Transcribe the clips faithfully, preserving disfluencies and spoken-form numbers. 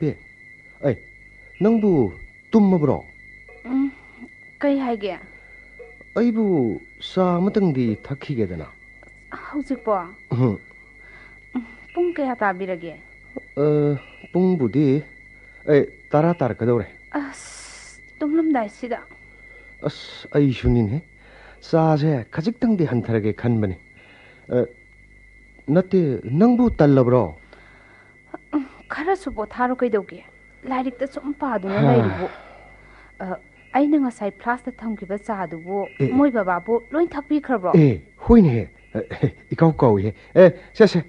Bay, ꯑꯩ, ꯅꯪꯕꯨ ꯇꯨꯝꯃꯕ꯭ꯔꯣ? ꯎꯝ, ꯀꯩ ꯍꯥꯏꯒꯦ? ꯑꯩꯕꯨ ꯆꯥ ꯑꯃꯇꯪꯗꯤ ꯊꯛꯈꯤꯒꯦꯗꯅ꯫ ꯍꯧꯖꯤꯛꯄꯣ? ꯎꯝ꯫ ꯎꯝ, ꯄꯨꯡ ꯀꯌꯥ ꯇꯥꯕꯤꯔꯒꯦ? ꯑ, ꯄꯨꯡꯕꯨꯗꯤ, ꯑꯦ, ꯇꯔꯥ ꯇꯥꯔꯛꯀꯗꯧꯔꯦ꯫ ꯑꯁ, ꯇꯨꯝꯂꯝꯗꯥꯏꯁꯤꯗ꯫ ꯑꯁ, ꯑꯩꯁꯨꯅꯤꯅꯦ꯫ ꯆꯥꯁꯦ ꯈꯖꯤꯛꯇꯪꯗꯤ ꯍꯟꯊꯔꯒꯦ ꯈꯟꯕꯅꯤ꯫ ꯑ, ꯅꯠꯇꯦ, ꯅꯪꯕꯨ ꯇꯜꯂꯕ꯭ꯔꯣ? ꯎꯝ, ꯈꯔꯁꯨ ꯄꯣꯊꯥꯔꯣ ꯀꯩꯗꯧꯒꯦ? ꯂꯥꯏꯔꯤꯛꯇ ꯁꯨꯝ ꯄꯥꯗꯨꯅ ꯍꯥ꯫ ꯂꯩꯔꯤꯕꯨ꯫ ꯑ, ꯑꯩꯅ ꯉꯁꯥꯏ ꯐ꯭ꯂꯥꯁꯇ ꯊꯝꯈꯤꯕ ꯆꯥꯗꯨꯕꯨ ꯑꯦ, ꯑꯦ꯫ ꯃꯣꯏ ꯕꯕꯥꯕꯨ ꯂꯣꯏ ꯊꯛꯄꯤꯈ꯭ꯔꯕ꯭ꯔꯣ? ꯑꯦ, ꯍꯣꯏꯅꯦꯍꯦ꯫ ꯑ, ꯑꯦ, ꯏꯀꯥꯎ ꯀꯥꯎꯏꯍꯦ꯫ ꯑꯦ, ꯁꯦ, ꯁꯦ꯫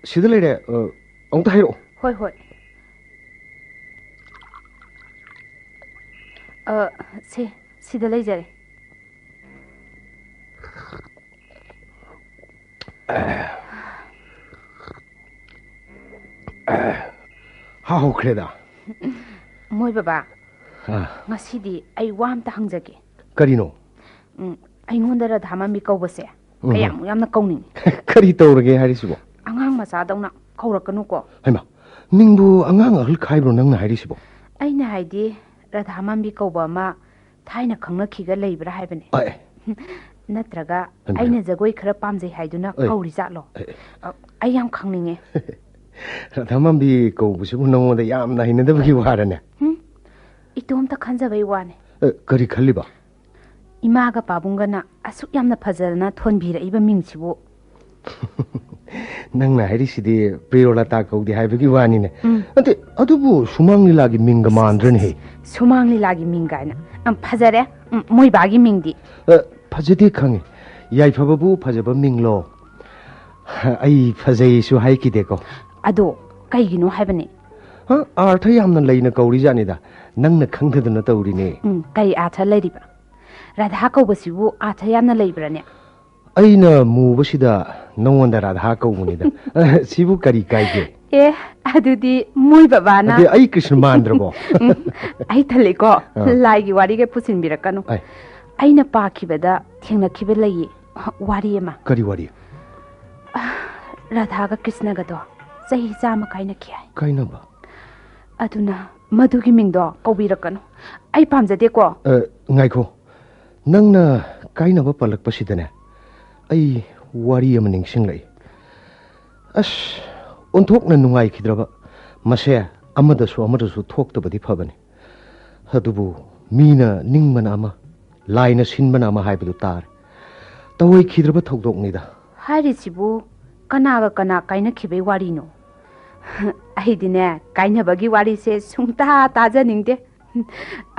ꯁꯤꯗ ꯂꯩꯔꯦ꯫ ꯑ, ꯑꯃꯨꯛꯇ ꯍꯥꯏꯔꯛꯑꯣ꯫ ꯍꯣꯏ, ꯍꯣꯏ꯫ ꯑ, ꯁꯦ, ꯁꯤꯗ ꯂꯩꯖꯔꯦ꯫ ꯍꯥꯎꯈ꯭ꯔꯦꯗ꯫ ꯃꯣꯏ ꯕꯕꯥ, ꯑꯥ꯫ ꯉꯁꯤꯗꯤ ꯑꯩ ꯋꯥ ꯑꯝꯇ ꯍꯪꯖꯒꯦ꯫ ꯀꯔꯤꯅꯣ? ꯎꯝ, ꯑꯩꯉꯣꯟꯗ ꯔꯥꯙꯥ ꯃꯥꯝꯕꯤ ꯀꯧꯕꯁꯦ ꯎꯝ꯫ ꯀꯌꯥꯃꯨꯛ ꯌꯥꯝꯅ ꯀꯧꯅꯤꯡꯉꯤ? ꯀꯔꯤ ꯇꯧꯔꯒꯦ ꯍꯥꯏꯔꯤꯁꯤꯕꯣ? ꯑꯉꯥꯡ ꯃꯆꯥꯗꯧꯅ ꯀꯧꯔꯛꯀꯅꯨꯀꯣ꯫ ꯍꯩꯃꯥ, ꯃꯤꯡꯕꯨ ꯑꯉꯥꯡ ꯑꯍꯜ ꯈꯥꯏꯕ꯭ꯔꯣ ꯅꯪꯅ ꯍꯥꯏꯔꯤꯁꯤꯕꯣ? ꯑꯩꯅ ꯍꯥꯏꯗꯤ, ꯔꯥꯙꯥ ꯃꯥꯝꯕꯤ ꯀꯧꯕ ꯑꯃ ꯊꯥꯏꯅ ꯈꯪꯅꯈꯤꯒ ꯂꯩꯕ꯭ꯔꯥ ꯍꯥꯏꯕꯅꯦ꯫ ꯑꯦ꯫ ꯅꯠꯇ꯭ꯔꯒ ꯍꯩꯃꯥ꯫ ꯑꯩꯅ ꯖꯒꯣꯏ ꯈꯔ ꯄꯥꯝꯖꯩ ꯍꯥꯏꯗꯨꯅ ꯑꯦ꯫ ꯀꯧꯔꯤ ꯖꯥꯠꯂꯣ? ꯑꯦ꯫ ꯑ, ꯑꯩ ꯌꯥꯝ ꯈꯪꯅꯤꯡꯉꯦ꯫ ꯔꯥꯙꯥ ꯃꯥꯝꯕꯤ ꯀꯧꯕꯁꯤꯕꯨ ꯅꯉꯣꯟꯗ ꯌꯥꯝꯅ ꯍꯩꯅꯗꯕꯒꯤ ꯋꯥꯔꯅꯦ? ꯍꯨꯝ? ꯏꯇꯣꯝꯇ ꯈꯟꯖꯕꯩ ꯋꯥꯅꯦ꯫ ꯑꯦ, ꯀꯔꯤ ꯈꯜꯂꯤꯕ? ꯏꯃꯥꯒ ꯄꯥꯕꯨꯡꯒꯅ ꯑꯁꯨꯛ ꯌꯥꯝꯅ ꯐꯖꯅ ꯊꯣꯟꯕꯤꯔꯛꯏꯕ ꯃꯤꯡꯁꯤꯕꯨ꯫ ꯅꯪꯅ ꯍꯥꯏꯔꯤꯁꯤꯗꯤ ꯄ꯭ꯔꯤꯌꯣꯂꯇꯥ ꯀꯧꯗꯦ ꯍꯥꯏꯕꯒꯤ ꯋꯥꯅꯤꯅꯦ꯫ ꯎꯝ꯫ ꯅꯠꯇꯦ, ꯑꯗꯨꯕꯨ ꯁꯨꯃꯥꯡ ꯂꯤꯂꯥꯒꯤ ꯃꯤꯡꯒ ꯃꯥꯟꯗ꯭ꯔꯅꯦꯍꯦ? ꯁꯨꯃꯥꯡ ꯂꯤꯂꯥꯒꯤ ꯃꯤꯡ ꯀꯥꯏꯅ꯫ ꯎꯝ, ꯐꯖꯔꯦ꯫ ꯎꯝ, ꯃꯣꯏ ꯕꯥꯒꯤ ꯃꯤꯡꯗꯤ? ꯑ, ꯐꯖꯗꯦ ꯈꯪꯉꯦ꯫ ꯌꯥꯏꯐꯕꯕꯨ ꯐꯖꯕ ꯃꯤꯡꯂꯣ? ꯑꯩ ꯐꯖꯩꯁꯨ ꯍꯥꯏꯈꯤꯗꯦꯀꯣ꯫ ꯑꯗꯣ ꯀꯩꯒꯤꯅꯣ ꯍꯥꯏꯕꯅꯦ? ꯍ? ꯑꯥꯔꯊ ꯌꯥꯝꯅ ꯂꯩꯅ ꯀꯧꯔꯤꯖꯥꯠꯅꯤꯗ꯫ ꯅꯪꯅ ꯈꯪꯗꯗꯅ ꯇꯧꯔꯤꯅꯦ꯫ ꯎꯝ, ꯀꯔꯤ ꯑꯥꯔꯊ ꯂꯩꯔꯤꯕ? ꯔꯥꯙꯥ ꯀꯧꯕꯁꯤꯕꯨ ꯑꯥꯔꯊ ꯌꯥꯝꯅ ꯂꯩꯕ꯭ꯔꯥꯅꯦ? ꯑꯩꯅ ꯃꯨꯕꯁꯤꯗ ꯅꯉꯣꯟꯗ ꯔꯥꯙꯥ ꯀꯧꯕꯅꯤꯗ꯫ ꯁꯤꯕꯨ ꯀꯔꯤ ꯀꯥꯏꯒꯦ? ꯑꯦ, ꯑꯗꯨꯗꯤ ꯃꯣꯏ ꯕꯕꯥꯅ ꯑꯗꯨꯗꯤ ꯑꯩ ꯀ꯭ꯔꯤꯁꯅ ꯃꯥꯟꯗ꯭ꯔꯕꯣ? ꯎꯝ, ꯑꯩ ꯊꯜꯂꯤꯀꯣ꯫ ꯑꯥ꯫ ꯂꯥꯏꯒꯤ ꯋꯥꯔꯤꯒ ꯄꯨꯁꯤꯟꯕꯤꯔꯛꯀꯅꯨ꯫ ꯑꯩ꯫ ꯑꯩꯅ ꯄꯥꯈꯤꯕꯗ ꯊꯦꯡꯅꯈꯤꯕ ꯂꯩꯌꯦ, ꯋꯥꯔꯤ ꯑꯃ꯫ ꯀꯔꯤ ꯋꯥꯔꯤ? ꯑ, ꯔꯥꯙꯥꯒ ꯀ꯭ꯔꯤꯁꯅꯒꯗꯣ ꯆꯍꯤ ꯆꯥꯝꯃ ꯀꯥꯏꯅꯈꯤ ꯍꯥꯏ꯫ ꯀꯥꯏꯅꯕ? ꯑꯗꯨꯅ ꯃꯗꯨꯒꯤ ꯃꯤꯡꯗꯣ ꯀꯧꯕꯤꯔꯛꯀꯅꯨ꯫ ꯑꯩ ꯄꯥꯝꯖꯗꯦꯀꯣ꯫ ꯑ, ꯉꯥꯏꯈꯣ꯫ ꯅꯪꯅ ꯀꯥꯏꯅꯕ ꯄꯜꯂꯛꯄꯁꯤꯗꯅꯦ, ꯑꯩ ꯋꯥꯔꯤ ꯑꯃ ꯅꯤꯡꯁꯤꯡꯂꯛꯏ꯫ ꯑꯁ, ꯑꯣꯟꯊꯣꯛꯅ ꯅꯨꯡꯉꯥꯏꯈꯤꯗ꯭ꯔꯕ꯫ ꯃꯁꯦ ꯑꯃꯗꯁꯨ ꯑꯃꯗꯁꯨ ꯊꯣꯛꯇꯕꯗꯤ ꯐꯕꯅꯤ꯫ ꯑꯗꯨꯕꯨ ꯃꯤꯅ ꯅꯤꯡꯕꯅ ꯑꯃ, ꯂꯥꯏꯅ ꯁꯤꯟꯕꯅ ꯑꯃ ꯍꯥꯏꯕꯗꯨ ꯇꯥꯔꯦ꯫ ꯇꯧꯍꯩꯈꯤꯗ꯭ꯔꯕ ꯊꯧꯗꯣꯛꯅꯤꯗ꯫ ꯍꯥꯏꯔꯤꯁꯤꯕꯨ ꯀꯅꯥꯒ ꯀꯅꯥ ꯀꯥꯏꯅꯈꯤꯕꯩ ꯋꯥꯔꯤꯅꯣ? ꯑꯩꯗꯤꯅꯦ, ꯀꯥꯏꯅꯕꯒꯤ ꯋꯥꯔꯤꯁꯦ ꯁꯨꯡꯇꯥ ꯇꯥꯖꯅꯤꯡꯗꯦ꯫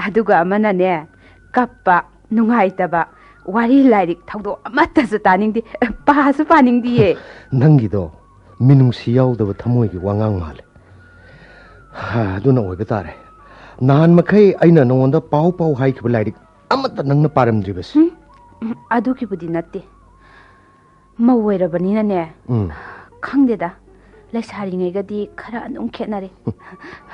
ꯑꯗꯨꯒ ꯑꯃꯅꯅꯦ, ꯀꯞꯄ, ꯅꯨꯡꯉꯥꯏꯇꯕ, ꯋꯥꯔꯤ ꯂꯥꯏꯔꯤꯛ ꯊꯧꯗꯣꯛ ꯑꯃꯠꯇꯁꯨ ꯇꯥꯅꯤꯡꯗꯦ, ꯄꯥꯁꯨ ꯄꯥꯅꯤꯡꯗꯤꯌꯦ꯫ ꯅꯪꯒꯤꯗꯣ ꯃꯤꯅꯨꯡꯁꯤ ꯌꯥꯎꯗꯕ ꯊꯃꯣꯏꯒꯤ ꯋꯥꯉꯥꯡ ꯃꯥꯜꯂꯦ꯫ ꯍꯥ, ꯑꯗꯨꯅ ꯑꯣꯏꯕ ꯇꯥꯔꯦ꯫ ꯅꯍꯥꯟ ꯃꯈꯩ ꯑꯩꯅ ꯅꯉꯣꯟꯗ ꯄꯥꯎ ꯄꯥꯎ ꯍꯥꯏꯈꯤꯕ ꯂꯥꯏꯔꯤꯛ ꯑꯃꯠꯇ ꯅꯪꯅ ꯄꯥꯔꯝꯗ꯭ꯔꯤꯕꯁꯦ꯫ ꯎꯝ, ꯎꯝ, ꯑꯗꯨꯒꯤꯕꯨꯗꯤ ꯅꯠꯇꯦ꯫ ꯃꯧ ꯑꯣꯏꯔꯕꯅꯤꯅꯅꯦ꯫ ꯎꯝ꯫ ꯈꯪꯗꯦꯗ, ꯂꯩꯁꯥꯔꯤꯉꯩꯒꯗꯤ ꯈꯔ ꯑꯗꯨꯝ ꯈꯦꯠꯅꯔꯦ꯫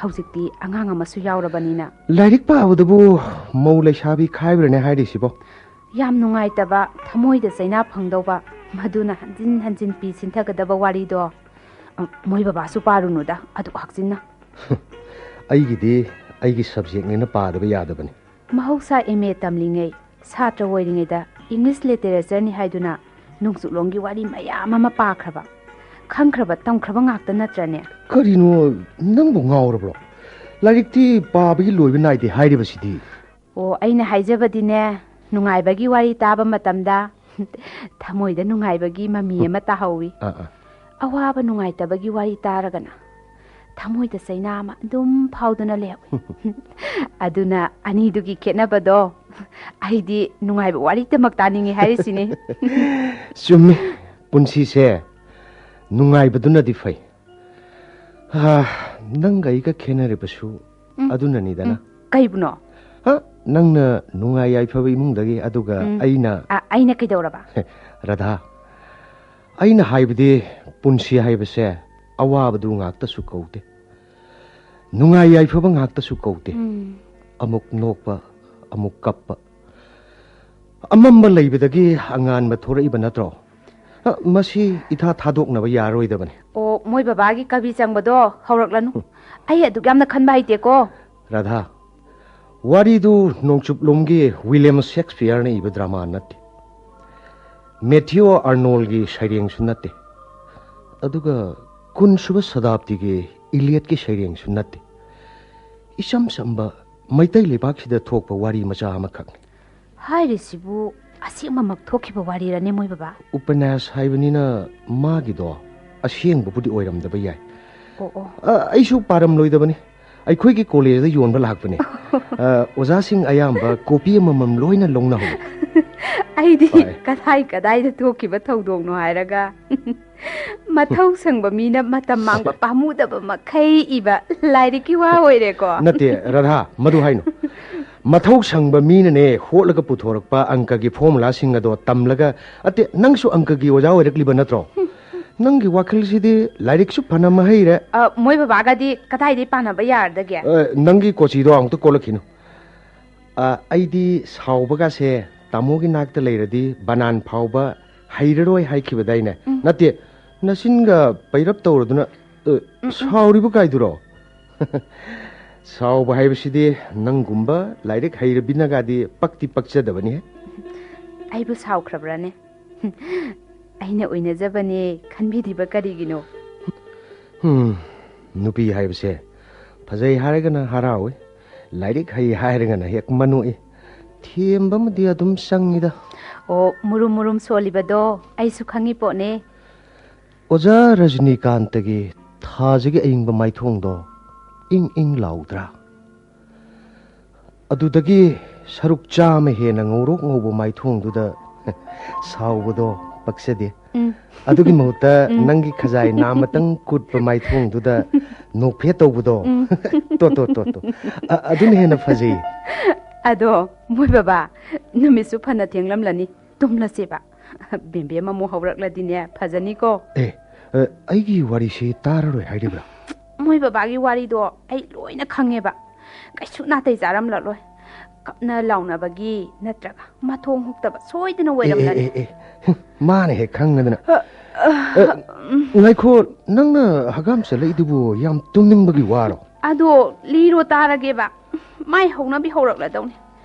ꯍꯧꯖꯤꯛꯇꯤ ꯑꯉꯥꯡ ꯑꯃꯁꯨ ꯌꯥꯎꯔꯕꯅꯤꯅ꯫ ꯂꯥꯏꯔꯤꯛ ꯄꯥꯕꯗꯕꯨ ꯃꯧ ꯂꯩꯁꯥꯕꯤ ꯈꯥꯏꯕ꯭ꯔꯅꯦ ꯍꯥꯏꯔꯤꯁꯤꯕꯣ? ꯌꯥꯝ ꯅꯨꯡꯉꯥꯏꯇꯕ, ꯊꯃꯣꯏꯗ ꯆꯩꯅꯥ ꯐꯪꯗꯧꯕ, ꯃꯗꯨꯅ ꯍꯟꯖꯤꯟ ꯍꯟꯖꯤꯟ ꯄꯤ ꯁꯤꯟꯊꯒꯗꯕ ꯋꯥꯔꯤꯗꯣ, ꯑ, ꯃꯣꯏ ꯕꯕꯥꯁꯨ ꯄꯥꯔꯨꯅꯨꯗ, ꯑꯗꯨꯛ ꯍꯥꯛꯆꯤꯟꯅ꯫ ꯑꯩꯒꯤꯗꯤ ꯑꯩꯒꯤ subjectꯅꯤꯅ ꯄꯥꯗꯕ ꯌꯥꯗꯕꯅꯤ꯫ ꯃꯍꯧꯁꯥ M A ꯇꯝꯂꯤꯉꯩ, ꯁꯥꯇ꯭ꯔ ꯑꯣꯏꯔꯤꯉꯩꯗ English literatureꯅꯤ ꯍꯥꯏꯗꯨꯅ ꯅꯣꯡꯆꯨꯞꯂꯣꯝꯒꯤ ꯋꯥꯔꯤ ꯃꯌꯥꯝ ꯑꯃ ꯄꯥꯈ꯭ꯔꯕ, ꯈꯪꯈ꯭ꯔꯕ, ꯇꯝꯈ꯭ꯔꯕ ꯉꯥꯛꯇ ꯅꯠꯇ꯭ꯔꯅꯦ? ꯀꯔꯤꯅꯣ, ꯅꯪꯕꯨ ꯉꯥꯎꯔꯕ꯭ꯔꯣ? ꯂꯥꯏꯔꯤꯛꯇꯤ ꯄꯥꯕꯒꯤ ꯂꯣꯏꯕ ꯅꯥꯏꯗꯦ ꯍꯥꯏꯔꯤꯕꯁꯤꯗꯤ꯫ ꯑꯣ, ꯑꯩꯅ ꯍꯥꯏꯖꯕꯗꯤꯅꯦ, ꯅꯨꯡꯉꯥꯏꯕꯒꯤ ꯋꯥꯔꯤ ꯇꯥꯕ ꯃꯇꯝꯗ ꯊꯃꯣꯏꯗ ꯅꯨꯡꯉꯥꯏꯕꯒꯤ ꯃꯃꯤ ꯑꯃ ꯇꯥꯍꯧꯋꯤ꯫ ꯑꯥ, ꯑꯥ꯫ ꯑꯋꯥꯕ ꯅꯨꯡꯉꯥꯏꯇꯕꯒꯤ ꯋꯥꯔꯤ ꯇꯥꯔꯒꯅ ꯊꯃꯣꯏꯗ ꯆꯩꯅꯥ ꯑꯃ ꯑꯗꯨꯝ ꯐꯥꯎꯗꯨꯅ ꯂꯩꯍꯧꯋꯤ꯫ ꯑꯗꯨꯅ ꯑꯅꯤꯗꯨꯒꯤ ꯈꯦꯠꯅꯕꯗꯣ, ꯑꯩꯗꯤ ꯅꯨꯡꯉꯥꯏꯕ ꯋꯥꯔꯤꯇꯃꯛ ꯇꯥꯅꯤꯡꯉꯤ ꯍꯥꯏꯔꯤꯁꯤꯅꯤ꯫ ꯆꯨꯝꯃꯤ, ꯄꯨꯟꯁꯤꯁꯦ ꯅꯨꯡꯉꯥꯏꯕꯗꯨꯅꯗꯤ ꯐꯩ꯫ ꯍꯥ, ꯅꯪꯒ ꯑꯩꯒ ꯈꯦꯠꯅꯔꯤꯕꯁꯨ ꯎꯝ, ꯑꯗꯨꯅꯅꯤꯗꯅ꯫ ꯎꯝ, ꯀꯩꯕꯨꯅꯣ? ꯍꯥ, ꯅꯪꯅ ꯅꯨꯡꯉꯥꯏ ꯌꯥꯏꯐꯕ ꯏꯃꯨꯡꯗꯒꯤ, ꯑꯗꯨꯒ ꯎꯝ, ꯑꯩꯅ ꯑ, ꯑꯩꯅ ꯀꯩꯗꯧꯔꯕ? ꯍꯦ, ꯔꯥꯙꯥ, ꯑꯩꯅ ꯍꯥꯏꯕꯗꯤ ꯄꯨꯟꯁꯤ ꯍꯥꯏꯕꯁꯦ ꯑꯋꯥꯕꯗꯨ ꯉꯥꯛꯇꯁꯨ ꯀꯧꯗꯦ, ꯅꯨꯡꯉꯥꯏ ꯌꯥꯏꯐꯕ ꯉꯥꯛꯇꯁꯨ ꯀꯧꯗꯦ꯫ ꯎꯝ꯫ ꯑꯃꯨꯛ ꯅꯣꯛꯄ, ꯑꯃꯨꯛ ꯀꯞꯄ, ꯑꯃꯝꯕ ꯂꯩꯕꯗꯒꯤ ꯑꯉꯥꯟꯕ ꯊꯣꯔꯛꯏꯕ ꯅꯠꯇ꯭ꯔꯣ? ꯑ, ꯃꯁꯤ ꯏꯊꯥ ꯊꯥꯗꯣꯛꯅꯕ ꯌꯥꯔꯣꯏꯗꯕꯅꯤ꯫ ꯑꯣ, ꯃꯣꯏ ꯕꯕꯥꯒꯤ ꯀꯕꯤ ꯆꯪꯕꯗꯣ ꯍꯧꯔꯛꯂꯅꯨ꯫ ꯑꯩ ꯑꯗꯨꯛ ꯌꯥꯝꯅ ꯈꯟꯕ ꯍꯩꯇꯦꯀꯣ꯫ ꯔꯥꯙꯥ, ꯋꯥꯔꯤꯗꯨ ꯅꯣꯡꯆꯨꯞꯂꯣꯝꯒꯤ ꯋꯤꯂꯤꯌꯝ ꯁꯦꯛꯁꯄꯤꯌꯔꯅ ꯏꯕ ꯗ꯭ꯔꯃꯥ ꯅꯠꯇꯦ꯫ ꯃꯦꯊꯤꯌꯣ ꯑꯥꯔꯅꯣꯜꯒꯤ ꯁꯩꯔꯦꯡꯁꯨ ꯅꯠꯇꯦ꯫ ꯑꯗꯨꯒ ꯀꯨꯟꯁꯨꯕ ꯁꯇꯥꯕꯗꯤꯒꯤ ꯏꯂꯤꯌꯠꯀꯤ ꯁꯩꯔꯦꯡꯁꯨ ꯅꯠꯇꯦ꯫ ꯏꯆꯝ ꯆꯝꯕ ꯃꯩꯇꯩ ꯂꯩꯕꯥꯛꯁꯤꯗ ꯊꯣꯛꯄ ꯋꯥꯔꯤ ꯃꯆꯥ ꯑꯃꯈꯛꯅꯤ꯫ ꯍꯥꯏꯔꯤꯁꯤꯕꯨ ꯑꯁꯦꯡꯕꯃꯛ ꯊꯣꯛꯈꯤꯕ ꯋꯥꯔꯤꯔꯅꯦ, ꯃꯣꯏ ꯕꯕꯥ? ꯎꯄꯅ꯭ꯌꯥꯁ ꯍꯥꯏꯕꯅꯤꯅ ꯃꯥꯒꯤꯗꯣ ꯑꯁꯦꯡꯕꯕꯨꯗꯤ ꯑꯣꯏꯔꯝꯗꯕ ꯌꯥꯏ꯫ ꯑꯣ, ꯑꯣ꯫ ꯑ, ꯑꯩꯁꯨ ꯄꯥꯔꯝꯂꯣꯏꯗꯕꯅꯤ꯫ ꯑꯩꯈꯣꯏꯒꯤ ꯀꯣꯂꯦꯖꯇ ꯌꯣꯟꯕ ꯂꯥꯛꯄꯅꯦ꯫ ꯑ, ꯑꯣꯖꯥꯁꯤꯡ ꯑꯌꯥꯝꯕ ꯀꯣꯄꯤ ꯑꯃꯃꯝ ꯂꯣꯏꯅ ꯂꯧꯅꯍꯧꯋꯤ꯫ ꯑꯩꯗꯤ ꯍꯣꯏ꯫ ꯀꯗꯥꯏ ꯀꯗꯥꯏꯗ ꯊꯣꯛꯈꯤꯕ ꯊꯧꯗꯣꯛꯅꯣ ꯍꯥꯏꯔꯒ, ꯃꯊꯧ ꯁꯪꯕ ꯃꯤꯅ ꯃꯇꯝ ꯃꯥꯡꯕ ꯄꯥꯝꯃꯨꯗꯕ ꯃꯈꯩ ꯏꯕ ꯂꯥꯏꯔꯤꯛꯀꯤ ꯋꯥ ꯑꯣꯏꯔꯦꯀꯣ꯫ ꯅꯠꯇꯦ, ꯔꯥꯙꯥ, ꯃꯗꯨ ꯍꯥꯏꯅꯨ꯫ ꯃꯊꯧ ꯁꯪꯕ ꯃꯤꯅꯅꯦ ꯍꯣꯠꯂꯒ ꯄꯨꯊꯣꯔꯛꯄ ꯑꯪꯀꯒꯤ ꯐꯣꯔꯃꯨꯂꯥꯁꯤꯡ ꯑꯗꯣ ꯇꯝꯂꯒ, ꯑꯠꯇꯦ, ꯅꯪꯁꯨ ꯑꯪꯀꯒꯤ ꯑꯣꯖꯥ ꯑꯣꯏꯔꯛꯂꯤꯕ ꯅꯠꯇ꯭ꯔꯣ? ꯅꯪꯒꯤ ꯋꯥꯈꯜꯁꯤꯗꯤ ꯂꯥꯏꯔꯤꯛꯁꯨ ꯐꯅ ꯃꯍꯩꯔꯦ꯫ ꯑ, ꯃꯣꯏ ꯕꯕꯥꯒꯗꯤ ꯀꯗꯥꯏꯗꯩ ꯄꯥꯅꯕ ꯌꯥꯔꯗꯒꯦ? ꯑ, ꯅꯪꯒꯤ ꯀꯣꯆꯤꯗꯣ ꯑꯃꯨꯛꯇ ꯀꯣꯜꯂꯛꯈꯤꯅꯨ꯫ ꯑ, ꯑꯩꯗꯤ ꯁꯥꯎꯕꯒꯥꯁꯦ ꯇꯥꯃꯣꯒꯤ ꯅꯥꯛꯇ ꯂꯩꯔꯗꯤ ꯕꯅꯥꯟ ꯐꯥꯎꯕ ꯍꯩꯔꯔꯣꯏ ꯍꯥꯏꯈꯤꯕꯗꯥꯏꯅꯦ? ꯎꯝ꯫ ꯅꯠꯇꯦ, ꯅꯆꯤꯟꯒ ꯄꯩꯔꯞ ꯇꯧꯔꯗꯨꯅ, ꯑ, ꯎꯝ, ꯎꯝ꯫ ꯁꯥꯎꯔꯤꯕ ꯀꯥꯏꯗꯨꯔꯣ? ꯁꯥꯎꯕ ꯍꯥꯏꯕꯁꯤꯗꯤ ꯅꯪꯒꯨꯝꯕ ꯂꯥꯏꯔꯤꯛ ꯍꯩꯔꯕꯤꯅꯒꯗꯤ ꯄꯛꯇꯤ ꯄꯛꯆꯗꯕꯅꯤꯍꯦ꯫ ꯑꯩꯕꯨ ꯁꯥꯎꯈ꯭ꯔꯕ꯭ꯔꯥꯅꯦ? ꯑꯩꯅ ꯑꯣꯏꯅꯖꯕꯅꯦ ꯈꯟꯕꯤꯗ꯭ꯔꯤꯕ ꯀꯔꯤꯒꯤꯅꯣ? ꯍꯨꯝ, ꯅꯨꯄꯤ ꯍꯥꯏꯕꯁꯦ ꯐꯖꯩ ꯍꯥꯏꯔꯒꯅ ꯍꯔꯥꯎꯏ, ꯂꯥꯏꯔꯤꯛ ꯍꯩ ꯍꯥꯏꯔꯒꯅ ꯍꯦꯛ ꯃꯅꯣꯛꯏ꯫ ꯊꯦꯝꯕ ꯑꯃꯗꯤ ꯑꯗꯨꯝ ꯆꯪꯉꯤꯗ꯫ ꯑꯣ, ꯃꯨꯔꯨꯝ ꯃꯨꯔꯨꯝ ꯁꯣꯜꯂꯤꯕꯗꯣ ꯑꯩꯁꯨ ꯈꯪꯉꯤ ꯄꯣꯠꯅꯦ꯫ ꯑꯣꯖꯥ ꯔꯖꯅꯤꯀꯥꯟꯇꯒꯤ ꯊꯥꯖꯒꯤ ꯑꯌꯤꯡꯕ ꯃꯥꯏꯊꯣꯡꯗꯣ ꯏꯪ ꯏꯪ ꯂꯥꯎꯗ꯭ꯔꯥ? ꯑꯗꯨꯗꯒꯤ ꯁꯔꯨꯛ ꯆꯥꯝꯃ ꯍꯦꯟꯅ ꯉꯧꯔꯣꯛ ꯉꯧꯕ ꯃꯥꯏꯊꯣꯡꯗꯨꯗ ꯁꯥꯎꯕꯗꯣ ꯄꯛꯆꯗꯦ꯫ ꯎꯝ꯫ ꯑꯗꯨꯒꯤ ꯃꯍꯨꯠꯇ ꯎꯝ꯫ ꯅꯪꯒꯤ ꯈꯖꯥꯏ ꯅꯥꯃꯇꯪ ꯀꯨꯠꯄ ꯃꯥꯏꯊꯣꯡꯗꯨꯗ ꯅꯣꯛꯐꯦꯠ ꯇꯧꯕꯗꯣ꯫ ꯎꯝ꯫ ꯇꯣ, ꯇꯣ, ꯇꯣ, ꯇꯣ꯫ ꯑ-, ꯑꯗꯨꯅ ꯍꯦꯟꯅ ꯐꯖꯩ꯫ ꯑꯗꯣ, ꯃꯣꯏ ꯕꯕꯥ, ꯅꯨꯃꯤꯠꯁꯨ ꯐꯅ ꯊꯦꯡꯂꯝꯂꯅꯤ, ꯇꯨꯝꯂꯁꯦꯕ꯫ ꯕꯦꯝꯕꯦꯝ ꯑꯃꯨꯛ ꯍꯧꯔꯛꯂꯗꯤꯅꯦ, ꯐꯖꯅꯤꯀꯣ꯫ ꯑꯦ, ꯑ, ꯑꯩꯒꯤ ꯋꯥꯔꯤꯁꯤ ꯇꯥꯔꯔꯣꯏ ꯍꯥꯏꯔꯤꯕ꯭ꯔꯥ? ꯃꯣꯏ ꯕꯕꯥꯒꯤ ꯋꯥꯔꯤꯗꯣ ꯑꯩ ꯂꯣꯏꯅ ꯈꯪꯉꯦꯕ꯫ ꯀꯩꯁꯨ ꯅꯥꯇꯩ ꯆꯥꯔꯝꯂꯔꯣꯏ꯫ ꯅ ꯂꯥꯎꯅꯕꯒꯤ ꯅꯠꯇ꯭ꯔꯒ ꯃꯊꯣꯡ ꯍꯨꯛꯇꯕ ꯁꯣꯏꯗꯅ ꯑꯦ, ꯑꯦ, ꯑꯣꯏꯔꯝꯂꯅꯤ꯫ ꯑꯦ, ꯑꯦ꯫ ꯃꯥꯅ ꯍꯦꯛ ꯈꯪꯉꯗꯅ꯫ ꯑ, ꯑ, ꯑ, ꯎꯝ꯫ ꯉꯥꯏꯈꯣ, ꯅꯪꯅ ꯍꯒꯥꯝ ꯆꯠꯂꯛꯏꯗꯨꯕꯨ ꯌꯥꯝ ꯇꯨꯝꯅꯤꯡꯕꯒꯤ ꯋꯥꯔꯣ? ꯑꯗꯣ ꯂꯤꯔꯣ ꯇꯥꯔꯒꯦꯕ꯫ ꯃꯥꯏ ꯍꯧꯅꯕꯤ ꯍꯧꯔꯛꯂꯗꯧꯅꯤ꯫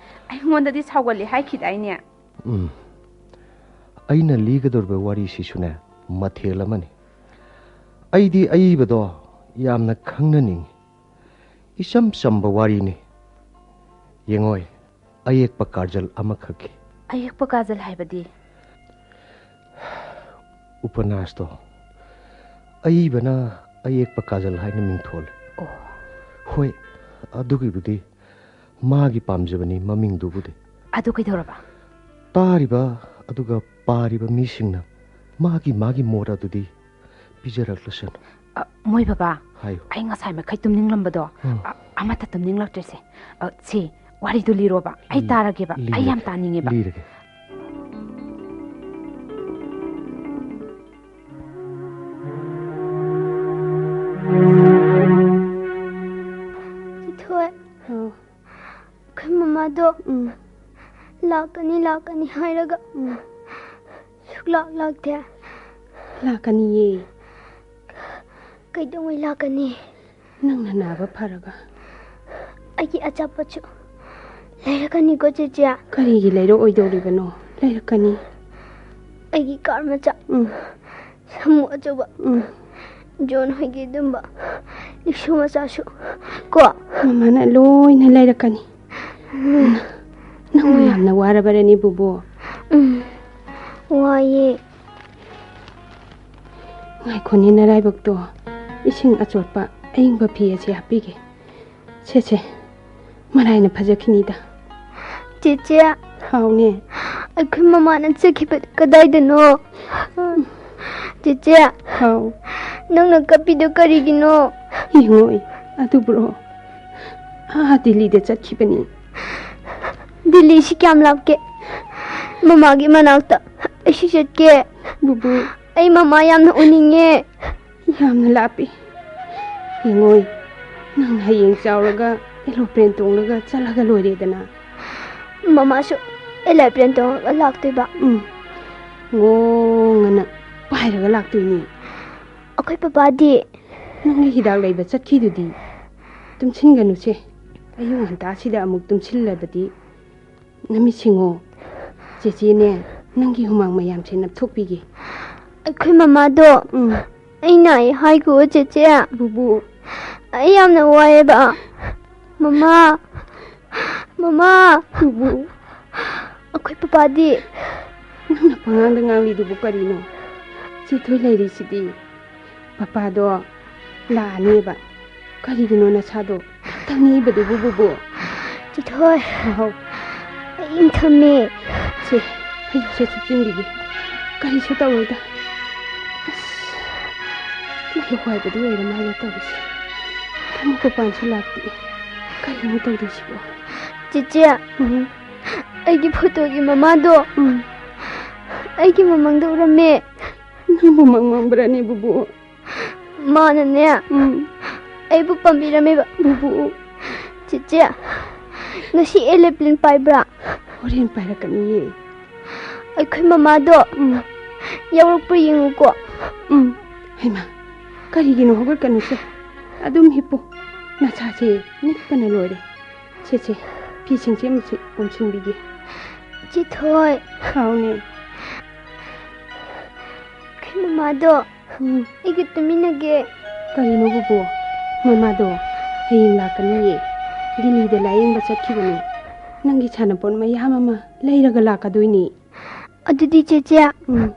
ꯑꯩꯉꯣꯟꯗꯗꯤ ꯁꯥꯎꯒꯜꯂꯤ ꯍꯥꯏꯈꯤꯗꯥꯏꯅꯦ? ꯎꯝ꯫ ꯑꯩꯅ ꯂꯤꯒꯗꯧꯔꯤꯕ ꯋꯥꯔꯤꯁꯤꯁꯨꯅꯦ, ꯃꯊꯦꯜ ꯑꯃꯅꯤ꯫ ꯑꯩꯗꯤ ꯑꯏꯕꯗꯣ ꯌꯥꯝꯅ ꯈꯪꯅꯅꯤꯡꯏ꯫ ꯏꯆꯝ ꯆꯝꯕ ꯋꯥꯔꯤꯅꯤ꯫ ꯌꯦꯡꯉꯣꯏ, ꯑꯌꯦꯛꯄ ꯀꯥꯖꯜ ꯑꯃꯈꯛꯀꯤ꯫ ꯑꯌꯦꯛꯄ ꯀꯥꯖꯜ ꯍꯥꯏꯕꯗꯤ? ꯎꯄꯅ꯭ꯌꯥꯁꯇꯣ ꯑꯏꯕꯅ ꯑꯌꯦꯛꯄ ꯀꯥꯖꯜ ꯍꯥꯏꯅ ꯃꯤꯡꯊꯣꯜꯂꯤ꯫ ꯑꯣ꯫ ꯍꯣꯏ, ꯑꯗꯨꯒꯤꯕꯨꯗꯤ ꯃꯥꯒꯤ ꯄꯥꯝꯖꯕꯅꯤ ꯃꯃꯤꯡꯗꯨꯕꯨꯗꯤ꯫ ꯑꯗꯨ ꯀꯩꯗꯧꯔꯕ? ꯇꯥꯔꯤꯕ ꯑꯗꯨꯒ ꯄꯥꯔꯤꯕ ꯃꯤꯁꯤꯡꯅ ꯃꯥꯒꯤ ꯃꯥꯒꯤ ꯃꯣꯠ ꯑꯗꯨꯗꯤ ꯄꯤꯖꯔꯛꯂꯁꯅꯨ꯫ ꯑ, ꯃꯣꯏ ꯕꯕꯥ, ꯍꯥꯏꯌꯨ꯫ ꯑꯩ ꯉꯁꯥꯏ ꯃꯈꯩ ꯇꯨꯝꯅꯤꯡꯂꯝꯕꯗꯣ, ꯎꯝ꯫ ꯑ, ꯑꯃꯠꯇ ꯇꯨꯝꯅꯤꯡꯂꯛꯇ꯭ꯔꯦꯁꯦ꯫ ꯑ, ꯁꯤ, ꯋꯥꯔꯤꯗꯨ ꯂꯤꯔꯣꯕ꯫ ꯑꯩ ꯂꯤ-, ꯇꯥꯔꯒꯦꯕ꯫ ꯑꯩ ꯌꯥꯝ ꯂꯤꯔꯒꯦ꯫ ꯇꯥꯅꯤꯡꯉꯦꯕ꯫ ꯂꯤꯔꯒꯦ꯫ ꯆꯤꯊꯣꯏ꯫ ꯍꯥꯎ꯫ ꯑꯩꯈꯣꯏ ꯃꯃꯥꯗꯣ ꯎꯝ꯫ ꯂꯥꯛꯀꯅꯤ, ꯂꯥꯛꯀꯅꯤ ꯍꯥꯏꯔꯒ ꯎꯝ꯫ ꯁꯨꯛꯂꯥꯛ ꯂꯥꯛꯇꯦ꯫ ꯂꯥꯛꯀꯅꯤꯌꯦ꯫ ꯀꯩꯗꯧꯉꯩ ꯂꯥꯛꯀꯅꯤ? ꯅꯪꯅ ꯅꯥꯕ ꯐꯔꯒ꯫ ꯑꯩꯒꯤ ꯑꯆꯥꯄꯣꯠꯁꯨ ꯂꯩꯔꯛꯀꯅꯤꯀꯣ, ꯆꯦꯆꯦ? ꯀꯔꯤꯒꯤ ꯂꯩꯔꯛꯑꯣꯏꯗꯧꯔꯤꯕꯅꯣ? ꯂꯩꯔꯛꯀꯅꯤ꯫ ꯑꯩꯒꯤ ꯀꯥꯔ ꯃꯆꯥ꯫ ꯎꯝ꯫ ꯁꯥꯃꯨ ꯑꯆꯧꯕ꯫ ꯎꯝ꯫ ꯖꯣꯟ ꯍꯣꯏꯒꯤ ꯑꯗꯨꯝꯕ ꯔꯤꯛꯁꯣ ꯃꯆꯥꯁꯨ ꯀꯣ꯫ ꯃꯃꯥꯅ ꯂꯣꯏꯅ ꯂꯩꯔꯛꯀꯅꯤ꯫ ꯎꯝ꯫ ꯅꯪꯕꯨ ꯎꯝ꯫ ꯌꯥꯝꯅ ꯋꯥꯔꯕꯔꯅꯦ, ꯕꯨꯕꯨ? ꯎꯝ꯫ ꯋꯥꯏꯌꯦ꯫ ꯉꯥꯏꯈꯣꯅꯦ, ꯅꯔꯥꯏꯕꯛꯇꯣ ꯏꯁꯤꯡ ꯑꯆꯣꯠꯄ ꯑꯏꯪꯕ ꯐꯤ ꯑꯁꯤ ꯍꯥꯞꯄꯤꯒꯦ꯫ ꯁꯦ, ꯁꯦ, ꯃꯔꯥꯏꯅ ꯐꯖꯈꯤꯅꯤꯗ꯫ ꯆꯦꯆꯦ꯫ ꯍꯥꯎꯅꯦ꯫ ꯑꯩꯈꯣꯏ ꯃꯃꯥꯅ ꯆꯠꯈꯤꯕꯗꯨ ꯀꯗꯥꯏꯗꯅꯣ? ꯆꯦꯆꯦ꯫ ꯍꯥꯎ꯫ ꯅꯪꯅ ꯀꯞꯄꯤꯗꯨ ꯀꯔꯤꯒꯤꯅꯣ? ꯌꯦꯡꯉꯣ, ꯑꯗꯨꯕꯨꯔꯣ? ꯑꯥ, ꯗꯤꯜꯂꯤꯗ ꯆꯠꯈꯤꯕꯅꯤ꯫ ꯗꯤꯜꯂꯤꯁꯤ ꯀꯌꯥꯝ ꯂꯥꯞꯀꯦ? ꯃꯃꯥꯒꯤ ꯃꯅꯥꯛꯇ ꯑꯩꯁꯨ ꯆꯠꯀꯦ꯫ ꯕꯨꯕꯨ꯫ ꯑꯩ ꯃꯃꯥ ꯌꯥꯝꯅ ꯎꯅꯤꯡꯉꯦ꯫ ꯌꯥꯝꯅ ꯂꯥꯞꯄꯤ꯫ ꯌꯦꯡꯉꯣꯏ, ꯅꯪ ꯍꯌꯦꯡ ꯆꯥꯎꯔꯒ ꯑꯦꯔꯣꯄ꯭ꯂꯦꯟ ꯇꯣꯡꯂꯒ ꯆꯠꯂꯒ ꯂꯣꯏꯔꯦꯗꯅ꯫ ꯃꯃꯥꯁꯨ ꯑꯦꯔꯣꯄ꯭ꯂꯦꯟ ꯇꯣꯡꯉꯒ ꯂꯥꯛꯇꯣꯏꯕ? ꯎꯝ, ꯉꯣ ꯉꯅ ꯄꯥꯏꯔꯒ ꯂꯥꯛꯇꯣꯏꯅꯤ꯫ ꯑꯩꯈꯣꯏ ꯄꯄꯥꯗꯤ? ꯅꯪꯒꯤ ꯍꯤꯗꯥꯛ ꯂꯩꯕ ꯆꯠꯈꯤꯗꯨꯗꯤ꯫ ꯇꯨꯝꯁꯤꯟꯒꯅꯨꯁꯦ, ꯑꯌꯨꯛ ꯉꯟꯇꯥꯁꯤꯗ ꯑꯃꯨꯛ ꯇꯨꯝꯁꯤꯜꯂꯕꯗꯤ ꯅꯃꯤꯠ ꯁꯤꯡꯉꯣ꯫ ꯆꯦꯆꯦꯅꯦ, ꯅꯪꯒꯤ ꯍꯨꯃꯥꯡ ꯃꯌꯥꯝꯁꯦ ꯅꯞꯊꯣꯛꯄꯤꯒꯦ꯫ ꯑꯩꯈꯣꯏ ꯃꯃꯥꯗꯣ? ꯎꯝ꯫ ꯑꯩ ꯅꯥꯏ ꯍꯥꯏꯈꯣ ꯆꯦꯆꯦ꯫ ꯕꯨꯕꯨ꯫ ꯑꯩ ꯌꯥꯝꯅ ꯋꯥꯏꯑꯦꯕ꯫ ꯃꯃꯥ, ꯃꯃꯥ꯫ ꯕꯨꯕꯨ꯫ ꯑꯩꯈꯣꯏ ꯄꯄꯥꯗꯤ? ꯅꯪꯅ ꯄꯉꯥꯡꯗ ꯉꯥꯡꯂꯤꯗꯨꯕꯨ ꯀꯔꯤꯅꯣ? ꯆꯦꯊꯣꯏ ꯂꯩꯔꯤꯁꯤꯗꯤ꯫ ꯄꯄꯥꯗꯣ ꯂꯥꯛꯑꯅꯦꯕ꯫ ꯀꯔꯤꯒꯤꯅꯣ ꯅꯁꯥꯗꯣ ꯇꯪꯅꯤꯕꯗꯨꯕꯨ, ꯕꯨꯕꯨ? ꯆꯦꯊꯣꯏ꯫ ꯍꯥꯎ꯫ ꯑꯩ ꯏꯪꯊꯝꯃꯦ꯫ ꯁꯦ, ꯐꯩꯖꯨꯞꯁꯦ ꯁꯨꯞꯆꯤꯟꯕꯤꯒꯦ꯫ ꯀꯔꯤꯁꯨ ꯇꯧꯔꯣꯏꯗ꯫ ꯑꯁ, ꯂꯥꯏꯕꯛ ꯋꯥꯏꯕꯗꯤ ꯑꯣꯏꯔ ꯃꯥꯜꯂꯦ ꯇꯧꯔꯤꯁꯦ꯫ ꯑꯃꯨꯛ ꯄꯄꯥꯟꯁꯨ ꯂꯥꯛꯇꯦ꯫ ꯀꯔꯤꯅꯣ ꯇꯧꯗꯣꯏꯁꯤꯕꯣ? ꯆꯦꯆꯦ, ꯎꯝ꯫ ꯑꯩꯒꯤ ꯐꯣꯇꯣꯒꯤ ꯃꯃꯥꯗꯣ ꯎꯝ꯫ ꯑꯩꯒꯤ ꯃꯃꯥꯡꯗ ꯎꯔꯝꯃꯦ꯫ ꯅꯪꯕꯨ ꯃꯪ ꯃꯪꯕ꯭ꯔꯅꯦ, ꯕꯨꯕꯨ? ꯃꯥꯅꯅꯦ, ꯎꯝ꯫ ꯑꯩꯕꯨ ꯄꯥꯝꯕꯤꯔꯝꯃꯦꯕ꯫ ꯕꯨꯕꯨ꯫ ꯆꯦꯆꯦ, ꯉꯁꯤ ꯑꯦꯔꯣꯄ꯭ꯂꯦꯟ ꯄꯥꯏꯕ꯭ꯔꯥ? ꯍꯣꯔꯦꯟ ꯄꯥꯏꯔꯛꯀꯅꯤꯌꯦ꯫ ꯑꯩꯈꯣꯏ ꯃꯃꯥꯗꯣ ꯎꯝ꯫ ꯌꯥꯎꯔꯛꯄ꯭ꯔꯥ ꯌꯦꯡꯉꯨꯀꯣ꯫ ꯎꯝ꯫ ꯍꯩꯃꯥ, ꯀꯔꯤꯒꯤꯅꯣ ꯍꯧꯒꯠꯀꯅꯨꯁꯦ? ꯑꯗꯨꯝ ꯍꯤꯞꯄꯨ꯫ ꯅꯁꯥꯁꯦ ꯅꯤꯛꯄꯅ ꯂꯣꯏꯔꯦ꯫ ꯁꯦ, ꯁꯦ, ꯐꯤꯁꯤꯡꯁꯦ ꯑꯃꯨꯛ ꯄꯨꯟꯁꯤꯟꯕꯤꯒꯦ꯫ ꯆꯦꯊꯣꯏ꯫ ꯍꯥꯎꯅꯦ꯫ ꯑꯩꯈꯣꯏ ꯃꯃꯥꯗꯣ ꯎꯝ꯫ ꯑꯩꯒ ꯇꯨꯃꯤꯟꯅꯒꯦ꯫ ꯀꯔꯤꯅꯣ ꯕꯨꯕꯨ? ꯃꯃꯥꯗꯣ ꯍꯌꯦꯡ ꯂꯥꯛꯀꯅꯤꯌꯦ꯫ ꯗꯤꯜꯂꯤꯗ ꯂꯥꯌꯦꯡꯕ ꯆꯠꯈꯤꯕꯅꯦ꯫ ꯅꯪꯒꯤ ꯁꯥꯟꯅꯄꯣꯠ ꯃꯌꯥꯝ ꯑꯃ ꯂꯩꯔꯒ ꯂꯥꯛꯀꯗꯣꯏꯅꯤ꯫ ꯑꯗꯨꯗꯤ ꯆꯦꯆꯦ, ꯎꯝ꯫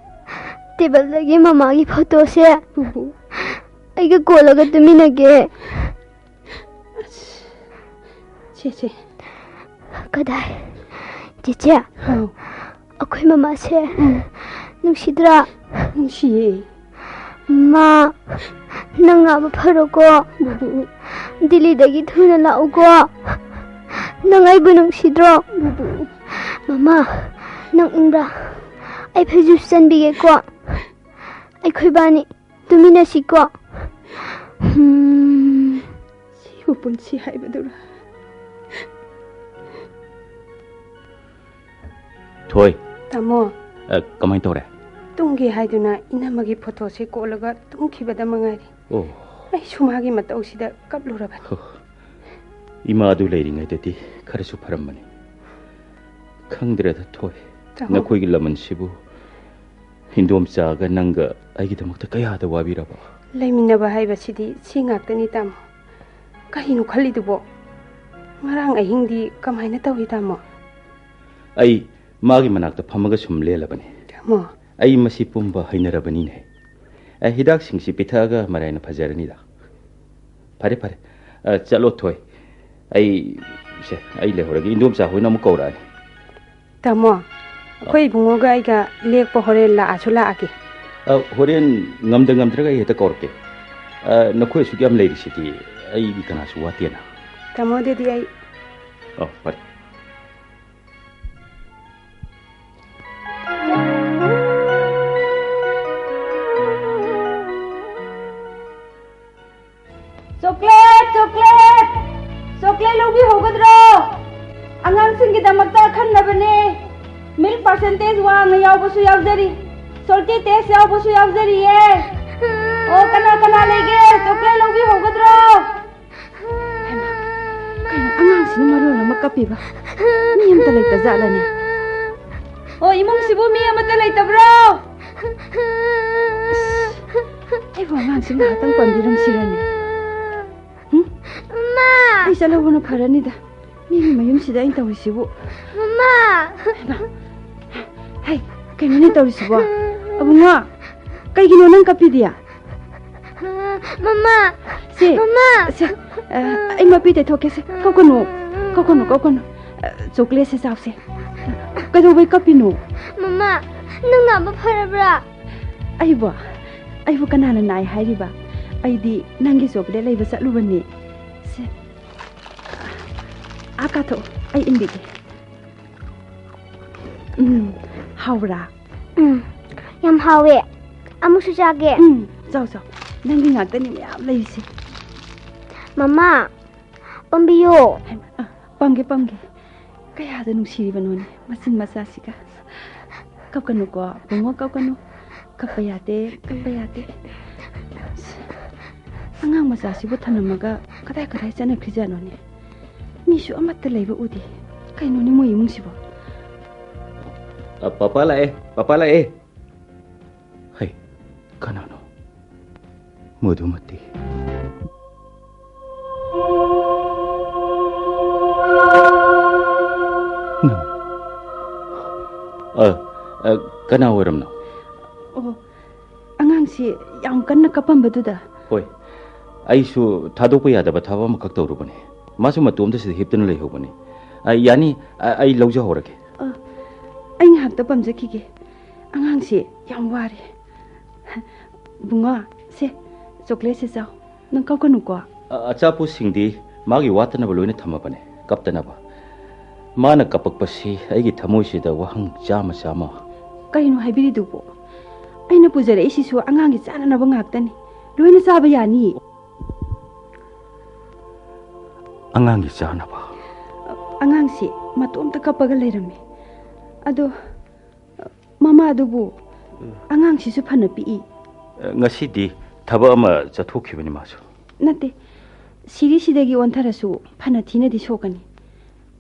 ꯇꯦꯕꯜꯗꯒꯤ ꯃꯃꯥꯒꯤ ꯐꯣꯇꯣꯁꯦ ꯕꯨꯕꯨ꯫ ꯑꯩꯒ ꯀꯣꯜꯂꯒ ꯇꯨꯃꯤꯟꯅꯒꯦ꯫ ꯑꯁ, ꯁꯦ, ꯁꯦ꯫ ꯀꯗꯥꯏ? ꯆꯦꯆꯦ, ꯍꯥꯎ꯫ ꯑꯩꯈꯣꯏ ꯃꯃꯥꯁꯦ ꯎꯝ꯫ ꯅꯨꯡꯁꯤꯗ꯭ꯔꯥ? ꯅꯨꯡꯁꯤꯌꯦ꯫ ꯃꯥ, ꯅꯪ ꯅꯥꯕ ꯐꯔꯣꯀꯣ꯫ ꯕꯨꯕꯨ꯫ ꯗꯤꯜꯂꯤꯗꯒꯤ ꯊꯨꯅ ꯂꯥꯛꯎꯀꯣ꯫ ꯅꯪ ꯑꯩꯕꯨ ꯅꯨꯡꯁꯤꯗ꯭ꯔꯣ? ꯕꯨꯕꯨ꯫ ꯃꯃꯥ, ꯅꯪ ꯏꯪꯕ꯭ꯔꯥ? ꯑꯩ ꯐꯩꯖꯨꯞ ꯆꯟꯕꯤꯒꯦꯀꯣ꯫ ꯑꯩꯈꯣꯏꯕꯥꯅꯤ ꯇꯨꯃꯤꯟꯅꯁꯤꯀꯣ꯫ ꯍꯝ꯫ ꯁꯤꯕꯨ ꯄꯨꯟꯁꯤ ꯍꯥꯏꯕꯗꯨꯔꯥ? ꯊꯣꯏ꯫ ꯇꯥꯃꯣ꯫ ꯑ, ꯀꯃꯥꯏꯅ ꯇꯧꯔꯦ? ꯇꯨꯝꯒꯦ ꯍꯥꯏꯗꯨꯅ ꯏꯅꯝꯃꯒꯤ ꯐꯣꯇꯣꯁꯦ ꯀꯣꯠꯂꯒ ꯇꯨꯝꯈꯤꯕꯗ ꯃꯉꯥꯏꯔꯤ꯫ ꯑꯣ꯫ ꯑꯩ ꯁꯨꯃꯥꯒꯤ ꯃꯇꯧꯁꯤꯗ ꯀꯞꯂꯨꯔꯕꯅꯤ꯫ ꯍꯣ꯫ ꯏꯃꯥꯗꯨ ꯂꯩꯔꯤꯉꯩꯗꯗꯤ ꯈꯔꯁꯨ ꯐꯔꯝꯕꯅꯤ꯫ ꯈꯪꯗ꯭ꯔꯦꯗ ꯊꯣꯏ꯫ ꯇꯥꯃꯣ꯫ ꯅꯈꯣꯏꯒꯤ ꯂꯃꯟꯁꯤꯕꯨ ꯏꯟꯗꯣꯝꯆꯥꯒ ꯅꯪꯒ ꯑꯩꯒꯤꯗꯃꯛꯇ ꯀꯌꯥꯗ ꯋꯥꯕꯤꯔꯕ? ꯂꯩꯃꯤꯟꯅꯕ ꯍꯥꯏꯕꯁꯤꯗꯤ ꯁꯤ ꯉꯥꯛꯇꯅꯤ, ꯇꯥꯃꯣ꯫ ꯀꯔꯤꯅꯣ ꯈꯜꯂꯤꯗꯨꯕꯣ? ꯉꯔꯥꯡ ꯑꯍꯤꯡꯗꯤ ꯀꯃꯥꯏꯅ ꯇꯧꯏ, ꯇꯥꯃꯣ? ꯑꯩ ꯃꯥꯒꯤ ꯃꯅꯥꯛꯇ ꯐꯝꯃꯒ ꯁꯨꯝ ꯂꯦꯜꯂꯕꯅꯤ꯫ ꯇꯥꯃꯣ꯫ ꯑꯩ ꯃꯁꯤ ꯄꯨꯝꯕ ꯍꯩꯅꯔꯕꯅꯤꯅꯦ꯫ ꯑꯦ, ꯍꯤꯗꯥꯛꯁꯤꯡꯁꯤ ꯄꯤꯊꯛꯑꯒ ꯃꯔꯥꯏꯅ ꯐꯖꯔꯅꯤꯗ꯫ ꯐꯔꯦ, ꯐꯔꯦ꯫ ꯑ, ꯆꯠꯂꯣ ꯊꯣꯏ꯫ ꯑꯩ, ꯁꯦ, ꯑꯩ ꯂꯩꯍꯧꯔꯒꯦ꯫ ꯏꯟꯗꯣꯝꯆꯥ ꯍꯣꯏꯅ ꯑꯃꯨꯛ ꯀꯧꯔꯛꯑꯅꯤ꯫ ꯇꯥꯃꯣ, ꯑꯩꯈꯣꯏ ꯏꯕꯨꯡꯉꯣꯒ ꯑꯩꯒ ꯂꯦꯛꯄ ꯍꯣꯔꯦꯟ ꯂꯥꯛꯑꯁꯨ ꯂꯥꯛꯑꯒꯦ꯫ ꯑ, ꯍꯣꯔꯦꯟ ꯉꯝꯗ ꯉꯝꯗ꯭ꯔꯒ ꯑꯩ ꯍꯦꯛꯇ ꯀꯧꯔꯛꯀꯦ꯫ ꯑ, ꯅꯈꯣꯏ ꯑꯁꯨꯛ ꯌꯥꯝ ꯂꯩꯔꯤꯁꯤꯗꯤ ꯑꯩꯒꯤ ꯀꯅꯥꯁꯨ ꯋꯥꯠꯇꯦꯅ꯫ ꯇꯥꯃꯣ, ꯑꯗꯨꯗꯤ ꯑꯩ ꯑ, ꯐꯔꯦ꯫ Chocolate, chocolate! ꯆꯣꯀ꯭ꯂꯦꯠ ꯂꯧꯕꯤꯍꯧꯒꯗ꯭ꯔꯣ? ꯑꯉꯥꯡꯁꯤꯡꯒꯤꯗꯃꯛꯇ ꯑꯈꯟꯅꯕꯅꯦ꯫ ꯃꯤꯜꯛ ꯄꯥꯔꯁꯦꯟꯇꯦꯖ ꯋꯥꯡꯅ ꯌꯥꯎꯕꯁꯨ ꯌꯥꯎꯖꯔꯤ, ꯁꯣꯜꯇꯤ ꯇꯦꯁ ꯌꯥꯎꯕꯁꯨ ꯌꯥꯎꯖꯔꯤꯌꯦ꯫ ꯑꯣ, ꯀꯅꯥ ꯀꯅꯥ ꯂꯩꯒꯦ? ꯆꯣꯀ꯭ꯂꯦꯠ ꯂꯧꯕꯤꯍꯧꯒꯗ꯭ꯔꯣ? ꯍꯩꯃꯥ, ꯀꯩꯅꯣ ꯑꯉꯥꯡꯁꯤꯅ ꯃꯔꯣꯜ ꯑꯃ ꯀꯞꯄꯤꯕ? ꯃꯤ ꯑꯝꯇ ꯂꯩꯇ ꯖꯥꯠꯂꯅꯦ? ꯑꯣ, ꯏꯃꯨꯡꯁꯤꯕꯨ ꯃꯤ ꯑꯃꯠꯇ ꯂꯩꯇꯕ꯭ꯔꯣ? ꯑꯁ, ꯑꯩꯕꯨ ꯑꯉꯥꯡꯁꯤ ꯉꯥꯏꯍꯥꯛꯇꯪ ꯄꯥꯝꯕꯤꯔꯝꯁꯤꯔꯅꯦ? ꯍꯨꯝ? ꯃꯃꯥ! ꯑꯩ ꯆꯠꯍꯧꯕꯅ ꯐꯔꯅꯤꯗ꯫ ꯃꯤꯒꯤ ꯃꯌꯨꯝꯁꯤꯗ ꯑꯩꯅ ꯇꯧꯔꯤꯁꯤꯕꯨ꯫ ꯃꯃꯥ! ꯍꯩꯃꯥ! ꯍꯩ, ꯀꯩꯅꯣꯅꯦ ꯇꯧꯔꯤꯁꯤꯕꯣ? ꯑꯕꯨꯡꯉꯣ, ꯀꯩꯒꯤꯅꯣ ꯅꯪ ꯀꯞꯄꯤꯗꯤ? ꯃꯃꯥ! ꯁꯦ, ꯃꯃꯥ! ꯁꯦ, ꯑ, ꯑꯩ ꯃꯄꯤ ꯇꯩꯊꯣꯛꯀꯦꯁꯦ꯫ ꯀꯞꯀꯅꯨ, ꯀꯞꯀꯅꯨ, ꯀꯞꯀꯅꯨ꯫ ꯑ, ꯆꯣꯀ꯭ꯂꯦꯠꯁꯦ ꯆꯥꯎꯁꯦ꯫ ꯀꯩꯗꯧꯕꯩ ꯀꯞꯄꯤꯅꯣ? ꯃꯃꯥ, ꯅꯪ ꯅꯥꯕ ꯐꯔꯕ꯭ꯔꯥ? ꯑꯩꯕꯣ? ꯑꯩꯕꯨ ꯀꯅꯥꯅ ꯅꯥꯏ ꯍꯥꯏꯔꯤꯕ? ꯑꯩꯗꯤ ꯅꯪꯒꯤ ꯆꯣꯀ꯭ꯂꯦꯠ ꯂꯩꯕ ꯆꯠꯂꯨꯕꯅꯦ꯫ ꯁꯦ, ꯑꯥ ꯀꯥꯊꯣꯛꯑꯣ, ꯑꯩ ꯏꯟꯕꯤꯒꯦ꯫ ꯎꯝ, ꯍꯥꯎꯕ꯭ꯔꯥ? ꯎꯝ, ꯌꯥꯝ ꯍꯥꯎꯋꯦ꯫ ꯑꯃꯨꯛꯁꯨ ꯆꯥꯒꯦ꯫ ꯎꯝ, ꯆꯥꯎ, ꯆꯥꯎ꯫ ꯅꯪꯒꯤ ꯉꯥꯛꯇꯅꯤ ꯃꯌꯥꯝ ꯂꯩꯔꯤꯁꯦ꯫ ꯃꯃꯥ, ꯄꯥꯝꯕꯤꯌꯣ꯫ ꯍꯩꯃꯥ, ꯑ, ꯄꯥꯝꯒꯦ, ꯄꯥꯝꯒꯦ꯫ ꯀꯌꯥꯗ ꯅꯨꯡꯁꯤꯔꯤꯕꯅꯣꯅꯦ ꯃꯆꯤꯟ ꯃꯆꯥꯁꯤꯒ꯫ ꯀꯞꯀꯅꯨꯀꯣ ꯕꯨꯡꯉꯣ, ꯀꯞꯀꯅꯨ꯫ ꯀꯞꯄ ꯌꯥꯗꯦ, ꯀꯞꯄ ꯌꯥꯗꯦ꯫ ꯑꯉꯥꯡ ꯃꯆꯥꯁꯤꯕꯨ ꯊꯅꯝꯃꯒ ꯀꯗꯥꯏ ꯀꯗꯥꯏ ꯆꯠꯅꯈ꯭ꯔꯤꯖꯥꯠꯅꯣꯅꯦ? ꯃꯤꯁꯨ ꯑꯃꯠꯇ ꯂꯩꯕ ꯎꯗꯦ꯫ ꯀꯩꯅꯣꯅꯦ ꯃꯣꯏ ꯏꯃꯨꯡꯁꯤꯕꯣ? ꯑ, ꯄꯄꯥ ꯂꯥꯛꯑꯦ, ꯄꯄꯥ ꯂꯥꯛꯑꯦ꯫ ꯍꯩ, ꯀꯅꯥꯅꯣ? ꯃꯗꯨꯃꯇꯤ꯫ ꯅꯪ꯫ ꯑ, ꯑ, ꯀꯅꯥ ꯑꯣꯏꯔꯝꯅꯣ? ꯑꯣ, ꯑꯉꯥꯡꯁꯤ ꯌꯥꯝ ꯀꯟꯅ ꯀꯞꯄꯝꯕꯗꯨꯗ꯫ ꯍꯣꯏ, ꯑꯩꯁꯨ ꯊꯥꯗꯣꯛꯄ ꯌꯥꯗꯕ ꯊꯕꯛ ꯑꯃꯈꯛ ꯇꯧꯔꯨꯕꯅꯦ꯫ ꯃꯥꯁꯨ ꯃꯇꯣꯝꯇ ꯁꯤꯗ ꯍꯤꯞꯇꯨꯅ ꯂꯩꯍꯧꯕꯅꯦ꯫ ꯑ, ꯌꯥꯅꯤ, ꯑ, ꯑꯩ ꯂꯧꯖꯍꯧꯔꯒꯦ꯫ ꯑ, ꯑꯩ ꯉꯥꯏꯍꯥꯛꯇ ꯄꯝꯖꯈꯤꯒꯦ꯫ ꯑꯉꯥꯡꯁꯤ ꯌꯥꯝ ꯋꯥꯔꯦ꯫ ꯕꯨꯡꯉꯣ, ꯁꯦ, ꯆꯣꯀ꯭ꯂꯦꯠꯁꯦ ꯆꯥꯎ꯫ ꯅꯪ ꯀꯞꯀꯅꯨꯀꯣ꯫ ꯑ-, ꯑꯆꯥꯄꯣꯠꯁꯤꯡꯗꯤ ꯃꯥꯒꯤ ꯋꯥꯠꯇꯅꯕ ꯂꯣꯏꯅ ꯊꯝꯃꯕꯅꯦ, ꯀꯞꯇꯅꯕ꯫ ꯃꯥꯅ ꯀꯞꯄꯛꯄꯁꯤ ꯑꯩꯒꯤ ꯊꯃꯣꯏꯁꯤꯗ ꯋꯥꯍꯪ ꯆꯥꯝꯃ ꯆꯥꯝꯃ꯫ ꯀꯔꯤꯅꯣ ꯍꯥꯏꯕꯤꯔꯤꯗꯨꯕꯣ? ꯑꯩꯅ ꯄꯨꯖꯔꯛꯏꯁꯤꯁꯨ ꯑꯉꯥꯡꯒꯤ ꯆꯥꯅꯅꯕ ꯉꯥꯛꯇꯅꯤ꯫ ꯂꯣꯏꯅ ꯆꯥꯕ ꯌꯥꯅꯤꯌꯦ꯫ ꯑꯉꯥꯡꯒꯤ ꯆꯥꯅꯕ? ꯑꯉꯥꯡꯁꯤ ꯃꯇꯣꯝꯇ ꯀꯞꯄꯒ ꯂꯩꯔꯝꯃꯤ꯫ ꯑꯗꯣ ꯃꯃꯥꯗꯨꯕꯨ ꯑꯉꯥꯡꯁꯤꯁꯨ ꯐꯅ ꯄꯤꯛꯏ꯫ ꯉꯁꯤꯗꯤ ꯊꯕꯛ ꯑꯃ ꯆꯠꯊꯣꯛꯈꯤꯕꯅꯤ ꯃꯥꯁꯨ꯫ ꯅꯠꯇꯦ, ꯁꯤꯔꯤꯁꯤꯗꯒꯤ ꯑꯣꯟꯊꯔꯁꯨ ꯐꯅ ꯊꯤꯅꯗꯤ ꯁꯣꯛꯀꯅꯤ꯫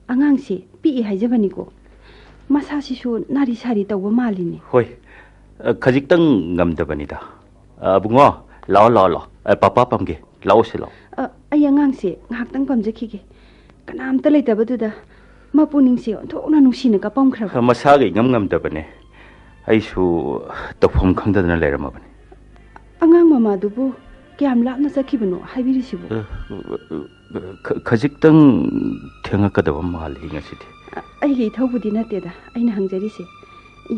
ꯑꯉꯥꯡꯁꯤ ꯄꯤꯛꯏ ꯍꯥꯏꯖꯕꯅꯤꯀꯣ꯫ ꯃꯁꯥꯁꯤꯁꯨ ꯅꯥꯔꯤ ꯁꯥꯔꯤ ꯇꯧꯕ ꯃꯥꯜꯂꯤꯅꯦ꯫ ꯍꯣꯏ, ꯑ, ꯈꯖꯤꯛꯇꯪ ꯉꯝꯗꯕꯅꯤꯗ꯫ ꯑ, ꯑꯕꯨꯡꯉꯣ, ꯂꯥꯛꯑꯣ, ꯂꯥꯛꯑꯣ, ꯂꯥꯛꯑꯣ꯫ ꯑ, ꯄꯄꯥ ꯄꯝꯒꯦ꯫ ꯂꯥꯛꯑꯣꯁꯦ, ꯂꯥꯛꯑꯣ꯫ ꯑ, ꯑꯩ ꯑꯉꯥꯡꯁꯦ ꯉꯥꯏꯍꯥꯛꯇꯪ ꯄꯝꯖꯈꯤꯒꯦ꯫ ꯀꯅꯥꯝꯇ ꯂꯩꯇꯕꯗꯨꯗ ꯃꯄꯨꯛꯅꯤꯡꯁꯦ ꯑꯣꯟꯊꯣꯛꯅ ꯅꯨꯡꯁꯤꯅ ꯀꯞꯄꯝꯈ꯭ꯔꯕ꯫ ꯃꯁꯥꯒ ꯏꯉꯝ ꯉꯝꯗꯕꯅꯦ꯫ ꯑꯩꯁꯨ ꯇꯧꯐꯝ ꯈꯪꯗꯗꯅ ꯂꯩꯔꯝꯃꯕꯅꯦ꯫ ꯑꯉꯥꯡ ꯃꯃꯥꯗꯨꯕꯨ ꯀꯌꯥꯝ ꯂꯥꯞꯅ ꯆꯠꯈꯤꯕꯅꯣ ꯍꯥꯏꯕꯤꯔꯤꯁꯤꯕꯨ? ꯑ, ꯑ, ꯈ-, ꯈꯖꯤꯛꯇꯪ ꯊꯦꯡꯉꯛꯀꯗꯕ ꯃꯥꯜꯂꯤ ꯉꯁꯤꯗꯤ꯫ ꯑ, ꯑꯩꯒꯤ ꯏꯊꯧꯕꯨꯗꯤ ꯅꯠꯇꯦꯗ ꯑꯩꯅ ꯍꯪꯖꯔꯤꯁꯦ꯫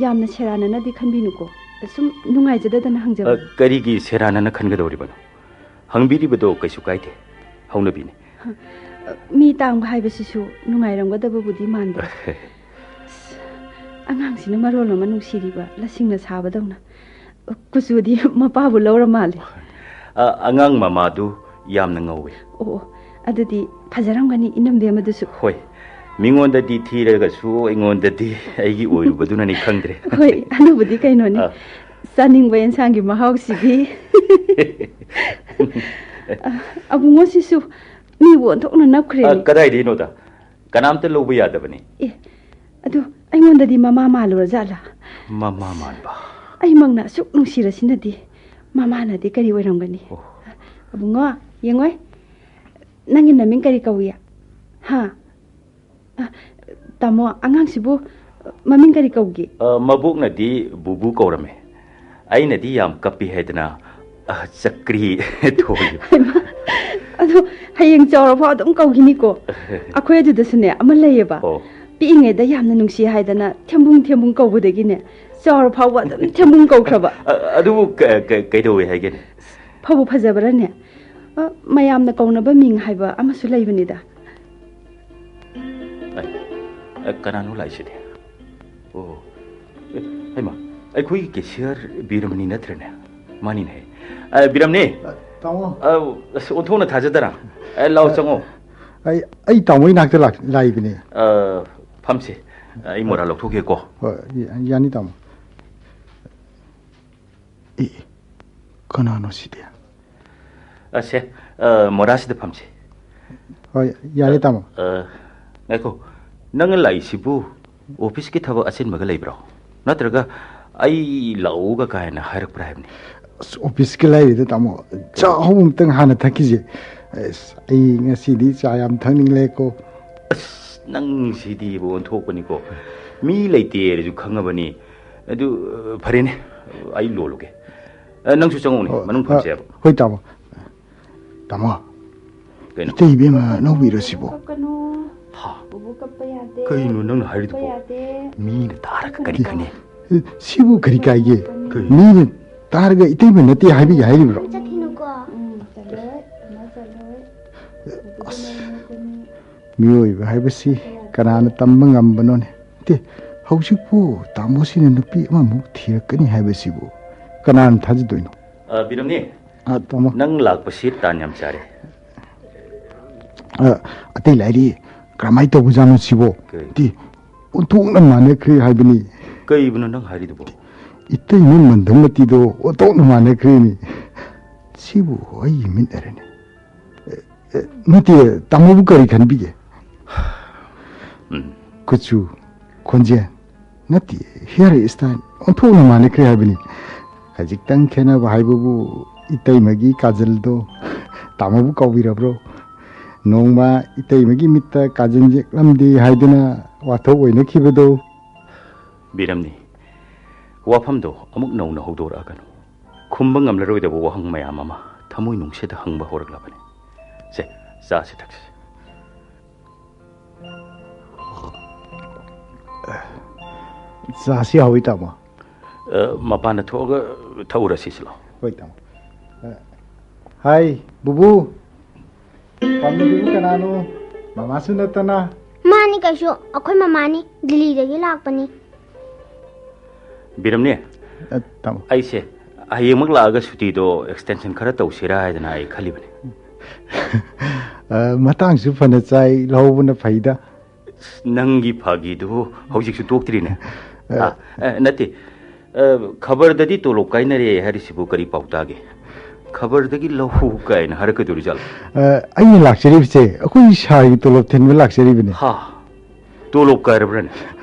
ꯌꯥꯝꯅ ꯁꯦꯔꯥꯟꯅꯅꯗꯤ ꯈꯟꯕꯤꯅꯨꯀꯣ꯫ ꯁꯨꯝ ꯅꯨꯡꯉꯥꯏꯖꯗꯗꯅ ꯑ, ꯍꯪꯖꯕꯅꯤ꯫ ꯀꯔꯤꯒꯤ ꯁꯦꯔꯥꯟꯅꯅ ꯈꯟꯒꯗꯧꯔꯤꯕꯅꯣ? ꯍꯪꯕꯤꯔꯤꯕꯗꯣ ꯀꯩꯁꯨ ꯀꯥꯏꯗꯦ꯫ ꯍꯧꯅꯕꯤꯅꯤ꯫ ꯃꯤ ꯇꯥꯡꯕ ꯍꯥꯏꯕꯁꯤꯁꯨ ꯅꯨꯡꯉꯥꯏꯔꯝꯒꯗꯕꯕꯨꯗꯤ ꯃꯥꯟꯗꯦ꯫ ꯑꯁ, ꯑꯉꯥꯡꯁꯤꯅ ꯃꯔꯣꯜ ꯑꯃ ꯅꯨꯡꯁꯤꯔꯤꯕ, ꯂꯁꯤꯡꯅ ꯁꯥꯕꯗꯧꯅ꯫ ꯀꯨꯆꯨꯗꯤ ꯃꯄꯥꯕꯨ ꯂꯧꯔ ꯃꯥꯜꯂꯦ꯫ ꯑ, ꯑꯉꯥꯡ ꯃꯃꯥꯗꯨ ꯌꯥꯝꯅ ꯉꯧꯋꯤ꯫ ꯑꯣ, ꯑꯣ, ꯑꯗꯨꯗꯤ ꯐꯖꯔꯝꯒꯅꯤ ꯏꯅꯝꯕꯦꯝꯃꯗꯨꯁꯨ꯫ ꯍꯣꯏ, ꯃꯤꯉꯣꯟꯗꯗꯤ ꯊꯤꯔꯒꯁꯨ ꯑꯩꯉꯣꯟꯗꯗꯤ ꯑꯩꯒꯤ ꯑꯣꯏꯔꯨꯕꯗꯨꯅꯅꯤ ꯈꯪꯗ꯭ꯔꯦ꯫ ꯍꯣꯏ, ꯑꯗꯨꯕꯨꯗꯤ ꯀꯩꯅꯣꯅꯤ꯫ ꯑꯥ꯫ ꯆꯥꯅꯤꯡꯕ ꯑꯦꯟꯁꯥꯡꯒꯤ ꯃꯍꯥꯎꯁꯤꯗꯤ꯫ ꯑ, ꯑꯕꯨꯡꯉꯣ ꯁꯤꯁꯨ ꯃꯤꯕꯨ ꯑꯣꯟꯊꯣꯛꯅ ꯅꯞꯈ꯭ꯔꯦꯅꯦ꯫ ꯑ, ꯀꯗꯥꯏꯗꯩꯅꯣꯗ? ꯀꯅꯥꯝꯇ ꯂꯧꯕ ꯌꯥꯗꯕꯅꯤ꯫ ꯑꯦ, ꯑꯗꯨ ꯑꯩꯉꯣꯟꯗꯗꯤ ꯃꯃꯥ ꯃꯥꯜꯂꯨꯔ ꯖꯥꯠꯂꯥ? ꯃꯃꯥ ꯃꯥꯟꯕ꯫ ꯑꯩꯃꯛꯅ ꯑꯁꯨꯛ ꯅꯨꯡꯁꯤꯔꯁꯤꯅꯗꯤ ꯃꯃꯥꯅꯗꯤ ꯀꯔꯤ ꯑꯣꯏꯔꯝꯒꯅꯤ? ꯑꯣ꯫ ꯑꯕꯨꯡꯉꯣ, ꯌꯦꯡꯉꯣꯏ꯫ ꯅꯪꯒꯤ ꯅꯃꯤꯡ ꯀꯔꯤ ꯀꯧꯏ? ꯍꯥ? ꯑ, ꯇꯥꯃꯣ, ꯑꯉꯥꯡꯁꯤꯕꯨ ꯃꯃꯤꯡ ꯀꯔꯤ ꯀꯧꯒꯦ? ꯑ, ꯃꯕꯣꯛꯅꯗꯤ ꯕꯨꯕꯨ ꯀꯧꯔꯝꯃꯦ꯫ ꯑꯩꯅꯗꯤ ꯌꯥꯝ ꯀꯞꯄꯤ ꯍꯥꯏꯗꯅ, ꯑ, ꯆꯀ꯭ꯔꯤ ꯊꯣꯜꯂꯤ꯫ ꯍꯩꯃꯥ, ꯑꯗꯣ ꯍꯌꯦꯡ ꯆꯥꯎꯔꯐꯥꯎ ꯑꯗꯨꯝ ꯀꯧꯈꯤꯅꯤꯀꯣ꯫ ꯑꯩꯈꯣꯏ ꯑꯗꯨꯗꯁꯨꯅꯦ ꯑꯃ ꯂꯩꯌꯦꯕ꯫ ꯑꯣ꯫ ꯄꯤꯛꯏꯉꯩꯗ ꯌꯥꯝꯅ ꯅꯨꯡꯁꯤ ꯍꯥꯏꯗꯅ ꯊꯦꯝꯕꯨꯡ ꯊꯦꯝꯕꯨꯡ ꯀꯧꯕꯗꯒꯤꯅꯦ, ꯆꯥꯎꯔꯐꯥꯎꯕ ꯑꯗꯨꯝ ꯊꯦꯝꯕꯨꯡ ꯀꯧꯈ꯭ꯔꯕ꯫ ꯑ, ꯑꯗꯨꯕꯨ ꯀ-, ꯀ-, ꯀꯩꯗꯧꯋꯦ ꯍꯥꯏꯒꯦꯅꯦ? ꯐꯕꯨ ꯐꯖꯕ꯭ꯔꯥꯅꯦ? ꯑ, ꯃꯌꯥꯝꯅ ꯀꯧꯅꯕ ꯃꯤꯡ ꯍꯥꯏꯕ ꯑꯃꯁꯨ ꯂꯩꯕꯅꯤꯗ꯫ ꯑꯦ, ꯑꯦ, ꯀꯅꯥꯅꯣ ꯂꯥꯛꯏꯁꯤꯗꯤ? ꯑꯣ, ꯑꯦ, ꯍꯩꯃꯥ, ꯑꯩꯈꯣꯏꯒꯤ cashier ꯕꯤꯔꯃꯅꯤ ꯅꯠꯇ꯭ꯔꯅꯦ? ꯃꯥꯅꯤꯅꯦ꯫ ꯑꯦ, ꯕꯤꯔꯃꯅꯤ! ꯑ, ꯇꯥꯃꯣ꯫ ꯑ, ꯑꯁ, ꯑꯣꯟꯊꯣꯛꯅ ꯊꯥꯖꯗꯅ꯫ ꯑꯦ, ꯂꯥꯎ, ꯑ, ꯆꯪꯉꯣ꯫ ꯑꯩ, ꯑꯩ ꯇꯥꯃꯣ ꯏꯅꯥꯛꯇ ꯂꯥꯛ-, ꯂꯥꯛꯏꯕꯅꯦ꯫ ꯑ, ꯐꯝꯁꯦ꯫ ꯑꯩ ꯃꯣꯔꯥ ꯂꯧꯊꯣꯛꯀꯦꯀꯣ꯫ ꯍꯣꯏ, ꯌꯥ-, ꯌꯥꯅꯤ, ꯇꯥꯃꯣ꯫ ꯑꯦ, ꯀꯅꯥꯅꯣ ꯁꯤꯗꯤ? ꯑ, ꯁꯦ, ꯑ, ꯃꯣꯔꯥꯁꯤꯗ ꯐꯝꯁꯤ꯫ ꯍꯣꯏ, ꯌꯥꯔꯦ, ꯑ, ꯇꯥꯃꯣ꯫ ꯑ, ꯉꯥꯏꯈꯣ, ꯅꯪꯅ ꯂꯥꯛꯏꯁꯤꯕꯨ officeꯀꯤ ꯊꯕꯛ ꯑꯆꯤꯟꯕꯒ ꯂꯩꯕ꯭ꯔꯣ? ꯅꯠꯇ꯭ꯔꯒ ꯑꯩ ꯂꯥꯛꯎꯒ ꯀꯥꯏꯅ ꯍꯥꯏꯔꯛꯄ꯭ꯔꯥ ꯍꯥꯏꯕꯅꯤ? ꯑꯁ, officeꯀꯤ ꯂꯥꯏꯔꯤꯗ, ꯇꯥꯃꯣ꯫ ꯆꯥ ꯑꯍꯥꯎꯕ ꯑꯃꯇꯪ ꯍꯥꯟꯅ ꯊꯛꯈꯤꯁꯦ꯫ ꯑꯁ, ꯑꯩ ꯉꯁꯤꯗꯤ ꯆꯥ ꯌꯥꯝ ꯊꯛꯅꯤꯡꯂꯦꯀꯣ꯫ ꯑꯁ, ꯅꯪꯁꯤꯗꯤꯕ ꯑꯣꯟꯊꯣꯛꯄꯅꯤꯀꯣ꯫ ꯃꯤ ꯂꯩꯇꯦ ꯍꯥꯏꯔꯁꯨ ꯈꯪꯉꯕꯅꯤ꯫ ꯑꯗꯨ, ꯑ, ꯐꯔꯦꯅꯦ, ꯑꯩ ꯂꯣꯜꯂꯨꯒꯦ꯫ ꯑ, ꯅꯪꯁꯨ ꯆꯪꯉꯛꯎꯅꯦ, ꯑꯣ, ꯃꯅꯨꯡ ꯑ, ꯐꯝꯁꯦ ꯍꯥꯏꯕ꯫ ꯍꯣꯏ, ꯇꯥꯃꯣ꯫ ꯇꯥꯃꯣ, ꯀꯩꯅꯣ? ꯏꯇꯩ ꯏꯕꯦꯝꯃ ꯑꯅꯧꯕꯤꯔꯣ ꯁꯤꯕꯣ? ꯀꯞꯀꯅꯨ꯫ ꯍꯥ? ꯕꯨꯕꯨ ꯀꯞꯄ ꯌꯥꯗꯦ꯫ ꯀꯩꯅꯣ ꯅꯪꯅ ꯕꯨꯕꯨ ꯀꯞꯄ ꯍꯥꯏꯔꯤꯗꯨꯕꯣ? ꯌꯥꯗꯦ꯫ ꯃꯤꯅ ꯇꯥꯔꯒ ꯀꯔꯤ ꯈꯪꯅꯤ? ꯑꯦ, ꯁꯤꯕꯨ ꯀꯔꯤ ꯀꯥꯏꯒꯦ? ꯀꯩ? ꯃꯤꯅ ꯇꯥꯔꯒ ꯏꯇꯩꯃ ꯅꯠꯇꯦ ꯍꯥꯏꯕꯤꯒꯦ ꯍꯥꯏꯔꯤꯕ꯭ꯔꯣ? ꯆꯠꯈꯤꯅꯨꯀꯣ꯫ ꯎꯝ, ꯆꯠꯂꯣꯏ, ꯃꯥ ꯆꯠꯂꯣꯏ꯫ ꯑꯁ, ꯃꯤꯑꯣꯏꯕ ꯍꯥꯏꯕꯁꯤ ꯀꯅꯥꯅ ꯇꯝꯕ ꯉꯝꯕꯅꯣꯅꯦ? ꯇꯦ, ꯍꯧꯖꯤꯛꯄꯨ ꯇꯥꯃꯣꯁꯤꯅ ꯅꯨꯄꯤ ꯑꯃꯃꯨꯛ ꯊꯤꯔꯛꯀꯅꯤ ꯍꯥꯏꯕꯁꯤꯕꯨ ꯀꯅꯥꯅ ꯊꯥꯖꯗꯣꯏꯅꯣ? ꯑ, ꯕꯤꯔꯝꯅꯤ, ꯑ, ꯇꯥꯃꯣ꯫ ꯅꯪ ꯂꯥꯛꯄꯁꯤ ꯇꯥꯟ ꯌꯥꯝ ꯆꯥꯔꯦ꯫ ꯑ, ꯑꯇꯩ ꯂꯥꯏꯔꯤ, ꯀꯔꯝꯍꯥꯏꯅ ꯇꯧꯕꯖꯥꯠꯅꯣ ꯁꯤꯕꯣ? ꯀꯩ? ꯇꯤ, ꯑꯣꯟꯊꯣꯛꯅ ꯃꯥꯟꯅꯈ꯭ꯔꯦ ꯍꯥꯏꯕꯅꯤ꯫ ꯀꯩꯕꯨꯅꯣ ꯅꯪ ꯍꯥꯏꯔꯤꯗꯨꯕꯣ? ꯏꯇꯩꯃ ꯃꯟꯗꯃꯇꯤꯗꯣ ꯑꯣꯟꯊꯣꯛꯅ ꯃꯥꯟꯅꯈ꯭ꯔꯦꯅꯤ꯫ ꯁꯤꯕꯨ ꯑꯩꯒꯤ ꯃꯤꯠꯅꯔꯅꯦ꯫ ꯑꯦ, ꯑꯦ, ꯅꯠꯇꯦ, ꯇꯥꯃꯣꯕꯨ ꯀꯔꯤ ꯈꯟꯕꯤꯒꯦ? ꯎꯝ꯫ ꯀꯨꯆꯨ, ꯈꯣꯟꯖꯦꯜ, ꯅꯠꯇꯦ, hair style ꯑꯣꯟꯊꯣꯛꯅ ꯃꯥꯟꯅꯈ꯭ꯔꯦ ꯍꯥꯏꯕꯅꯤ꯫ ꯈꯖꯤꯛꯇꯪ ꯈꯦꯠꯅꯕ ꯍꯥꯏꯕꯕꯨ ꯏꯇꯩꯃꯒꯤ ꯀꯥꯖꯜꯗꯣ ꯇꯥꯃꯣꯕꯨ ꯀꯥꯎꯕꯤꯔꯕ꯭ꯔꯣ? ꯅꯣꯡꯃ ꯏꯇꯩꯃꯒꯤ ꯃꯤꯠꯇ ꯀꯥꯖꯜ ꯌꯦꯛꯂꯝꯗꯦ ꯍꯥꯏꯗꯨꯅ ꯋꯥꯊꯣꯛ ꯑꯣꯏꯅꯈꯤꯕꯗꯣ꯫ ꯕꯤꯔꯝꯅꯤ, ꯋꯥꯐꯝꯗꯣ ꯑꯃꯨꯛ ꯅꯧꯅ ꯍꯧꯗꯣꯔꯛꯑꯒꯅꯨ꯫ ꯈꯨꯝꯕ ꯉꯝꯂꯔꯣꯏꯗꯕ ꯋꯥꯍꯪ ꯃꯌꯥꯝ ꯑꯃ ꯊꯃꯣꯏ ꯅꯨꯡꯁꯤꯗ ꯍꯪꯕ ꯍꯧꯔꯛꯂꯕꯅꯤ꯫ ꯁꯦ, ꯆꯥꯁꯤ ꯊꯛꯁꯤ꯫ ꯆꯥꯁꯤ ꯍꯥꯎꯏ, ꯇꯥꯃꯣ꯫ ꯑ, ꯃꯄꯥꯟꯗ ꯊꯣꯛꯑꯒ ꯊꯛꯎꯔꯁꯤ, ꯁꯤꯂꯣ꯫ ꯍꯣꯏ, ꯇꯥꯃꯣ꯫ ꯑ, ꯍꯥꯏ, ꯕꯨꯕꯨ꯫ ꯄꯥꯝꯃꯤꯗꯨꯕꯨ ꯀꯅꯥꯅꯣ? ꯃꯃꯥꯁꯨ ꯅꯠꯇꯅ꯫ ꯃꯥꯅꯤ ꯀꯩꯁꯨ, ꯑꯩꯈꯣꯏ ꯃꯃꯥꯅꯤ, ꯗꯤꯜꯂꯤꯗꯒꯤ ꯂꯥꯛꯄꯅꯤ꯫ ꯕꯤꯔꯝꯅꯤ, ꯑ, ꯇꯥꯃꯣ꯫ ꯑꯩꯁꯦ ꯍꯌꯦꯡꯃꯛ ꯂꯥꯛꯑꯒ ꯁꯨꯇꯤꯗꯣ extension ꯈꯔ ꯇꯧꯁꯤꯔꯥ ꯍꯥꯏꯗꯅ ꯑꯩ ꯈꯜꯂꯤꯕꯅꯤ꯫ ꯑ, ꯃꯇꯥꯡꯁꯨ ꯐꯅ ꯆꯥꯏ, ꯂꯧꯍꯧꯕꯅ ꯐꯩꯗ꯫ ꯅꯪꯒꯤ ꯐꯥꯒꯤꯗꯨ ꯍꯧꯖꯤꯛꯁꯨ ꯇꯣꯛꯇ꯭ꯔꯤꯅꯦ꯫ ꯑ, ꯑ, ꯑ, ꯅꯠꯇꯦ꯫ ꯑ, ꯈꯕꯔꯗꯗꯤ ꯇꯣꯂꯣꯞ ꯀꯥꯏꯅꯔꯦ ꯍꯥꯏꯔꯤꯁꯤꯕꯨ ꯀꯔꯤ ꯄꯥꯎ ꯇꯥꯒꯦ? ꯈꯕꯔꯗꯒꯤ ꯂꯧꯍꯧ ꯀꯥꯏꯅ ꯍꯥꯏꯔꯛꯀꯗꯧꯔꯤꯖꯥꯠꯂꯣ? ꯑ, ꯑꯩꯅ ꯂꯥꯛꯆꯔꯤꯕꯁꯦ ꯑꯩꯈꯣꯏ ꯁꯥꯔꯒꯤ ꯇꯣꯂꯣꯞ ꯊꯤꯟꯕ ꯂꯥꯛꯆꯔꯤꯕꯅꯤ꯫ ꯍꯥ? ꯇꯣꯂꯣꯞ ꯀꯥꯏꯔꯕ꯭ꯔꯅꯦ?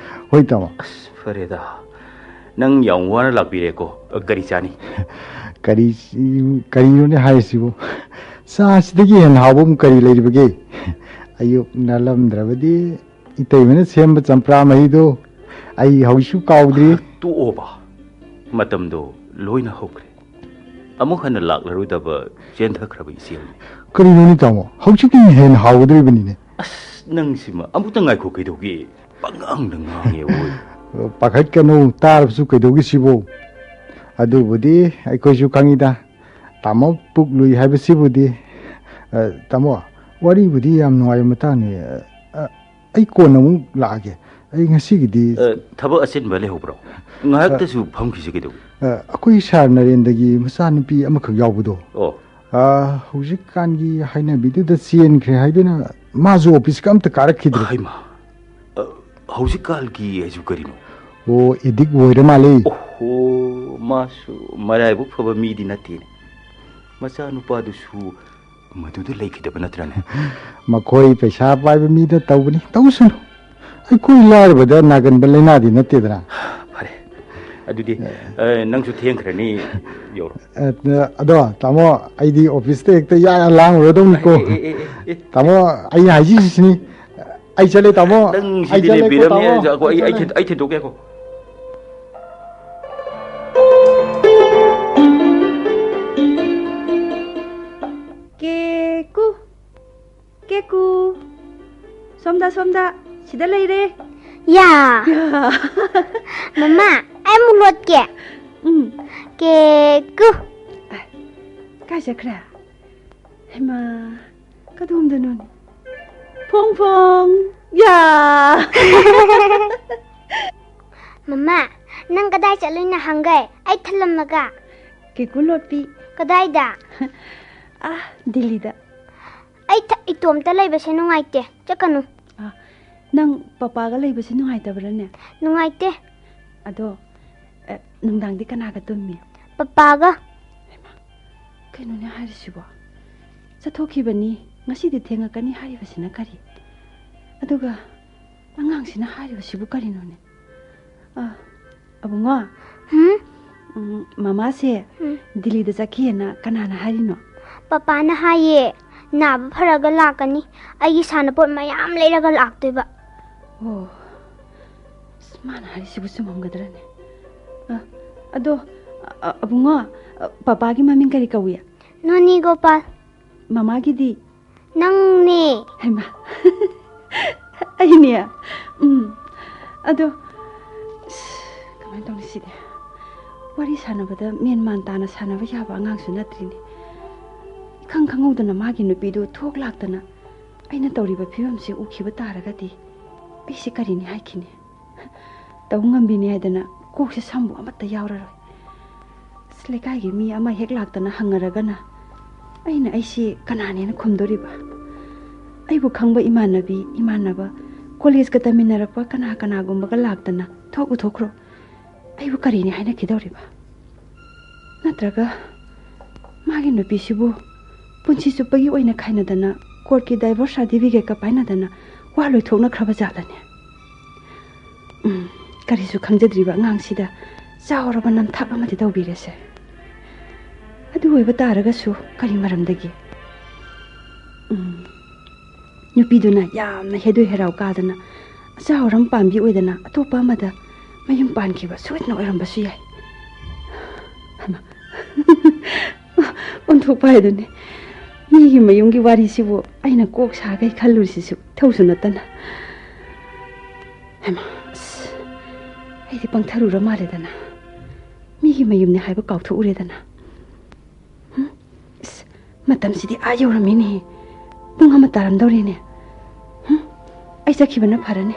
ꯍꯣꯏ, ꯇꯥꯃꯣ꯫ ꯑꯁ, ꯐꯔꯦꯗ꯫ ꯅꯪ ꯌꯥꯝ ꯋꯥꯅ ꯂꯥꯛꯄꯤꯔꯦꯀꯣ꯫ ꯑ, ꯀꯔꯤ ꯆꯥꯅꯤ? ꯀꯔꯤ, ꯀꯔꯤꯅꯣꯅꯦ ꯍꯥꯏꯔꯤꯁꯤꯕꯨ? ꯆꯥꯁꯤꯗꯒꯤ ꯍꯦꯟꯅ ꯍꯥꯎꯕ ꯑꯃꯨꯛ ꯀꯔꯤ ꯂꯩꯔꯤꯕꯒꯦ? ꯑꯌꯨꯛ ꯅꯠꯂꯝꯗ꯭ꯔꯕꯗꯤ ꯏꯇꯩꯃꯅ ꯁꯦꯝꯕ ꯆꯝꯄ꯭ꯔꯥ ꯃꯍꯤꯗꯣ ꯑꯩ ꯍꯧꯖꯤꯛꯁꯨ ꯀꯥꯎꯗ꯭ꯔꯤ꯫ ꯇꯣꯛꯑꯣꯕ, ꯃꯇꯝꯗꯣ ꯂꯣꯏꯅ ꯍꯧꯈ꯭ꯔꯦ꯫ ꯑꯃꯨꯛ ꯍꯟꯅ ꯂꯥꯛꯂꯔꯣꯏꯗꯕ ꯆꯦꯟꯊꯈ꯭ꯔꯕ ꯏꯆꯦ ꯑꯃꯅꯤ꯫ ꯀꯔꯤꯅꯣꯅꯦ ꯇꯥꯃꯣ, ꯍꯧꯖꯤꯛꯀꯤ ꯍꯦꯟꯅ ꯍꯥꯎꯒꯗꯧꯔꯤꯕꯅꯤꯅꯦ꯫ ꯑꯁ, ꯅꯪꯁꯤꯃ ꯑꯃꯨꯛꯇ ꯉꯥꯏꯈꯣ, ꯀꯩꯗꯧꯒꯦ? ꯄꯉꯥꯡꯗ ꯉꯥꯡꯉꯦ, ꯑꯣꯏ꯫ ꯄꯥꯈꯠꯀꯅꯨ, ꯇꯥꯔꯕꯁꯨ ꯀꯩꯗꯧꯒꯦ ꯁꯤꯕꯨ? ꯑꯗꯨꯕꯨꯗꯤ ꯑꯩꯈꯣꯏꯁꯨ ꯈꯪꯉꯤꯗ, ꯇꯥꯃꯣ ꯄꯨꯛꯂꯨꯏ ꯍꯥꯏꯕꯁꯤꯕꯨꯗꯤ꯫ ꯑ, ꯇꯥꯃꯣ, ꯋꯥꯔꯤꯕꯨꯗꯤ ꯌꯥꯝ ꯅꯨꯡꯉꯥꯏꯕ ꯃꯇꯥꯡꯅꯤ꯫ ꯑ, ꯑ, ꯑꯩ ꯀꯣꯟꯅ ꯑꯃꯨꯛ ꯂꯥꯛꯑꯒꯦ꯫ ꯑꯩ ꯉꯁꯤꯒꯤꯗꯤ ꯑ, ꯊꯕꯛ ꯑꯆꯤꯟꯕ ꯂꯩꯍꯧꯕ꯭ꯔꯣ? ꯉꯥꯏꯍꯥꯛꯇꯁꯨ ꯐꯝꯈꯤꯁꯤ ꯀꯩꯗꯧ? ꯑ, ꯑꯩꯈꯣꯏ ꯁꯥꯔ ꯅꯔꯦꯟꯗꯒꯤ ꯃꯆꯥꯅꯨꯄꯤ ꯑꯃꯈꯛ ꯌꯥꯎꯕꯗꯣ꯫ ꯑꯣ꯫ ꯑ, ꯍꯧꯖꯤꯛꯀꯥꯟꯒꯤ ꯍꯥꯏꯅꯕꯤꯗꯨꯗ ꯆꯦꯟꯈ꯭ꯔꯦ ꯍꯥꯏꯗꯨꯅ ꯃꯥꯁꯨ ꯑꯣꯐꯤꯁꯀ ꯑꯝꯇ ꯀꯥꯔꯛꯈꯤꯗ꯭ꯔꯦ꯫ ꯍꯩꯃꯥ, ꯑ, ꯍꯧꯖꯤꯛꯀꯥꯟꯒꯤ ꯍꯥꯏꯁꯨ ꯀꯔꯤꯅꯣ? ꯑꯣ, ꯑꯦꯗꯤꯛ ꯑꯣꯏꯔ ꯃꯥꯜꯂꯦ꯫ ꯑꯣꯍꯣ, ꯃꯥꯁꯨ ꯃꯔꯥꯏꯕꯛ ꯐꯕ ꯃꯤꯗꯤ ꯅꯠꯇꯦꯅꯦ꯫ ꯃꯆꯥꯅꯨꯄꯥꯗꯨꯁꯨ ꯃꯗꯨꯗ ꯂꯩꯈꯤꯗꯕ ꯅꯠꯇ꯭ꯔꯅꯦ? ꯃꯈꯣꯏ ꯄꯩꯁꯥ ꯄꯥꯏꯕ ꯃꯤꯗ ꯇꯧꯕꯅꯤ, ꯇꯧꯁꯅꯨ꯫ ꯑꯩꯈꯣꯏ ꯂꯥꯏꯔꯕꯗ ꯅꯥꯒꯟꯕ ꯂꯥꯏꯅꯥꯗꯤ ꯅꯠꯇꯦꯗꯅ꯫ ꯐꯔꯦ, ꯑꯗꯨꯗꯤ, ꯑ, ꯅꯪꯁꯨ ꯊꯦꯡꯈ꯭ꯔꯅꯤ, ꯌꯧꯔꯣ꯫ ꯑ, ꯑꯗꯣ ꯇꯥꯃꯣ, ꯑꯩꯗꯤ ꯑꯣꯐꯤꯁꯇ ꯍꯦꯛꯇ ꯌꯥ ꯂꯥꯡꯉꯨꯔꯗꯧꯅꯤꯀꯣ꯫ ꯑꯦ, ꯑꯦ, ꯑꯦ, ꯑꯦ, ꯑꯦ꯫ ꯇꯥꯃꯣ, ꯑꯩ ꯍꯥꯏꯖꯔꯤꯁꯤꯅꯤ, ꯑꯩ ꯆꯠꯂꯦ ꯇꯥꯃꯣ꯫ ꯅꯪ ꯑꯩ ꯁꯤꯗꯤꯅꯦ, ꯆꯠꯂꯦꯀꯣ, ꯕꯤꯔꯝꯅꯦ꯫ ꯇꯥꯃꯣ꯫ ꯑꯩ, ꯑꯩ, ꯑꯩ ꯑꯩ, ꯆꯠꯂꯦ꯫ ꯑꯩ ꯊꯤꯟꯗꯣꯛꯀꯦꯀꯣ꯫ ꯀꯦꯀꯨ, ꯀꯦꯀꯨ, ꯁꯣꯝꯗ, ꯁꯣꯝꯗ, ꯁꯤꯗ ꯂꯩꯔꯦ꯫ ꯌꯥ꯫ ꯃꯃꯥ, ꯑꯩ ꯑꯃꯨꯛ ꯂꯣꯠꯀꯦ꯫ ꯎꯝ, ꯀꯦꯀꯨ꯫ ꯀꯥꯏ ꯆꯠꯈ꯭ꯔꯦ? ꯍꯩꯃꯥ, ꯀꯗꯣꯝꯗꯅꯣꯅꯦ? ꯐꯣꯡ ꯐꯣꯡ꯫ ꯌꯥ꯫ ꯃꯃꯥ, ꯅꯪ ꯀꯗꯥꯏ ꯆꯠꯂꯨꯏ ꯅꯍꯥꯟꯒꯩ ꯑꯩ ꯊꯜꯂꯝꯃꯒ? ꯀꯦꯀꯨ ꯂꯣꯠꯄꯤ꯫ ꯀꯗꯥꯏꯗ? ꯑꯥ, ꯗꯤꯜꯂꯤꯗ꯫ ꯑꯩ ꯊ- ꯏꯇꯣꯝꯇ ꯂꯩꯕꯁꯦ ꯅꯨꯡꯉꯥꯏꯇꯦ, ꯆꯠꯀꯅꯨ꯫ ꯑꯥ, ꯅꯪ ꯄꯄꯥꯒ ꯂꯩꯕꯁꯦ ꯅꯨꯡꯉꯥꯏꯇꯕ꯭ꯔꯥꯅꯦ? ꯅꯨꯡꯉꯥꯏꯇꯦ꯫ ꯑꯗꯣ, ꯑꯦ, ꯅꯨꯡꯗꯥꯡꯗꯤ ꯀꯅꯥꯒ ꯇꯨꯝꯃꯤ? ꯄꯄꯥꯒ꯫ ꯀꯩꯅꯣꯅꯦ ꯍꯥꯏꯔꯤꯁꯤꯕꯣ? ꯆꯠꯊꯣꯛꯈꯤꯕꯅꯤ, ꯉꯁꯤꯗꯤ ꯊꯦꯡꯉꯛꯀꯅꯤ ꯍꯥꯏꯔꯤꯕꯁꯤꯅ ꯀꯔꯤ? ꯑꯗꯨꯒ ꯑꯉꯥꯡꯁꯤꯅ ꯍꯥꯏꯔꯤꯕꯁꯤꯕꯨ ꯀꯔꯤꯅꯣꯅꯦ? ꯑ, ꯑꯕꯨꯡꯉꯣ, ꯍꯨꯝ? ꯎꯝ, ꯃꯃꯥꯁꯦ ꯎꯝ. ꯗꯤꯜꯂꯤꯗ ꯆꯠꯈꯤꯑꯅ ꯀꯅꯥꯅ ꯍꯥꯏꯔꯤꯅꯣ? ꯄꯄꯥꯅ ꯍꯥꯏꯌꯦ, ꯅꯥꯕ ꯐꯔꯒ ꯂꯥꯛꯀꯅꯤ, ꯑꯩꯒꯤ ꯁꯥꯟꯅꯄꯣꯠ ꯃꯌꯥꯝ ꯂꯩꯔꯒ ꯂꯥꯛꯇꯣꯏꯕ꯫ ꯑꯣ, ꯑꯁ, ꯃꯥꯅ ꯍꯥꯏꯔꯤꯁꯤꯕꯨ ꯆꯨꯝꯃꯝꯒꯗ꯭ꯔꯅꯦ? ꯑ, ꯑꯗꯣ, ꯑ, ꯑꯕꯨꯡꯉꯣ, ꯑ, ꯄꯄꯥꯒꯤ ꯃꯃꯤꯡ ꯀꯔꯤ ꯀꯧꯏ? ꯅꯣꯅꯤ ꯒꯣꯄꯥꯜ꯫ ꯃꯃꯥꯒꯤꯗꯤ? ꯅꯪꯅꯦ꯫ ꯍꯩꯃꯥ꯫ ꯑꯩꯅꯦ? ꯎꯝ꯫ ꯑꯗꯣ, ꯑꯁ, ꯀꯃꯥꯏꯅ ꯇꯧꯅꯤ ꯁꯤꯗꯤ? ꯋꯥꯔꯤ ꯁꯥꯟꯅꯕꯗ ꯃꯦꯟ ꯃꯥꯟ ꯇꯥꯅ ꯁꯥꯟꯅꯕ ꯌꯥꯕ ꯑꯉꯥꯡꯁꯨ ꯅꯠꯇ꯭ꯔꯤꯅꯦ꯫ ꯏꯈꯪ ꯈꯪꯍꯧꯗꯅ ꯃꯥꯒꯤ ꯅꯨꯄꯤꯗꯨ ꯊꯣꯛ ꯂꯥꯛꯇꯅ ꯑꯩꯅ ꯇꯧꯔꯤꯕ ꯐꯤꯕꯝꯁꯦ ꯎꯈꯤꯕ ꯇꯥꯔꯒꯗꯤ ꯑꯩꯁꯦ ꯀꯔꯤꯅꯤ ꯍꯥꯏꯈꯤꯅꯤ? ꯇꯧ ꯉꯝꯕꯤꯅꯤ ꯍꯥꯏꯗꯅ ꯀꯣꯛꯁꯦ ꯁꯝꯕꯨ ꯑꯃꯠꯇ ꯌꯥꯎꯔꯔꯣꯏ꯫ ꯑꯁ, ꯂꯩꯀꯥꯏꯒꯤ ꯃꯤ ꯑꯃ ꯍꯦꯛ ꯂꯥꯛꯇꯅ ꯍꯪꯅꯔꯒꯅ ꯑꯩꯅ ꯑꯩꯁꯤ ꯀꯅꯥꯅꯦꯅ ꯈꯨꯝꯗꯣꯔꯤꯕ? ꯑꯩꯕꯨ ꯈꯪꯕ ꯏꯃꯥꯟꯅꯕꯤ, ꯏꯃꯥꯟꯅꯕ, ꯀꯣꯂꯦꯖꯀ ꯇꯝꯃꯤꯟꯅꯔꯛꯄ ꯀꯅꯥ ꯀꯅꯥꯒꯨꯝꯕꯒ ꯂꯥꯛꯇꯅ ꯊꯣꯛ ꯎꯊꯣꯛꯈ꯭ꯔꯣ꯫ ꯑꯩꯕꯨ ꯀꯔꯤꯅꯤ ꯍꯥꯏꯅꯈꯤꯗꯧꯔꯤꯕ? ꯅꯠꯇ꯭ꯔꯒ ꯃꯥꯒꯤ ꯅꯨꯄꯤꯁꯤꯕꯨ ꯄꯨꯟꯁꯤ ꯆꯨꯞꯄꯒꯤ ꯑꯣꯏꯅ ꯈꯥꯏꯅꯗꯅ, ꯀꯣꯔꯠꯀꯤ ꯗꯥꯏꯚꯣꯔꯁ ꯁꯥꯔꯇꯤꯐꯤꯀꯦꯠꯀ ꯄꯥꯏꯅꯗꯅ ꯋꯥ ꯂꯣꯏꯊꯣꯛꯅꯈ꯭ꯔꯕ ꯖꯥꯠꯂꯅꯦ? ꯎꯝ, ꯀꯔꯤꯁꯨ ꯈꯪꯖꯗ꯭ꯔꯤꯕ ꯑꯉꯥꯡꯁꯤꯗ ꯆꯥꯎꯔꯕ ꯅꯝꯊꯥꯛ ꯑꯃꯗꯤ ꯇꯧꯕꯤꯔꯦꯁꯦ꯫ ꯑꯗꯨ ꯑꯣꯏꯕ ꯇꯥꯔꯒꯁꯨ ꯀꯔꯤ ꯃꯔꯝꯗꯒꯤ? ꯎꯝ, ꯅꯨꯄꯤꯗꯨꯅ ꯌꯥꯝꯅ ꯍꯦꯗꯣꯏ ꯍꯦꯔꯥꯎ ꯀꯥꯗꯅ ꯑꯆꯥ ꯑꯣꯔꯝ ꯄꯥꯝꯕꯤ ꯑꯣꯏꯗꯅ ꯑꯇꯣꯞꯄ ꯑꯃꯗ ꯃꯌꯨꯝ ꯄꯥꯟꯈꯤꯕ ꯁꯣꯏꯗꯅ ꯑꯣꯏꯔꯝꯕꯁꯨ ꯌꯥꯏ꯫ ꯍꯩꯃꯥ꯫ ꯑꯣꯟꯊꯣꯛꯄ ꯍꯥꯏꯗꯨꯅꯤ꯫ ꯃꯤꯒꯤ ꯃꯌꯨꯝꯒꯤ ꯋꯥꯔꯤꯁꯤꯕꯨ ꯑꯩꯅ ꯀꯣꯛ ꯁꯥꯈꯩ ꯈꯜꯂꯨꯔꯤꯁꯤꯁꯨ ꯏꯊꯧꯁꯨ ꯅꯠꯇꯅ꯫ ꯍꯩꯃꯥ, ꯑꯁ, ꯑꯩꯗꯤ ꯄꯪꯊꯔꯨꯔ ꯃꯥꯜꯂꯦꯗꯅ꯫ ꯃꯤꯒꯤ ꯃꯌꯨꯝꯅꯤ ꯍꯥꯏꯕ ꯀꯥꯎꯊꯣꯛꯎꯔꯦꯗꯅ꯫ ꯍꯨꯝ? ꯑꯁ, ꯃꯇꯝꯁꯤꯗꯤ ꯑꯥ ꯌꯧꯔꯝꯃꯤꯅꯦꯍꯦ꯫ ꯄꯨꯡ ꯑꯃ ꯇꯥꯔꯝꯗꯧꯔꯦꯅꯦ꯫ ꯍꯨꯝ? ꯑꯩ ꯆꯠꯈꯤꯕꯅ ꯐꯔꯅꯤ꯫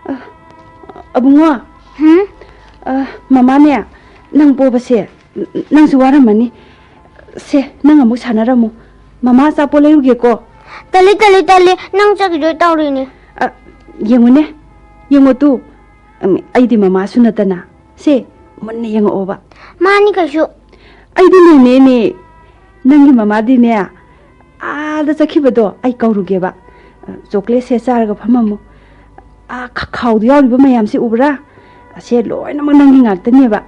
ꯑ, ꯑꯕꯨꯡꯉꯣ꯫ ꯍꯨꯝ? ꯑ, ꯃꯃꯥꯅꯦ, ꯅꯪ ꯄꯣꯕꯁꯦ, ꯅ-, ꯅꯪꯁꯨ ꯋꯥꯔꯝꯃꯅꯤ꯫ ꯁꯦ, ꯅꯪ ꯑꯃꯨꯛ ꯁꯥꯟꯅꯔꯝꯃꯨ꯫ ꯃꯃꯥ ꯑꯆꯥꯄꯣꯠ ꯂꯩꯔꯨꯒꯦꯀꯣ꯫ ꯇꯜꯂꯤ, ꯇꯜꯂꯤ, ꯇꯜꯂꯤ꯫ ꯅꯪ ꯆꯠꯈꯤꯗꯣꯏ ꯇꯧꯔꯤꯅꯦ꯫ ꯑ, ꯌꯦꯡꯉꯨꯅꯦ, ꯌꯦꯡꯉꯣ ꯇꯨ꯫ ꯎꯝ, ꯑꯩꯗꯤ ꯃꯃꯥꯁꯨ ꯅꯠꯇꯅ꯫ ꯁꯦ, ꯃꯨꯟꯅ ꯌꯦꯡꯉꯛꯑꯣꯕ꯫ ꯃꯥꯅꯤ ꯀꯩꯁꯨ꯫ ꯑꯩꯗꯤ ꯅꯦꯅꯦꯅꯦ꯫ ꯅꯪꯒꯤ ꯃꯃꯥꯗꯤꯅꯦ, ꯑꯥꯗ ꯆꯠꯈꯤꯕꯗꯣ ꯑꯩ ꯀꯧꯔꯨꯒꯦꯕ꯫ ꯑ, ꯆꯣꯀ꯭ꯂꯦꯠꯁꯦ ꯆꯥꯔꯒ ꯐꯝꯃꯝꯃꯨ꯫ ꯑꯥ, ꯈ-, ꯈꯥꯎꯗ ꯌꯥꯎꯔꯤꯕ ꯃꯌꯥꯝꯁꯦ ꯎꯕ꯭ꯔꯥ? ꯑꯁꯦ ꯂꯣꯏꯅꯃꯛ ꯅꯪꯒꯤ ꯉꯥꯛꯇꯅꯦꯕ꯫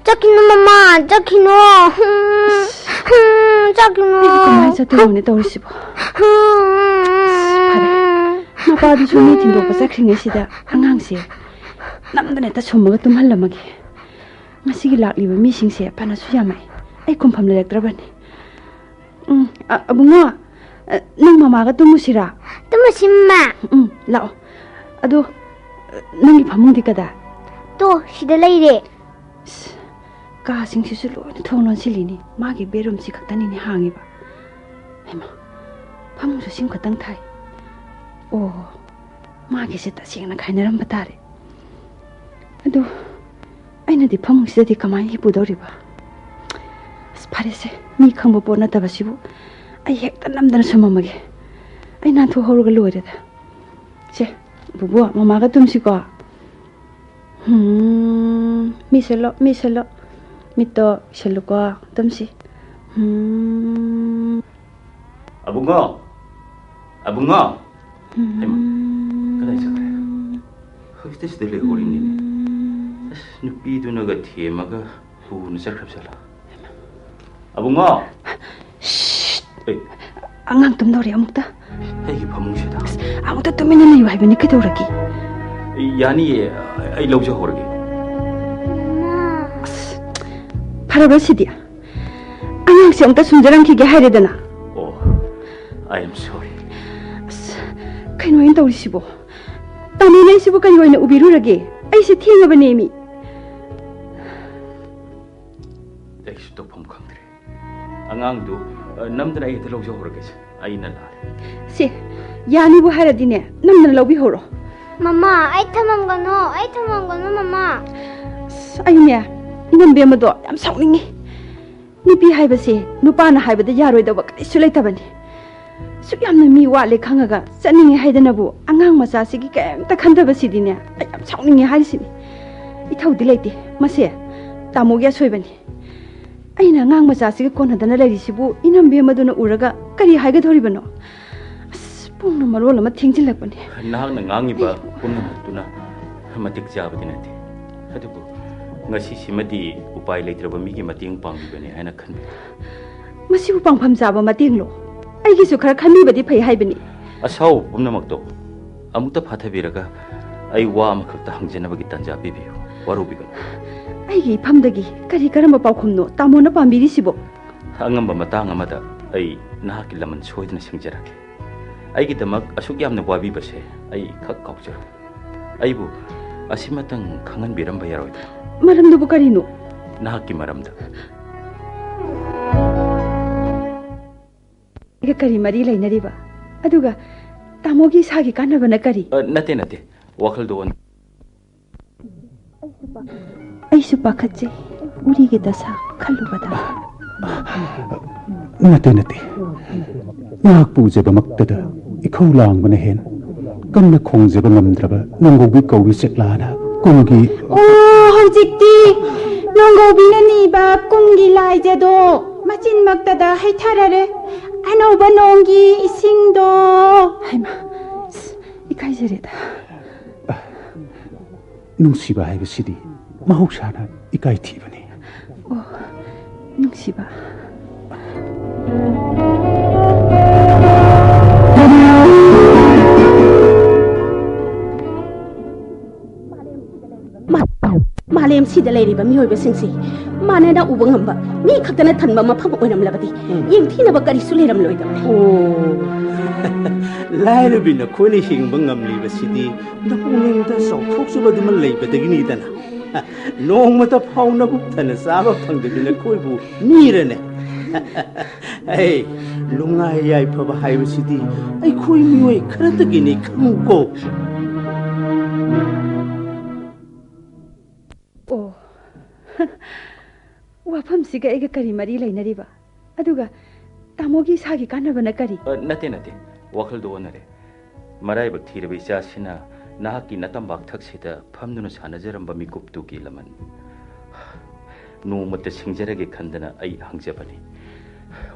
ꯆꯠꯈꯤꯅꯨ ꯃꯃꯥ, ꯆꯠꯈꯤꯅꯨ꯫ ꯍꯨꯝ, ꯍꯨꯝ, ꯆꯠꯈꯤꯅꯨ꯫ ꯑꯩꯕꯨ ꯀꯃꯥꯏꯅ ꯆꯠꯇꯣꯏꯅꯣꯅꯦ ꯇꯧꯔꯤꯁꯤꯕꯣ? ꯍꯨꯝ꯫ ꯑꯁ, ꯐꯔꯦ꯫ ꯃꯄꯥꯗꯨꯁꯨ ꯃꯤ ꯊꯤꯟꯗꯣꯛꯄ ꯆꯠꯈ꯭ꯔꯤꯉꯩꯁꯤꯗ ꯑꯉꯥꯡꯁꯦ ꯅꯝꯗꯅ ꯍꯦꯛꯇ ꯁꯨꯝꯃꯒ ꯇꯨꯝꯍꯜꯂꯝꯃꯒꯦ꯫ ꯉꯁꯤꯒꯤ ꯂꯥꯛꯂꯤꯕ ꯃꯤꯁꯤꯡꯁꯦ ꯐꯅꯁꯨ ꯌꯥꯝꯃꯛꯑꯦ꯫ ꯑꯩ ꯈꯨꯝꯐꯝ ꯂꯩꯔꯛꯇ꯭ꯔꯕꯅꯤ꯫ ꯎꯝ, ꯑ, ꯑꯕꯨꯡꯉꯣ, ꯑ, ꯅꯪ ꯃꯃꯥꯒ ꯇꯨꯝꯃꯨꯁꯤꯔꯥ? ꯇꯨꯝꯃꯁꯤ, ꯃꯃꯥ꯫ ꯎꯝ, ꯂꯥꯛꯑꯣ꯫ ꯑꯗꯣ, ꯑ, ꯅꯪꯒꯤ ꯐꯃꯨꯡꯗꯤ ꯀꯗꯥꯏ? ꯇꯣ, ꯁꯤꯗ ꯂꯩꯔꯦ꯫ ꯏꯁ, ꯀꯥꯁꯤꯡꯁꯤꯁꯨ ꯂꯣꯏꯅ ꯊꯣꯡ ꯂꯣꯟꯁꯤꯜꯂꯤꯅꯤ꯫ ꯃꯥꯒꯤ ꯕꯦꯗꯔꯨꯝꯁꯤ ꯈꯛꯇꯅꯤꯅꯦ ꯍꯥꯡꯉꯤꯕ꯫ ꯍꯩꯃꯥ, ꯐꯃꯨꯡꯁꯨ ꯁꯤꯝ ꯈꯛꯇꯪ ꯊꯥꯏ꯫ ꯑꯣ, ꯃꯥꯒꯤꯁꯦ ꯇꯁꯦꯡꯅ ꯈꯥꯏꯅꯔꯝꯕ ꯇꯥꯔꯦ꯫ ꯑꯗꯨ ꯑꯩꯅꯗꯤ ꯐꯃꯨꯡꯁꯤꯗꯗꯤ ꯀꯃꯥꯏꯅ ꯍꯤꯞꯄꯨꯗꯧꯔꯤꯕ? ꯑꯁ, ꯐꯔꯦꯁꯦ, ꯃꯤ ꯈꯪꯕ ꯄꯣꯠ ꯅꯠꯇꯕꯁꯤꯕꯨ ꯑꯩ ꯍꯦꯛꯇ ꯅꯝꯗꯅ ꯁꯨꯝꯃꯝꯃꯒꯦ꯫ ꯑꯩ ꯅꯥꯟꯊꯣꯛꯍꯧꯔꯒ ꯂꯣꯏꯔꯦꯗ꯫ ꯁꯦ, ꯕꯨꯕꯣꯛ, ꯃꯃꯥꯒ ꯇꯨꯝꯁꯤꯀꯣ꯫ ꯍꯨꯝ, ꯃꯤꯁꯜꯂꯣ, ꯃꯤꯁꯜꯂꯣ꯫ ꯃꯤꯠꯇꯣ ꯎꯏꯁꯜꯂꯨꯀꯣ꯫ ꯇꯨꯝꯁꯤ꯫ ꯍꯨꯝ꯫ ꯑꯕꯨꯡꯉꯣ! ꯑꯕꯨꯡꯉꯣ! ꯍꯩꯃꯥ, ꯀꯗꯥꯏ ꯆꯠꯈ꯭ꯔꯦ? ꯍꯧꯖꯤꯛꯇ ꯁꯤꯗ ꯂꯩꯍꯧꯔꯤꯅꯤꯅꯦ꯫ ꯑꯁ, ꯅꯨꯄꯤꯗꯨꯅꯒ ꯊꯦꯝꯃꯒ ꯄꯨꯅ ꯆꯠꯈ꯭ꯔꯕ ꯖꯥꯠꯂꯥ? ꯑꯕꯨꯡꯉꯣ! ꯁꯤꯠ! ꯑꯦ꯫ ꯑꯉꯥꯡ ꯇꯨꯝꯗꯧꯔꯦ ꯑꯃꯨꯛꯇ꯫ ꯑꯩꯒꯤ ꯐꯃꯨꯡꯁꯤꯗ? ꯑꯁ, ꯑꯃꯨꯛꯇ ꯇꯨꯃꯤꯟꯅ ꯂꯩꯌꯨ ꯍꯥꯏꯕꯅꯤ, ꯀꯩꯗꯧꯔꯒꯦ? ꯌꯥꯅꯤꯌꯦ, ꯑꯩ ꯂꯧꯖꯍꯧꯔꯒꯦ꯫ ꯑꯁ, ꯐꯔꯕ꯭ꯔꯥ ꯁꯤꯗꯤ? ꯑꯉꯥꯡꯁꯦ ꯑꯃꯨꯛꯇ ꯁꯨꯝꯖꯔꯝꯈꯤꯒꯦ ꯍꯥꯏꯔꯦꯗꯅ꯫ Oh, I am sorry. ꯑꯁ, ꯀꯩꯅꯣ ꯑꯩꯅ ꯇꯧꯔꯤꯁꯤꯕꯣ? ꯇꯥꯃꯣꯅ ꯑꯩꯁꯤꯕꯨ ꯀꯔꯤ ꯑꯣꯏꯅ ꯎꯕꯤꯔꯨꯔꯒꯦ? ꯑꯩꯁꯦ ꯊꯦꯡꯉꯕꯅꯦꯃꯤ꯫ ꯑꯩꯁꯨ ꯇꯧꯐꯝ ꯈꯪꯗ꯭ꯔꯦ꯫ ꯑꯉꯥꯡꯗꯨ, ꯑ, ꯅꯝꯗꯅ ꯑꯩ ꯍꯦꯛꯇ ꯂꯧꯖꯍꯧꯔꯒꯦꯁꯦ꯫ ꯑꯩꯅ ꯂꯥꯜꯂꯦ꯫ ꯁꯦ, ꯌꯥꯅꯤꯕꯨ ꯍꯥꯏꯔꯗꯤꯅꯦ, ꯅꯝꯗꯅ ꯂꯧꯕꯤꯍꯧꯔꯣ꯫ ꯃꯃꯥ, ꯑꯩ ꯊꯝꯃꯝꯒꯅꯨ, ꯑꯩ ꯊꯝꯃꯝꯒꯅꯨ, ꯃꯃꯥ꯫ ꯑꯁ, ꯑꯩꯅꯦ, ꯏꯅꯝꯕꯦꯝꯃꯗꯣ ꯌꯥꯝ ꯁꯥꯎꯅꯤꯡꯉꯤ꯫ ꯅꯨꯄꯤ ꯍꯥꯏꯕꯁꯦ ꯅꯨꯄꯥꯅ ꯍꯥꯏꯕꯗ ꯌꯥꯔꯣꯏꯗꯧꯕ ꯀꯔꯤꯁꯨ ꯂꯩꯇꯕꯅꯤ꯫ ꯁꯨꯛ ꯌꯥꯝꯅ ꯃꯤ ꯋꯥꯠꯂꯦ ꯈꯪꯉꯒ ꯆꯠꯅꯤꯡꯉꯦ ꯍꯥꯏꯗꯅꯕꯨ ꯑꯉꯥꯡ ꯃꯆꯥꯁꯤꯒꯤ ꯀꯔꯤꯝꯇ ꯈꯟꯗꯕꯁꯤꯗꯤꯅꯦ, ꯑꯩ ꯌꯥꯝ ꯁꯥꯎꯅꯤꯡꯉꯦ ꯍꯥꯏꯔꯤꯁꯤꯅꯤ꯫ ꯏꯊꯧꯗꯤ ꯂꯩꯇꯦ, ꯃꯁꯦ ꯇꯥꯃꯣꯒꯤ ꯑꯁꯣꯏꯕꯅꯤ꯫ ꯑꯩꯅ ꯑꯉꯥꯡ ꯃꯆꯥꯁꯤꯒ ꯀꯣꯟꯅꯗꯅ ꯂꯩꯔꯤꯁꯤꯕꯨ ꯏꯅꯝꯕꯦꯝꯃꯗꯨꯅ ꯎꯔꯒ ꯀꯔꯤ ꯍꯥꯏꯒꯗꯧꯔꯤꯕꯅꯣ? ꯑꯁ, ꯄꯨꯡꯅ ꯃꯔꯣꯜ ꯑꯃ ꯊꯦꯡꯖꯤꯜꯂꯛꯄꯅꯦ꯫ ꯅꯍꯥꯛꯅ ꯉꯥꯡꯉꯤꯕ ꯑꯩ ꯄꯨꯝꯅꯃꯛꯇꯨꯅ ꯃꯇꯤꯛ ꯆꯥꯕꯗꯤ ꯅꯠꯇꯦ꯫ ꯑꯗꯨꯕꯨ ꯉꯁꯤꯁꯤꯃꯗꯤ ꯎꯄꯥꯏ ꯂꯩꯇ꯭ꯔꯕ ꯃꯤꯒꯤ ꯃꯇꯦꯡ ꯄꯥꯡꯕꯤꯕꯅꯤ ꯍꯥꯏꯅ ꯈꯟꯕꯤ꯫ ꯃꯁꯤꯕꯨ ꯄꯥꯡꯐꯝ ꯆꯥꯕ ꯃꯇꯦꯡꯂꯣ? ꯑꯩꯒꯤꯁꯨ ꯈꯔ ꯈꯟꯕꯤꯕꯗꯤ ꯐꯩ ꯍꯥꯏꯕꯅꯤ꯫ ꯑꯁꯥꯎꯕ ꯄꯨꯝꯅꯃꯛꯇꯣ ꯑꯃꯨꯛꯇ ꯐꯥꯊꯕꯤꯔꯒ ꯑꯩ ꯋꯥ ꯑꯃꯈꯛꯇ ꯍꯪꯖꯅꯕꯒꯤ ꯇꯥꯟꯖꯥ ꯄꯤꯕꯤꯌꯨ꯫ ꯋꯥꯔꯧꯕꯤꯒꯅꯨ꯫ ꯑꯩꯒꯤ ꯏꯐꯝꯗꯒꯤ ꯀꯔꯤ ꯀꯔꯝꯕ ꯄꯥꯎꯈꯨꯝꯅꯣ ꯇꯥꯃꯣꯅ ꯄꯥꯝꯕꯤꯔꯤꯁꯤꯕꯣ? ꯑꯉꯝꯕ ꯃꯇꯥꯡ ꯑꯃꯗ ꯑꯩ ꯅꯍꯥꯛꯀꯤ ꯂꯃꯟ ꯁꯣꯏꯗꯅ ꯁꯤꯡꯖꯔꯛꯀꯦ꯫ ꯑꯩꯒꯤꯗꯃꯛ ꯑꯁꯨꯛ ꯌꯥꯝꯅ ꯋꯥꯕꯤꯕꯁꯦ ꯑꯩ ꯈꯛ ꯀꯥꯎꯖꯔꯣꯏ꯫ ꯑꯩꯕꯨ ꯑꯁꯤꯃꯇꯪ ꯈꯪꯍꯟꯕꯤꯔꯝꯕ ꯌꯥꯔꯣꯏꯗ꯭ꯔꯥ? ꯃꯔꯝꯗꯨꯕꯨ ꯀꯔꯤꯅꯣ? ꯅꯍꯥꯛꯀꯤ ꯃꯔꯝꯗ꯫ ꯑꯩꯒ ꯀꯔꯤ ꯃꯔꯤ ꯂꯩꯅꯔꯤꯕ? ꯑꯗꯨꯒ ꯇꯥꯃꯣꯒꯤ ꯏꯁꯥꯒꯤ ꯀꯥꯟꯅꯕꯅ ꯀꯔꯤ? ꯑ, ꯅꯠꯇꯦ, ꯅꯠꯇꯦ꯫ ꯋꯥꯈꯜꯗꯣ ꯑꯣꯟ- ꯑꯩꯁꯨ ꯄꯥꯈꯠꯆꯩ, ꯎꯔꯤꯒꯤ ꯗꯁꯥ ꯈꯜꯂꯨꯕꯗ꯫ ꯅꯠꯇꯦ, ꯅꯠꯇꯦ꯫ ꯅꯍꯥꯛꯄꯨ ꯎꯖꯕꯃꯛꯇꯗ ꯏꯈꯧ ꯂꯥꯡꯕꯅ ꯍꯦꯟ ꯀꯟꯅ ꯈꯣꯡꯖꯕ ꯉꯝꯗ꯭ꯔꯕ ꯅꯣꯡꯒꯧꯕꯤ ꯀꯧꯕꯤ ꯆꯦꯛꯂꯥꯅ ꯀꯨꯝꯒꯤ꯫ ꯑꯣ, ꯍꯧꯖꯤꯛꯇꯤ ꯅꯣꯡꯒꯧꯕꯤꯅ ꯅꯤꯕ ꯀꯨꯝꯒꯤ ꯂꯥꯏꯖꯗꯣ ꯃꯆꯤꯟꯃꯛꯇꯗ ꯍꯩꯊꯔꯔꯦ꯫ ꯑꯅꯧꯕ ꯅꯣꯡꯒꯤ ꯏꯁꯤꯡꯗꯣ꯫ ꯍꯩꯃꯥ, ꯑꯁ, ꯏꯀꯥꯏꯖꯔꯦꯗ꯫ ꯅꯨꯡꯁꯤꯕ ꯍꯥꯏꯕꯁꯤꯗꯤ ꯃꯍꯧꯁꯥꯅ ꯏꯀꯥꯏ ꯊꯤꯕꯅꯤ꯫ ꯑꯣ, ꯅꯨꯡꯁꯤꯕ꯫ ꯃꯥ-, ꯃꯥꯂꯦꯝꯁꯤꯗ ꯂꯩꯔꯤꯕ ꯃꯤꯑꯣꯏꯕꯁꯤꯡꯁꯤ ꯃꯥꯟꯅꯅ ꯎꯕ ꯉꯝꯕ ꯃꯤ ꯈꯛꯇꯅ ꯊꯟꯕ ꯃꯐꯝ ꯑꯣꯏꯔꯝꯂꯕꯗꯤ, ꯎꯝ, ꯌꯦꯡꯊꯤꯅꯕ ꯀꯔꯤꯁꯨ ꯂꯩꯔꯝꯂꯣꯏꯗꯕꯅꯤ꯫ ꯑꯣ, ꯂꯥꯏꯔꯕꯤ ꯅꯈꯣꯏꯅ ꯍꯤꯡꯕ ꯉꯝꯂꯤꯕꯁꯤꯗꯤ ꯅꯄꯨꯛꯅꯤꯡꯗ ꯆꯥꯎꯊꯣꯛꯆꯕꯗꯨꯃ ꯂꯩꯕꯗꯒꯤꯅꯤꯗꯅ꯫ ꯅꯣꯡꯃꯇ ꯐꯥꯎ ꯅꯕꯨꯛ ꯊꯟꯅ ꯆꯥꯕ ꯐꯪꯗꯕꯤ ꯅꯈꯣꯏꯕꯨ ꯃꯤꯔꯅꯦ? ꯑꯩ, ꯅꯨꯡꯉꯥꯏ ꯌꯥꯏꯐꯕ ꯍꯥꯏꯕꯁꯤꯗꯤ ꯑꯩꯈꯣꯏ ꯃꯤꯑꯣꯏ ꯈꯔꯇꯒꯤꯅꯤ, ꯈꯪꯉꯨꯀꯣ꯫ ꯑꯣ꯫ ꯋꯥꯐꯝꯁꯤꯒ ꯑꯩꯒ ꯀꯔꯤ ꯃꯔꯤ ꯂꯩꯅꯔꯤꯕ? ꯑꯗꯨꯒ ꯇꯥꯃꯣꯒꯤ ꯏꯁꯥꯒꯤ ꯀꯥꯟꯅꯕꯅ ꯀꯔꯤ? ꯑ, ꯅꯠꯇꯦ, ꯅꯠꯇꯦ꯫ ꯋꯥꯈꯜꯗꯣ ꯑꯣꯟꯅꯔꯦ꯫ ꯃꯔꯥꯏꯕꯛ ꯊꯤꯔꯕ ꯏꯆꯥꯁꯤꯅ ꯅꯍꯥꯛꯀꯤ ꯅꯇꯝꯕꯥꯛꯊꯛꯁꯤꯗ ꯐꯝꯗꯨꯅ ꯁꯥꯟꯅꯖꯔꯝꯕ ꯃꯤꯀꯨꯞꯇꯨꯒꯤ ꯂꯃꯟ ꯅꯣꯡꯃꯇ ꯁꯤꯡꯖꯔꯒꯦ ꯈꯟꯗꯅ ꯑꯩ ꯍꯪꯖꯕꯅꯤ꯫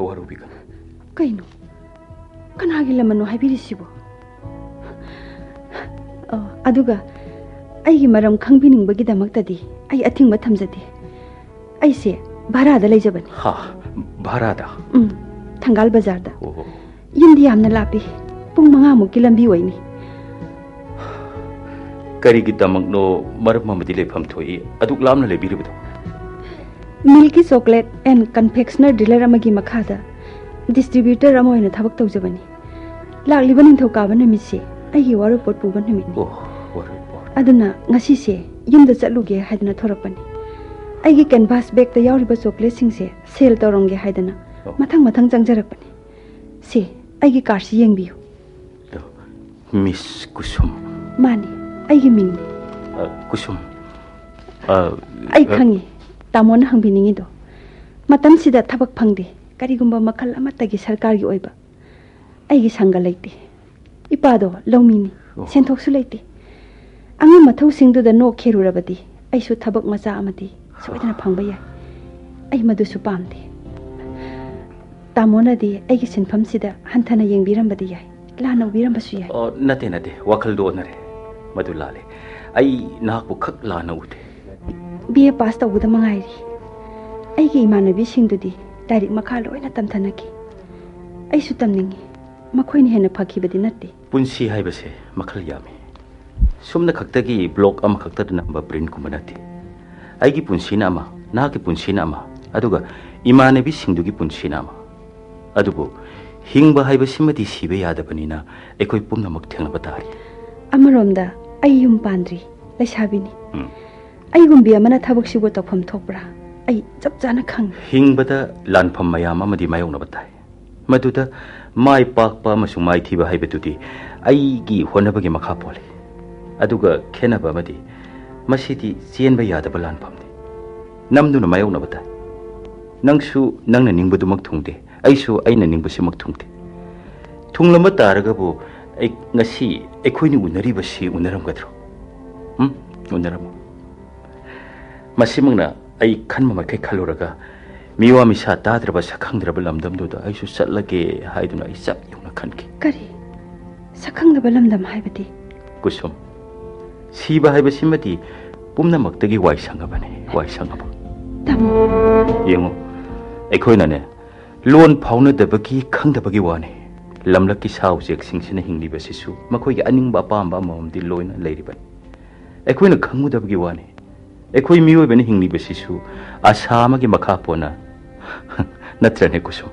ꯋꯥꯔꯧꯕꯤꯒꯅꯨ꯫ ꯀꯩꯅꯣ? ꯀꯅꯥꯒꯤ ꯂꯃꯟꯅꯣ ꯍꯥꯏꯕꯤꯔꯤꯁꯤꯕꯣ? ꯑ, ꯑꯗꯨꯒ ꯑꯩꯒꯤ ꯃꯔꯝ ꯈꯪꯕꯤꯅꯤꯡꯕꯒꯤꯗꯃꯛꯇꯗꯤ ꯑꯩ ꯑꯊꯤꯡꯕ ꯊꯝꯖꯗꯦ꯫ ꯑꯩꯁꯦ ꯚꯔꯥꯗ ꯂꯩꯖꯕꯅꯤ꯫ ꯍꯥ, ꯚꯔꯥꯗ? ꯎꯝ, ꯊꯪꯒꯥꯜ ꯕꯖꯥꯔꯗ꯫ ꯑꯣꯍꯣ꯫ ꯌꯨꯝꯗꯤ ꯌꯥꯝꯅ ꯂꯥꯞꯄꯤ, ꯄꯨꯡ ꯃꯉꯥꯃꯨꯛꯀꯤ ꯂꯝꯕꯤ ꯑꯣꯏꯅꯤ꯫ ꯀꯔꯤꯒꯤꯗꯃꯛꯅꯣ ꯃꯔꯝ ꯑꯃꯗꯤ ꯂꯩꯐꯝ ꯊꯣꯛꯏ ꯑꯗꯨꯛ ꯂꯥꯞꯅ ꯂꯩꯕꯤꯔꯤꯕꯗꯣ? Milky Chocolate and Confectioner Dealer ꯑꯃꯒꯤ ꯃꯈꯥꯗ distributor ꯑꯃ ꯑꯣꯏꯅ ꯊꯕꯛ ꯇꯧꯖꯕꯅꯤ꯫ ꯂꯥꯛꯂꯤꯕ ꯅꯤꯡꯊꯧꯀꯥꯕ ꯅꯨꯃꯤꯠꯁꯦ ꯑꯩꯒꯤ ꯋꯥꯔꯣꯏꯄꯣꯠ ꯄꯨꯕ ꯅꯨꯃꯤꯠꯅꯤ꯫ ꯑꯣ, ꯋꯥꯔꯣꯏꯄꯣꯠ꯫ ꯑꯗꯨꯅ ꯉꯁꯤꯁꯦ ꯌꯨꯝꯗ ꯆꯠꯂꯨꯒꯦ ꯍꯥꯏꯗꯅ ꯊꯣꯔꯛꯄꯅꯤ꯫ ꯑꯩꯒꯤ canvas bagꯇ ꯌꯥꯎꯔꯤꯕ chocolateꯁꯤꯡꯁꯦ sell ꯇꯧꯔꯝꯒꯦ ꯍꯥꯏꯗꯅ ꯑꯣ꯫ ꯃꯊꯪ ꯃꯊꯪ ꯆꯪꯖꯔꯛꯄꯅꯤ꯫ ꯁꯦ, ꯑꯩꯒꯤ cardꯁꯤ ꯌꯦꯡꯕꯤꯌꯨ꯫ ꯑꯗꯣ, Miss ꯀꯨꯁꯨꯝ꯫ ꯃꯥꯅꯤ, ꯑꯩꯒꯤ ꯃꯤꯡꯅꯤ꯫ ꯑ, ꯀꯨꯁꯨꯝ, ꯑ, ꯑꯩ ꯑ, ꯈꯪꯉꯤ, ꯇꯥꯃꯣꯅ ꯍꯪꯕꯤꯅꯤꯡꯉꯤꯗꯣ꯫ ꯃꯇꯝꯁꯤꯗ ꯊꯕꯛ ꯐꯪꯗꯦ, ꯀꯔꯤꯒꯨꯝꯕ ꯃꯈꯜ ꯑꯃꯠꯇꯒꯤ ꯁꯔꯀꯥꯔꯒꯤ ꯑꯣꯏꯕ꯫ ꯑꯩꯒꯤ ꯁꯪꯒ ꯂꯩꯇꯦ꯫ ꯏꯄꯥꯗꯣ ꯂꯧꯃꯤꯅꯤ꯫ ꯑꯣ꯫ ꯁꯦꯟꯊꯣꯛꯁꯨ ꯂꯩꯇꯦ꯫ ꯑꯉꯝ ꯑꯊꯧꯁꯤꯡꯗꯨꯗ ꯅꯣꯛꯈꯤꯔꯨꯔꯕꯗꯤ ꯑꯩꯁꯨ ꯊꯕꯛ ꯃꯆꯥ ꯑꯃꯗꯤ ꯁꯣꯏꯗꯅ ꯐꯪꯕ ꯌꯥꯏ꯫ ꯑꯩ ꯃꯗꯨꯁꯨ ꯄꯥꯝꯗꯦ꯫ ꯇꯥꯃꯣꯅꯗꯤ ꯑꯩꯒꯤ ꯁꯤꯟꯐꯝꯁꯤꯗ ꯍꯟꯊꯅ ꯌꯦꯡꯕꯤꯔꯝꯕꯗꯤ ꯌꯥꯏ, ꯂꯥꯟꯅ ꯎꯕꯤꯔꯝꯕꯁꯨ ꯌꯥꯏ꯫ ꯑꯣ, ꯅꯠꯇꯦ, ꯅꯠꯇꯦ, ꯋꯥꯈꯜꯗꯣ ꯑꯣꯟꯅꯔꯦ꯫ ꯃꯗꯨ ꯂꯥꯜꯂꯦ꯫ ꯑꯩ ꯅꯍꯥꯛꯄꯨ ꯈꯛ ꯂꯥꯟꯅ ꯎꯗꯦ꯫ ꯕꯤ ꯑꯦ ꯄꯥꯁ ꯇꯧꯕꯗ ꯃꯉꯥꯏꯔꯤ꯫ ꯑꯩꯒꯤ ꯏꯃꯥꯟꯅꯕꯤꯁꯤꯡꯗꯨꯗꯤ ꯂꯥꯏꯔꯤꯛ ꯃꯈꯥ ꯂꯣꯏꯅ ꯇꯝꯊꯅꯈꯤ꯫ ꯑꯩꯁꯨ ꯇꯝꯅꯤꯡꯉꯤ꯫ ꯃꯈꯣꯏꯅ ꯍꯦꯟꯅ ꯐꯈꯤꯕꯗꯤ ꯅꯠꯇꯦ꯫ ꯄꯨꯟꯁꯤ ꯍꯥꯏꯕꯁꯦ ꯃꯈꯜ ꯌꯥꯝꯃꯤ꯫ ꯁꯨꯝꯅ ꯈꯛꯇꯒꯤ ꯕ꯭ꯂꯣꯛ ꯑꯃꯈꯛꯇꯗ ꯅꯝꯕ ꯄ꯭ꯔꯤꯟꯠꯀꯨꯝꯕ ꯅꯠꯇꯦ꯫ ꯑꯩꯒꯤ ꯄꯨꯟꯁꯤꯅ ꯑꯃ, ꯅꯍꯥꯛꯀꯤ ꯄꯨꯟꯁꯤꯅ ꯑꯃ, ꯑꯗꯨꯒ ꯏꯃꯥꯟꯅꯕꯤꯁꯤꯡꯗꯨꯒꯤ ꯄꯨꯟꯁꯤꯅ ꯑꯃ꯫ ꯑꯗꯨꯕꯨ ꯍꯤꯡꯕ ꯍꯥꯏꯕꯁꯤꯃꯗꯤ ꯁꯤꯕ ꯌꯥꯗꯕꯅꯤꯅ ꯑꯩꯈꯣꯏ ꯄꯨꯝꯅꯃꯛ ꯊꯦꯡꯅꯕ ꯇꯥꯔꯤ꯫ ꯑꯃꯔꯣꯝꯗ ꯑꯩ ꯌꯨꯝ ꯄꯥꯟꯗ꯭ꯔꯤ, ꯂꯩꯁꯥꯕꯤꯅꯤ꯫ ꯎꯝ꯫ ꯑꯩꯒꯨꯝꯕꯤ ꯑꯃꯅ ꯊꯕꯛꯁꯤꯕꯨ ꯇꯧꯐꯝ ꯊꯣꯛꯄ꯭ꯔꯥ? ꯑꯩ ꯆꯞ ꯆꯥꯅ ꯈꯪꯉꯤ꯫ ꯍꯤꯡꯕꯗ ꯂꯥꯟꯐꯝ ꯃꯌꯥꯝ ꯑꯃꯗꯤ ꯃꯥꯌꯣꯛꯅꯕ ꯇꯥꯏ꯫ ꯃꯗꯨꯗ ꯃꯥꯏ ꯄꯥꯛꯄ ꯑꯃꯁꯨꯡ ꯃꯥꯏꯊꯤꯕ ꯍꯥꯏꯕꯗꯨꯗꯤ ꯑꯩꯒꯤ ꯍꯣꯠꯅꯕꯒꯤ ꯃꯈꯥ ꯄꯣꯜꯂꯤ꯫ ꯑꯗꯨꯒ ꯈꯦꯠꯅꯕ ꯑꯃꯗꯤ, ꯃꯁꯤꯗꯤ ꯆꯦꯟꯕ ꯌꯥꯗꯕ ꯂꯥꯟꯐꯝꯅꯤ꯫ ꯅꯝꯗꯨꯅ ꯃꯥꯌꯣꯛꯅꯕ ꯇꯥꯏ꯫ ꯅꯪꯁꯨ ꯅꯪꯅ ꯅꯤꯡꯕꯗꯨꯃꯛ ꯊꯨꯡꯗꯦ, ꯑꯩꯁꯨ ꯑꯩꯅ ꯅꯤꯡꯕꯁꯤꯃꯛ ꯊꯨꯡꯗꯦ꯫ ꯊꯨꯡꯂꯝꯕ ꯇꯥꯔꯒꯕꯨ ꯑꯩ ꯉꯁꯤ ꯑꯩꯈꯣꯏꯅ ꯎꯅꯔꯤꯕꯁꯤ ꯎꯅꯔꯝꯒꯗ꯭ꯔꯣ? ꯎꯝ? ꯎꯅꯔꯝꯃꯣꯏ꯫ ꯃꯁꯤꯃꯛꯅ ꯑꯩ ꯈꯟꯕ ꯃꯈꯩ ꯈꯜꯂꯨꯔꯒ, ꯃꯤꯋꯥ ꯃꯤꯁꯥ ꯇꯥꯗ꯭ꯔꯕ ꯁꯛꯈꯪꯗ꯭ꯔꯕ ꯂꯝꯗꯝꯗꯨꯗ ꯑꯩꯁꯨ ꯆꯠꯂꯒꯦ ꯍꯥꯏꯗꯨꯅ ꯑꯩ ꯆꯞ ꯌꯨꯡꯅ ꯈꯟꯈꯤ꯫ ꯀꯔꯤ? ꯁꯛꯈꯪꯗꯕ ꯂꯝꯗꯝ ꯍꯥꯏꯕꯗꯤ? ꯀꯨꯁꯨꯝ, ꯁꯤꯕ ꯍꯥꯏꯕꯁꯤꯃꯗꯤ ꯄꯨꯝꯅꯃꯛꯇꯒꯤ ꯋꯥꯏ ꯁꯪꯉꯕꯅꯤ, ꯋꯥꯏ ꯁꯪꯉꯕ꯫ ꯇꯥꯃꯣ꯫ ꯌꯦꯡꯉꯨ, ꯑꯩꯈꯣꯏꯅꯅꯦ, ꯂꯣꯟ ꯐꯥꯎꯅꯗꯕꯒꯤ, ꯈꯪꯗꯕꯒꯤ ꯋꯥꯅꯤ꯫ ꯂꯝꯂꯛꯀꯤ ꯁꯥ ꯎꯆꯦꯛꯁꯤꯡꯁꯤꯅ ꯍꯤꯡꯂꯤꯕꯁꯤꯁꯨ ꯃꯈꯣꯏꯒꯤ ꯑꯅꯤꯡꯕ ꯑꯄꯥꯝꯕ ꯑꯃꯃꯝꯗꯤ ꯂꯣꯏꯅ ꯂꯩꯔꯤꯕꯅꯤ꯫ ꯑꯩꯈꯣꯏꯅ ꯈꯪꯉꯨꯗꯕꯒꯤ ꯋꯥꯅꯤ꯫ ꯑꯩꯈꯣꯏ ꯃꯤꯑꯣꯏꯕꯅ ꯍꯤꯡꯂꯤꯕꯁꯤꯁꯨ ꯑꯁꯥ ꯑꯃꯒꯤ ꯃꯈꯥ ꯄꯣꯟꯅ, ꯅꯠꯇ꯭ꯔꯅꯦ ꯀꯨꯁꯨꯝ?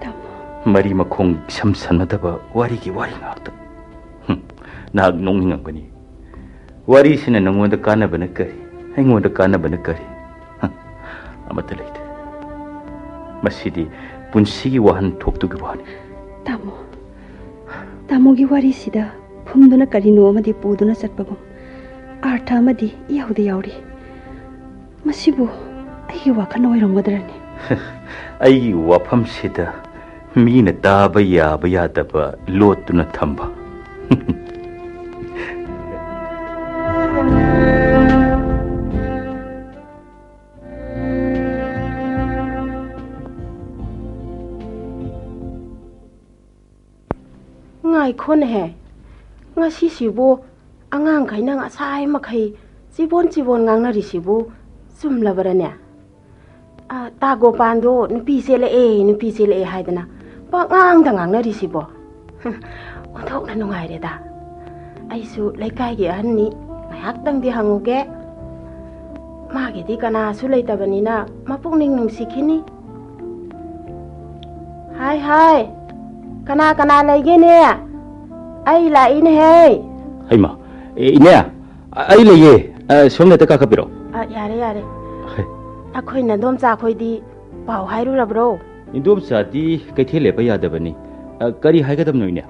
ꯇꯥꯃꯣ꯫ ꯃꯔꯤ ꯃꯈꯣꯡ ꯏꯁꯝ ꯁꯝꯅꯗꯕ ꯋꯥꯔꯤꯒꯤ ꯋꯥꯔꯤ ꯉꯥꯛꯇ꯫ ꯍꯨꯝ, ꯅꯍꯥꯛ ꯅꯣꯛꯅꯤꯡꯉꯝꯒꯅꯤ꯫ ꯋꯥꯔꯤꯁꯤꯅ ꯅꯪꯉꯣꯟꯗ ꯀꯥꯟꯅꯕꯅ ꯀꯔꯤ? ꯑꯩꯉꯣꯟꯗ ꯀꯥꯟꯅꯕꯅ ꯀꯔꯤ? ꯍ, ꯑꯃꯠꯇ ꯂꯩꯇꯦ꯫ ꯃꯁꯤꯗꯤ ꯄꯨꯟꯁꯤꯒꯤ ꯋꯥꯍꯟꯊꯣꯛꯇꯨꯒꯤ ꯋꯥꯅꯤ꯫ ꯇꯥꯃꯣ, ꯇꯥꯃꯣꯒꯤ ꯋꯥꯔꯤꯁꯤꯗ ꯐꯨꯝꯗꯨꯅ ꯀꯔꯤꯅꯣ ꯑꯃꯗꯤ ꯄꯨꯗꯨꯅ ꯆꯠꯄꯒꯨꯝ, ꯑꯥꯔꯊ ꯑꯃꯗꯤ ꯏꯌꯥꯎꯗ ꯌꯥꯎꯔꯤ꯫ ꯃꯁꯤꯕꯨ ꯑꯩꯒꯤ ꯋꯥꯈꯜꯅ ꯑꯣꯏꯔꯝꯒꯗ꯭ꯔꯅꯦ? ꯑꯩꯒꯤ ꯋꯥꯐꯝꯁꯤꯗ ꯃꯤꯅ ꯇꯥꯕ ꯌꯥꯕ ꯌꯥꯗꯕ ꯂꯣꯠꯇꯨꯅ ꯊꯝꯕ꯫ ꯉꯥꯏꯈꯣꯅꯦꯍꯦ, ꯉꯁꯤꯁꯤꯕꯨ ꯑꯉꯥꯡꯈꯩꯅ ꯉꯁꯥꯏ ꯃꯈꯩ ꯆꯤꯕꯣꯟ ꯆꯤꯕꯣꯟ ꯉꯥꯡꯅꯔꯤꯁꯤꯕꯨ ꯆꯨꯝꯂꯕꯔꯅꯦ? ꯑ, ꯇꯥ ꯒꯣꯄꯥꯟꯗꯣ ꯅꯨꯄꯤ ꯆꯦꯜꯂꯛꯑꯦ, ꯅꯨꯄꯤ ꯆꯦꯜꯂꯛꯑꯦ ꯍꯥꯏꯗꯅ ꯄꯉꯥꯡꯗ ꯉꯥꯡꯅꯔꯤꯁꯤꯕꯣ? ꯑꯣꯟꯊꯣꯛꯅ ꯅꯨꯡꯉꯥꯏꯔꯦꯗ꯫ ꯑꯩꯁꯨ ꯂꯩꯀꯥꯏꯒꯤ ꯑꯍꯟꯅꯤ, ꯉꯥꯏꯍꯥꯛꯇꯪꯗꯤ ꯍꯪꯉꯨꯒꯦ꯫ ꯃꯥꯒꯤꯗꯤ ꯀꯅꯥꯁꯨ ꯂꯩꯇꯕꯅꯤꯅ ꯃꯄꯨꯛꯅꯤꯡ ꯅꯨꯡꯁꯤꯈꯤꯅꯤ꯫ ꯍꯥꯏ, ꯍꯥꯏ, ꯀꯅꯥ ꯀꯅꯥ ꯂꯩꯒꯦꯅꯦ? ꯑꯩ ꯂꯥꯛꯏꯅꯦꯍꯦ꯫ ꯍꯩꯃꯥ, ꯑꯦ, ꯏꯅꯦ, ꯑ-, ꯑꯩ ꯂꯩꯌꯦ꯫ ꯑ, ꯁꯣꯝꯗ ꯍꯦꯛꯇ ꯀꯥꯈꯠꯄꯤꯔꯣ꯫ ꯑ, ꯌꯥꯔꯦ, ꯌꯥꯔꯦ꯫ ꯍꯩ꯫ ꯑꯩꯈꯣꯏ ꯅꯗꯣꯝꯆꯥ ꯈꯣꯏꯗꯤ ꯄꯥꯎ ꯍꯥꯏꯔꯨꯔꯕ꯭ꯔꯣ? ꯏꯟꯗꯣꯝꯆꯥꯗꯤ ꯀꯩꯊꯦꯜ ꯂꯦꯞꯄ ꯌꯥꯗꯕꯅꯤ꯫ ꯑ, ꯀꯔꯤ ꯍꯥꯏꯒꯗꯕꯅꯣ, ꯏꯅꯦ?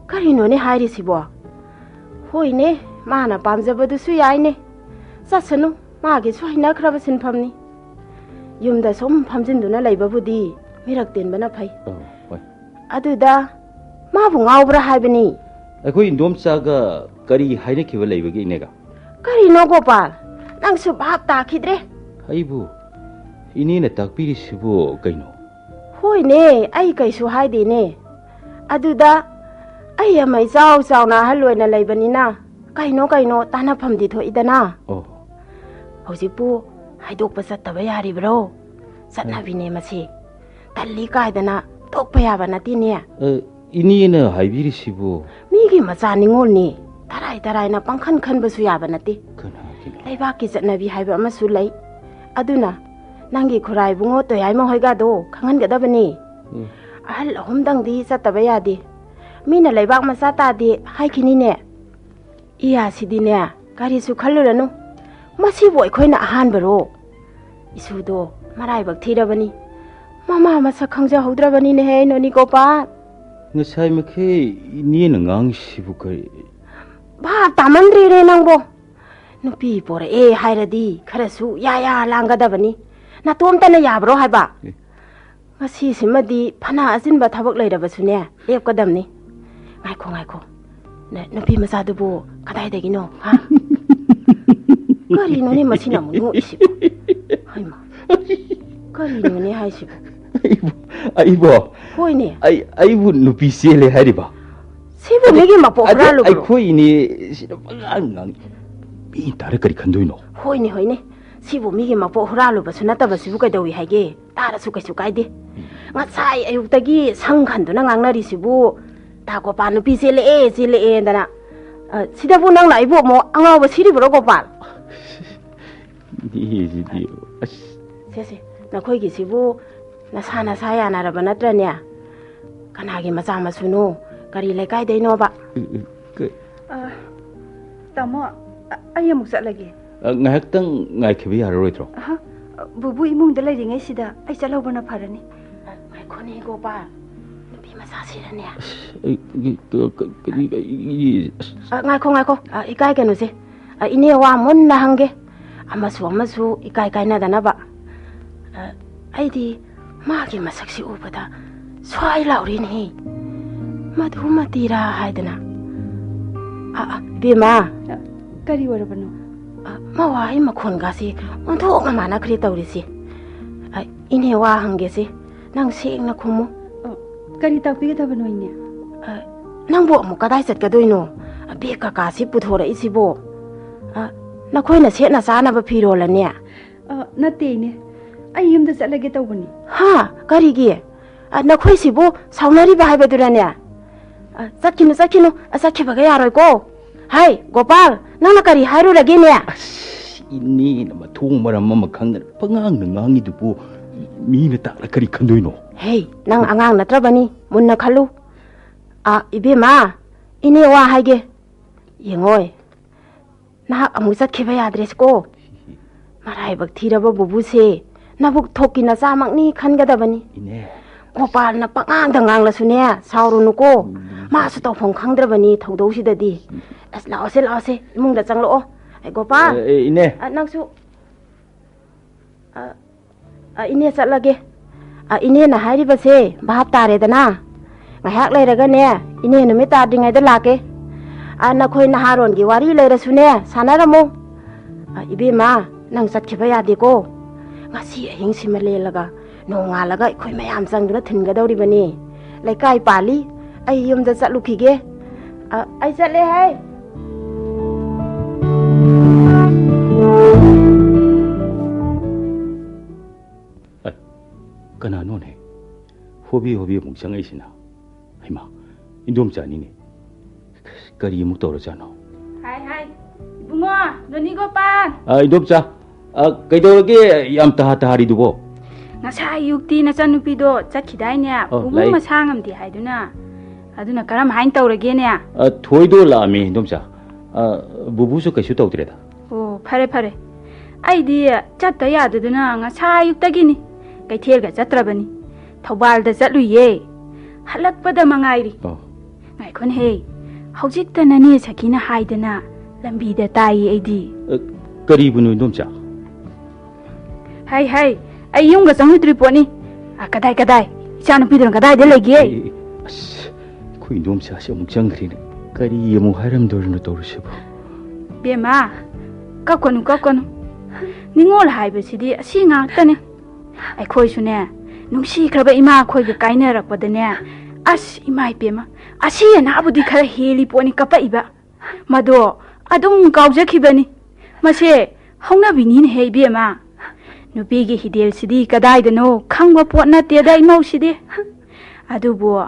ꯀꯔꯤꯅꯣꯅꯦ ꯍꯥꯏꯔꯤꯁꯤꯕꯣ? ꯍꯣꯏꯅꯦ, ꯃꯥꯅ ꯄꯥꯝꯖꯕꯗꯨꯁꯨ ꯌꯥꯏꯅꯦ꯫ ꯆꯠꯁꯅꯨ, ꯃꯥꯒꯤꯁꯨ ꯍꯩꯅꯈ꯭ꯔꯕ ꯁꯤꯟꯐꯝꯅꯤ꯫ ꯌꯨꯝꯗ ꯁꯨꯝ ꯐꯝꯖꯤꯟꯗꯨꯅ ꯂꯩꯕꯕꯨꯗꯤ ꯃꯤꯔꯛ ꯇꯤꯟꯕꯅ ꯐꯩ꯫ ꯑ, ꯍꯣꯏ꯫ ꯑꯗꯨꯗ ꯃꯥꯕꯨ ꯉꯥꯎꯕ꯭ꯔꯥ ꯍꯥꯏꯕꯅꯤ꯫ ꯑꯩꯈꯣꯏ ꯏꯟꯗꯣꯝꯆꯥꯒ ꯀꯔꯤ ꯍꯥꯏꯅꯈꯤꯕ ꯂꯩꯕꯒꯦ, ꯏꯅꯦꯒ? ꯀꯔꯤꯅꯣ ꯒꯣꯄꯥꯜ, ꯅꯪꯁꯨ ꯚꯥꯞ ꯇꯥꯈꯤꯗ꯭ꯔꯦ꯫ ꯑꯩꯕꯨ ꯏꯅꯦꯅ ꯇꯥꯛꯄꯤꯔꯤꯁꯤꯕꯨ ꯀꯩꯅꯣ? ꯍꯣꯏꯅꯦ, ꯑꯩ ꯀꯩꯁꯨ ꯍꯥꯏꯗꯦꯅꯦ꯫ ꯑꯗꯨꯗ ꯑꯩ ꯑꯃ ꯏꯆꯥꯎ ꯆꯥꯎꯅ ꯑꯍꯜ ꯑꯣꯏꯅ ꯂꯩꯕꯅꯤꯅ ꯀꯩꯅꯣ ꯀꯩꯅꯣ ꯇꯥꯟꯅꯐꯝꯗꯤ ꯊꯣꯛꯏꯗꯅ꯫ ꯑꯣ꯫ ꯍꯧꯖꯤꯛꯄꯨ ꯍꯥꯏꯗꯣꯛꯄ ꯆꯠꯇꯕ ꯌꯥꯔꯤꯕ꯭ꯔꯣ? ꯆꯠꯅꯕꯤꯅꯦ ꯃꯁꯤ꯫ ꯇꯜꯂꯤ ꯀꯥꯏꯗꯅ ꯇꯣꯛꯄ ꯌꯥꯕ ꯅꯠꯇꯦꯅꯦ꯫ ꯑ, ꯏꯅꯦꯅ ꯍꯥꯏꯕꯤꯔꯤꯁꯤꯕꯨ? ꯃꯤꯒꯤ ꯃꯆꯥ ꯅꯤꯉꯣꯜꯅꯤ꯫ ꯇꯔꯥꯏ ꯇꯔꯥꯏꯅ ꯄꯪꯈꯟ ꯈꯟꯕꯁꯨ ꯌꯥꯕ ꯅꯠꯇꯦ꯫ ꯀꯅꯥꯒꯤꯅꯣ? ꯂꯩꯕꯥꯛꯀꯤ ꯆꯠꯅꯕꯤ ꯍꯥꯏꯕ ꯑꯃꯁꯨ ꯂꯩ꯫ ꯑꯗꯨꯅ ꯅꯪꯒꯤ ꯈꯨꯔꯥ ꯏꯕꯨꯡꯉꯣ ꯇꯣꯌꯥꯏꯃ ꯍꯣꯏꯒꯗꯣ ꯈꯪꯍꯟꯒꯗꯕꯅꯤ꯫ ꯎꯝ꯫ ꯑꯍꯜ ꯑꯍꯨꯝꯗꯪꯗꯤ ꯆꯠꯇꯕ ꯌꯥꯗꯦ꯫ ꯃꯤꯅ ꯂꯩꯕꯥꯛ ꯃꯆꯥ ꯇꯥꯗꯦ ꯍꯥꯏꯈꯤꯅꯤꯅꯦ꯫ ꯏꯌꯥꯁꯤꯗꯤꯅꯦ, ꯀꯔꯤꯁꯨ ꯈꯜꯂꯨꯔꯅꯨ꯫ ꯃꯁꯤꯕꯨ ꯑꯩꯈꯣꯏꯅ ꯑꯍꯥꯟꯕꯔꯣ? ꯏꯁꯨꯗꯣ ꯃꯔꯥꯏꯕꯛ ꯊꯤꯔꯕꯅꯤ꯫ ꯃꯃꯥ ꯃꯁꯛ ꯈꯪꯖꯍꯧꯗ꯭ꯔꯕꯅꯤꯅꯦꯍꯦ, ꯅꯣꯅꯤ ꯒꯣꯄꯥꯜ꯫ ꯉꯁꯥꯏꯃꯛꯈꯩ ꯏꯅꯦꯅ ꯉꯥꯡꯉꯤꯁꯤꯕꯨ ꯀꯔꯤ? ꯚꯥꯞ ꯇꯥꯃꯟꯗ꯭ꯔꯦꯅꯦ ꯅꯪꯕꯣ꯫ ꯅꯨꯄꯤ ꯄꯣꯔꯛꯑꯦ ꯍꯥꯏꯔꯗꯤ ꯈꯔꯁꯨ ꯌꯥ ꯌꯥ ꯂꯥꯡꯒꯗꯕꯅꯤ꯫ ꯅꯇꯣꯝꯇꯅ ꯌꯥꯕ꯭ꯔꯣ ꯍꯥꯏꯕ? ꯑꯦ꯫ ꯉꯁꯤꯁꯤꯃꯗꯤ ꯐꯅ ꯑꯆꯤꯟꯕ ꯊꯕꯛ ꯂꯩꯔꯕꯁꯨꯅꯦ, ꯂꯦꯞꯀꯗꯕꯅꯤ꯫ ꯉꯥꯏꯈꯣ, ꯉꯥꯏꯈꯣ꯫ ꯅ-, ꯅꯨꯄꯤ ꯃꯆꯥꯗꯨꯕꯨ ꯀꯗꯥꯏꯗꯒꯤꯅꯣ, ꯍꯥ? ꯀꯔꯤꯅꯣꯅꯦ ꯃꯁꯤꯅ ꯑꯃꯨꯛ ꯅꯣꯛꯏꯁꯤꯕꯣ? ꯍꯩꯃꯥ, ꯀꯔꯤꯅꯣꯅꯦ ꯍꯥꯏꯁꯤꯕꯣ? ꯑꯩꯕꯨ, ꯑꯩꯕꯣ? ꯍꯣꯏꯅꯦ꯫ ꯑꯩ, ꯑꯩꯕꯨ ꯅꯨꯄꯤ ꯆꯦꯜꯂꯦ ꯍꯥꯏꯔꯤꯕ? ꯁꯤꯕꯨ ꯑꯗꯨ, ꯃꯤꯒꯤ ꯃꯄꯣꯛ ꯑꯗꯨ ꯍꯨꯔꯥꯜꯂꯨꯕ꯭ꯔꯣ? ꯑꯩꯈꯣꯏ ꯏꯅꯦ ꯁꯤꯗ ꯄꯪꯉꯥꯡ ꯉꯥꯡꯉꯤ꯫ ꯃꯤ ꯇꯥꯔ ꯀꯔꯤ ꯈꯟꯗꯣꯏꯅꯣ? ꯍꯣꯏꯅꯦ, ꯍꯣꯏꯅꯦ꯫ ꯁꯤꯕꯨ ꯃꯤꯒꯤ ꯃꯄꯣꯛ ꯍꯨꯔꯥꯜꯂꯨꯕꯁꯨ ꯅꯠꯇꯕꯁꯤꯕꯨ ꯀꯩꯗꯧꯏ ꯍꯥꯏꯒꯦ? ꯇꯥꯔꯁꯨ ꯀꯩꯁꯨ ꯀꯥꯏꯗꯦ꯫ ꯉꯁꯥꯏ ꯑꯌꯨꯛꯇꯒꯤ ꯁꯪ ꯈꯟꯗꯨꯅ ꯉꯥꯡꯅꯔꯤꯁꯤꯕꯨ, "ꯇꯥ ꯒꯣꯄꯥꯜ ꯅꯨꯄꯤ ꯆꯦꯜꯂꯛꯑꯦ, ꯆꯦꯜꯂꯛꯑꯦꯗꯅ"꯫ ꯑ, ꯁꯤꯗꯕꯨ ꯅꯪꯅ ꯑꯩꯕꯨ ꯑꯃꯨꯛ ꯑꯉꯥꯎꯕ ꯁꯤꯔꯤꯕ꯭ꯔꯣ, ꯒꯣꯄꯥꯜ? ꯏꯅꯦꯁꯤꯗꯤ, ꯑꯁ꯫ ꯁꯦ, ꯁꯦ, ꯅꯈꯣꯏꯒꯤꯁꯤꯕꯨ ꯅꯁꯥ ꯅꯁꯥ ꯌꯥꯅꯔꯕ ꯅꯠꯇ꯭ꯔꯅꯦ? ꯀꯅꯥꯒꯤ ꯃꯆꯥ ꯃꯁꯨꯅꯣ? ꯀꯔꯤ ꯂꯩꯀꯥꯏꯗꯩꯅꯣꯕ? ꯀ- ꯑ, ꯇꯥꯃꯣ, ꯑ-, ꯑꯩ ꯑꯃꯨꯛ ꯆꯠꯂꯒꯦ꯫ ꯑ, ꯉꯥꯏꯍꯥꯛꯇꯪ ꯉꯥꯏꯈꯤꯕ ꯌꯥꯔꯔꯣꯏꯗ꯭ꯔꯣ? ꯑꯍ, ꯕꯨꯕꯨ ꯏꯃꯨꯡꯗ ꯂꯩꯔꯤꯉꯩꯁꯤꯗ ꯑꯩ ꯆꯠꯍꯧꯕꯅ ꯐꯔꯅꯤ꯫ ꯑ, ꯉꯥꯏꯈꯣꯅꯦ, ꯒꯣꯄꯥꯜ꯫ ꯅꯨꯄꯤ ꯃꯆꯥꯁꯤꯔꯅꯦ? ꯑꯁ, ꯑꯩ, ꯑꯩ, ꯀ-, ꯀ-, ꯀꯔꯤ, ꯀꯔꯤ, ꯑꯁ꯫ ꯑ, ꯉꯥꯏꯈꯣ, ꯉꯥꯏꯈꯣ꯫ ꯑ, ꯏꯀꯥꯏꯒꯅꯨꯁꯦ꯫ ꯑ, ꯏꯅꯦ ꯋꯥ ꯃꯨꯟꯅ ꯍꯪꯒꯦ꯫ ꯑꯃꯁꯨ ꯑꯃꯁꯨ ꯏꯀꯥꯏ ꯀꯥꯏꯅꯗꯅꯕ꯫ ꯑ, ꯑꯩꯗꯤ ꯃꯥꯒꯤ ꯃꯁꯛꯁꯤ ꯎꯕꯗ ꯁ꯭ꯋꯥꯏ ꯂꯥꯎꯔꯤꯅꯦꯍꯦ꯫ ꯃꯗꯨꯃꯇꯤꯔꯥ ꯍꯥꯏꯗꯅ꯫ ꯑ, ꯑ, ꯏꯕꯦꯝꯃ꯫ ꯑ, ꯀꯔꯤ ꯑꯣꯏꯔꯕꯅꯣ? ꯑ, ꯃꯋꯥ ꯍꯩ ꯃꯈꯣꯟꯒꯁꯤ ꯑꯣꯟꯊꯣꯛꯅ ꯃꯥꯟꯅꯈ꯭ꯔꯦ ꯇꯧꯔꯤꯁꯤ꯫ ꯑ, ꯏꯅꯦ ꯋꯥ ꯍꯪꯒꯦꯁꯤ꯫ ꯅꯪ ꯁꯦꯡꯅ ꯈꯨꯝꯃꯨ꯫ ꯑ, ꯀꯔꯤ ꯇꯥꯛꯄꯤꯒꯗꯕꯅꯣ, ꯏꯅꯦ? ꯑ, ꯅꯪꯕꯨ ꯑꯃꯨꯛ ꯀꯗꯥꯏ ꯆꯠꯀꯗꯣꯏꯅꯣ? ꯑ, ꯕꯦꯒ ꯀꯀꯥꯁꯤ ꯄꯨꯊꯣꯔꯛꯏꯁꯤꯕꯣ? ꯑ, ꯅꯈꯣꯏꯅ ꯁꯦꯠꯅ ꯆꯥꯅꯕ ꯐꯤꯔꯣꯜꯂꯅꯦ? ꯑ, ꯅꯠꯇꯦ, ꯏꯅꯦ꯫ ꯑꯩ ꯌꯨꯝꯗ ꯆꯠꯂꯒꯦ ꯇꯧꯕꯅꯤ꯫ ꯍꯥ? ꯀꯔꯤꯒꯤ? ꯑ, ꯅꯈꯣꯏꯁꯤꯕꯨ ꯁꯥꯎꯅꯔꯤꯕ ꯍꯥꯏꯕꯗꯨꯔꯅꯦ? ꯑ, ꯆꯠꯈꯤꯅꯨ, ꯆꯠꯈꯤꯅꯨ꯫ ꯑ, ꯆꯠꯈꯤꯕꯒ ꯌꯥꯔꯣꯏꯀꯣ꯫ ꯍꯥꯏ, ꯒꯣꯄꯥꯜ, ꯅꯪꯅ ꯀꯔꯤ ꯍꯥꯏꯔꯨꯔꯒꯦꯅꯦ? ꯑꯁ, ꯏꯅꯦꯅ ꯃꯊꯣꯡ ꯃꯔꯝ ꯑꯃ ꯈꯪꯗꯅ ꯄꯉꯥꯡꯗ ꯉꯥꯡꯉꯤꯗꯨꯕꯨ ꯃꯤꯅ ꯇꯥꯔ ꯀꯔꯤ ꯈꯟꯗꯣꯏꯅꯣ? ꯍꯦ, ꯅꯪ ꯑꯉꯥꯡ ꯅꯠꯇ꯭ꯔꯕꯅꯤ, ꯃꯨꯟꯅ ꯈꯜꯂꯨ꯫ ꯑ, ꯏꯕꯦꯝꯃ, ꯏꯅꯦ ꯋꯥ ꯍꯥꯏꯒꯦ꯫ ꯌꯦꯡꯉꯣꯏ, ꯅꯍꯥꯛ ꯑꯃꯨꯛ ꯆꯠꯈꯤꯕ ꯌꯥꯗ꯭ꯔꯦꯁꯤꯀꯣ꯫ ꯃꯔꯥꯏꯕꯛ ꯊꯤꯔꯕ ꯕꯨꯕꯨꯁꯦ ꯅꯕꯨꯛ ꯊꯣꯛꯀꯤ ꯅꯆꯥꯃꯛꯅꯤ ꯈꯟꯒꯗꯕꯅꯤ꯫ ꯏꯅꯦ꯫ ꯒꯣꯄꯥꯜꯅ ꯄꯉꯥꯡꯗ ꯉꯥꯡꯂꯁꯨꯅꯦ, ꯁꯥꯎꯔꯨꯅꯨꯀꯣ꯫ ꯎꯝ꯫ ꯃꯥꯁꯨ ꯇꯧꯐꯝ ꯈꯪꯗ꯭ꯔꯕꯅꯤ ꯊꯧꯗꯧꯁꯤꯗꯗꯤ꯫ ꯑꯁ, ꯂꯥꯛꯑꯣꯁꯦ, ꯂꯥꯛꯑꯣꯁꯦ, ꯏꯃꯨꯡꯗ ꯆꯪꯂꯛꯑꯣ꯫ ꯑꯦ, ꯒꯣꯄꯥꯜ꯫ ꯑꯦ, ꯏꯅꯦ꯫ ꯑ, ꯅꯪꯁꯨ꯫ ꯑ, ꯑ, ꯏꯅꯦ ꯆꯠꯂꯒꯦ꯫ ꯑ, ꯏꯅꯦꯅ ꯍꯥꯏꯔꯤꯕꯁꯦ ꯚꯥꯞ ꯇꯥꯔꯦꯗꯅ? ꯉꯥꯏꯍꯥꯛ ꯂꯩꯔꯒꯅꯦ, ꯏꯅꯦ ꯅꯨꯃꯤꯠ ꯇꯥꯗ꯭ꯔꯤꯉꯩꯗ ꯂꯥꯛꯀꯦ꯫ ꯑ, ꯅꯈꯣꯏ ꯅꯍꯥꯔꯣꯟꯒꯤ ꯋꯥꯔꯤ ꯂꯩꯔꯁꯨꯅꯦ, ꯁꯥꯟꯅꯔꯝꯃꯨ꯫ ꯑ, ꯏꯕꯦꯝꯃ, ꯅꯪ ꯆꯠꯈꯤꯕ ꯌꯥꯗꯦꯀꯣ꯫ ꯉꯁꯤ ꯑꯍꯤꯡꯁꯤꯃ ꯂꯦꯜꯂꯒ ꯅꯣꯡꯉꯥꯜꯂꯒ ꯑꯩꯈꯣꯏ ꯃꯌꯥꯝ ꯆꯪꯗꯨꯅ ꯊꯤꯟꯒꯗꯧꯔꯤꯕꯅꯤ꯫ ꯂꯩꯀꯥꯏ ꯄꯥꯜꯂꯤ, ꯑꯩ ꯌꯨꯝꯗ ꯆꯠꯂꯨꯈꯤꯒꯦ꯫ ꯑ, ꯑꯩ ꯆꯠꯂꯦ ꯍꯥꯏ꯫ ꯑꯦ, ꯀꯅꯥꯅꯣꯅꯦ? ꯍꯣꯕꯤ ꯍꯣꯕꯤ ꯑꯃꯨꯛ ꯆꯪꯉꯛꯏꯁꯤꯅ? ꯍꯩꯃꯥ, ꯏꯟꯗꯣꯝꯆꯥꯅꯤꯅꯦ꯫ ꯀꯔꯤ ꯑꯃꯨꯛ ꯇꯧꯔꯖꯥꯠꯅꯣ? ꯍꯥꯏ, ꯍꯥꯏ꯫ ꯏꯕꯨꯡꯉꯣ, ꯅꯣꯅꯤ ꯒꯣꯄꯥꯜ꯫ ꯑ, ꯏꯟꯗꯣꯝꯆꯥ, ꯑ, ꯀꯩꯗꯧꯔꯒꯦ ꯌꯥꯝ ꯇꯍꯥ ꯇꯍꯥꯔꯤꯗꯨꯕꯣ? ꯉꯁꯥꯏ ꯑꯌꯨꯛꯇꯤ ꯅꯆꯟꯅꯨꯄꯤꯗꯣ ꯆꯠꯈꯤꯗꯥꯏꯅꯦ? ꯑꯣ, ꯕꯨꯕꯨ ꯂꯥꯛꯏ꯫ ꯃꯁꯥ ꯉꯝꯗꯦ ꯍꯥꯏꯗꯨꯅ꯫ ꯑꯗꯨꯅ ꯀꯔꯝ ꯍꯥꯏꯅ ꯇꯧꯔꯒꯦꯅꯦ? ꯑ, ꯊꯣꯏꯗꯣ ꯂꯥꯛꯑꯝꯃꯤ, ꯏꯟꯗꯣꯝꯆꯥ꯫ ꯑ, ꯕꯨꯕꯨꯁꯨ ꯀꯩꯁꯨ ꯇꯧꯗ꯭ꯔꯦꯗ꯫ ꯑꯣ, ꯐꯔꯦ, ꯐꯔꯦ꯫ ꯑꯩꯗꯤ ꯆꯠꯇ ꯌꯥꯗꯗꯅ ꯉꯁꯥꯏ ꯑꯌꯨꯛꯇꯒꯤꯅꯤ꯫ ꯀꯩꯊꯦꯜꯒ ꯆꯠꯇ꯭ꯔꯕꯅꯤ꯫ ꯊꯧꯕꯥꯜꯗ ꯆꯠꯂꯨꯏꯌꯦ꯫ ꯍꯜꯂꯛꯄꯗ ꯃꯉꯥꯏꯔꯤ꯫ ꯑꯣ꯫ ꯉꯥꯏꯈꯣꯅꯦꯍꯦ꯫ ꯍꯧꯖꯤꯛꯇ ꯅꯅꯦ ꯁꯈꯤꯅ ꯍꯥꯏꯗꯅ ꯂꯝꯕꯤꯗ ꯇꯥꯏꯌꯦ ꯑꯩꯗꯤ꯫ ꯑ, ꯀꯔꯤꯕꯨꯅꯣ, ꯏꯟꯗꯣꯝꯆꯥ? ꯍꯩ, ꯍꯩ, ꯑꯩ ꯌꯨꯝꯒ ꯆꯪꯉꯨꯗ꯭ꯔꯤ ꯄꯣꯠꯅꯤ꯫ ꯑ, ꯀꯗꯥꯏ, ꯀꯗꯥꯏ? ꯏꯆꯥꯅꯨꯄꯤꯗꯨꯅ ꯀꯗꯥꯏꯗ ꯂꯩꯒꯦ? ꯑꯦ, ꯑꯦ, ꯑꯁ, ꯑꯩꯈꯣꯏ ꯏꯟꯗꯣꯝꯆꯥꯁꯦ ꯑꯃꯨꯛ ꯆꯪꯈ꯭ꯔꯦꯅꯦ꯫ ꯀꯔꯤ ꯑꯃꯨꯛ ꯍꯥꯏꯔꯝꯗꯣꯔꯤꯅꯣ ꯇꯧꯔꯤꯁꯤꯕꯣ? ꯕꯦꯝꯃ, ꯀꯞꯀꯅꯨ, ꯀꯞꯀꯅꯨ꯫ ꯅꯤꯡꯉꯣꯜ ꯍꯥꯏꯕꯁꯤꯗꯤ ꯑꯁꯤ ꯉꯥꯛꯇꯅꯦ꯫ ꯑꯩꯈꯣꯏꯁꯨꯅꯦ, ꯅꯨꯡꯁꯤꯈ꯭ꯔꯕ ꯏꯃꯥ ꯑꯩꯈꯣꯏꯒ ꯀꯥꯏꯅꯔꯛꯄꯗꯅꯦ, ꯑꯁ, ꯏꯃꯥ ꯏꯄꯦꯝꯃ, ꯑꯁꯤ ꯑꯅꯥꯕꯨꯗꯤ ꯈꯔ ꯍꯦꯜꯂꯤ ꯄꯣꯠꯅꯤ ꯀꯞꯄꯛꯏꯕ꯫ ꯃꯗꯣ ꯑꯗꯨꯝ ꯀꯥꯎꯖꯈꯤꯕꯅꯤ꯫ ꯃꯁꯦ ꯍꯧꯅꯕꯤꯅꯤꯅꯦꯍꯦ, ꯏꯕꯦꯝꯃ꯫ ꯅꯨꯄꯤꯒꯤ ꯍꯤꯗꯦꯜꯁꯤꯗꯤ ꯀꯗꯥꯏꯗꯅꯣ ꯈꯪꯕ ꯄꯣꯠ ꯅꯠꯇꯦꯗ, ꯏꯃꯧꯁꯤꯗꯤ꯫ ꯑꯗꯨꯕꯨ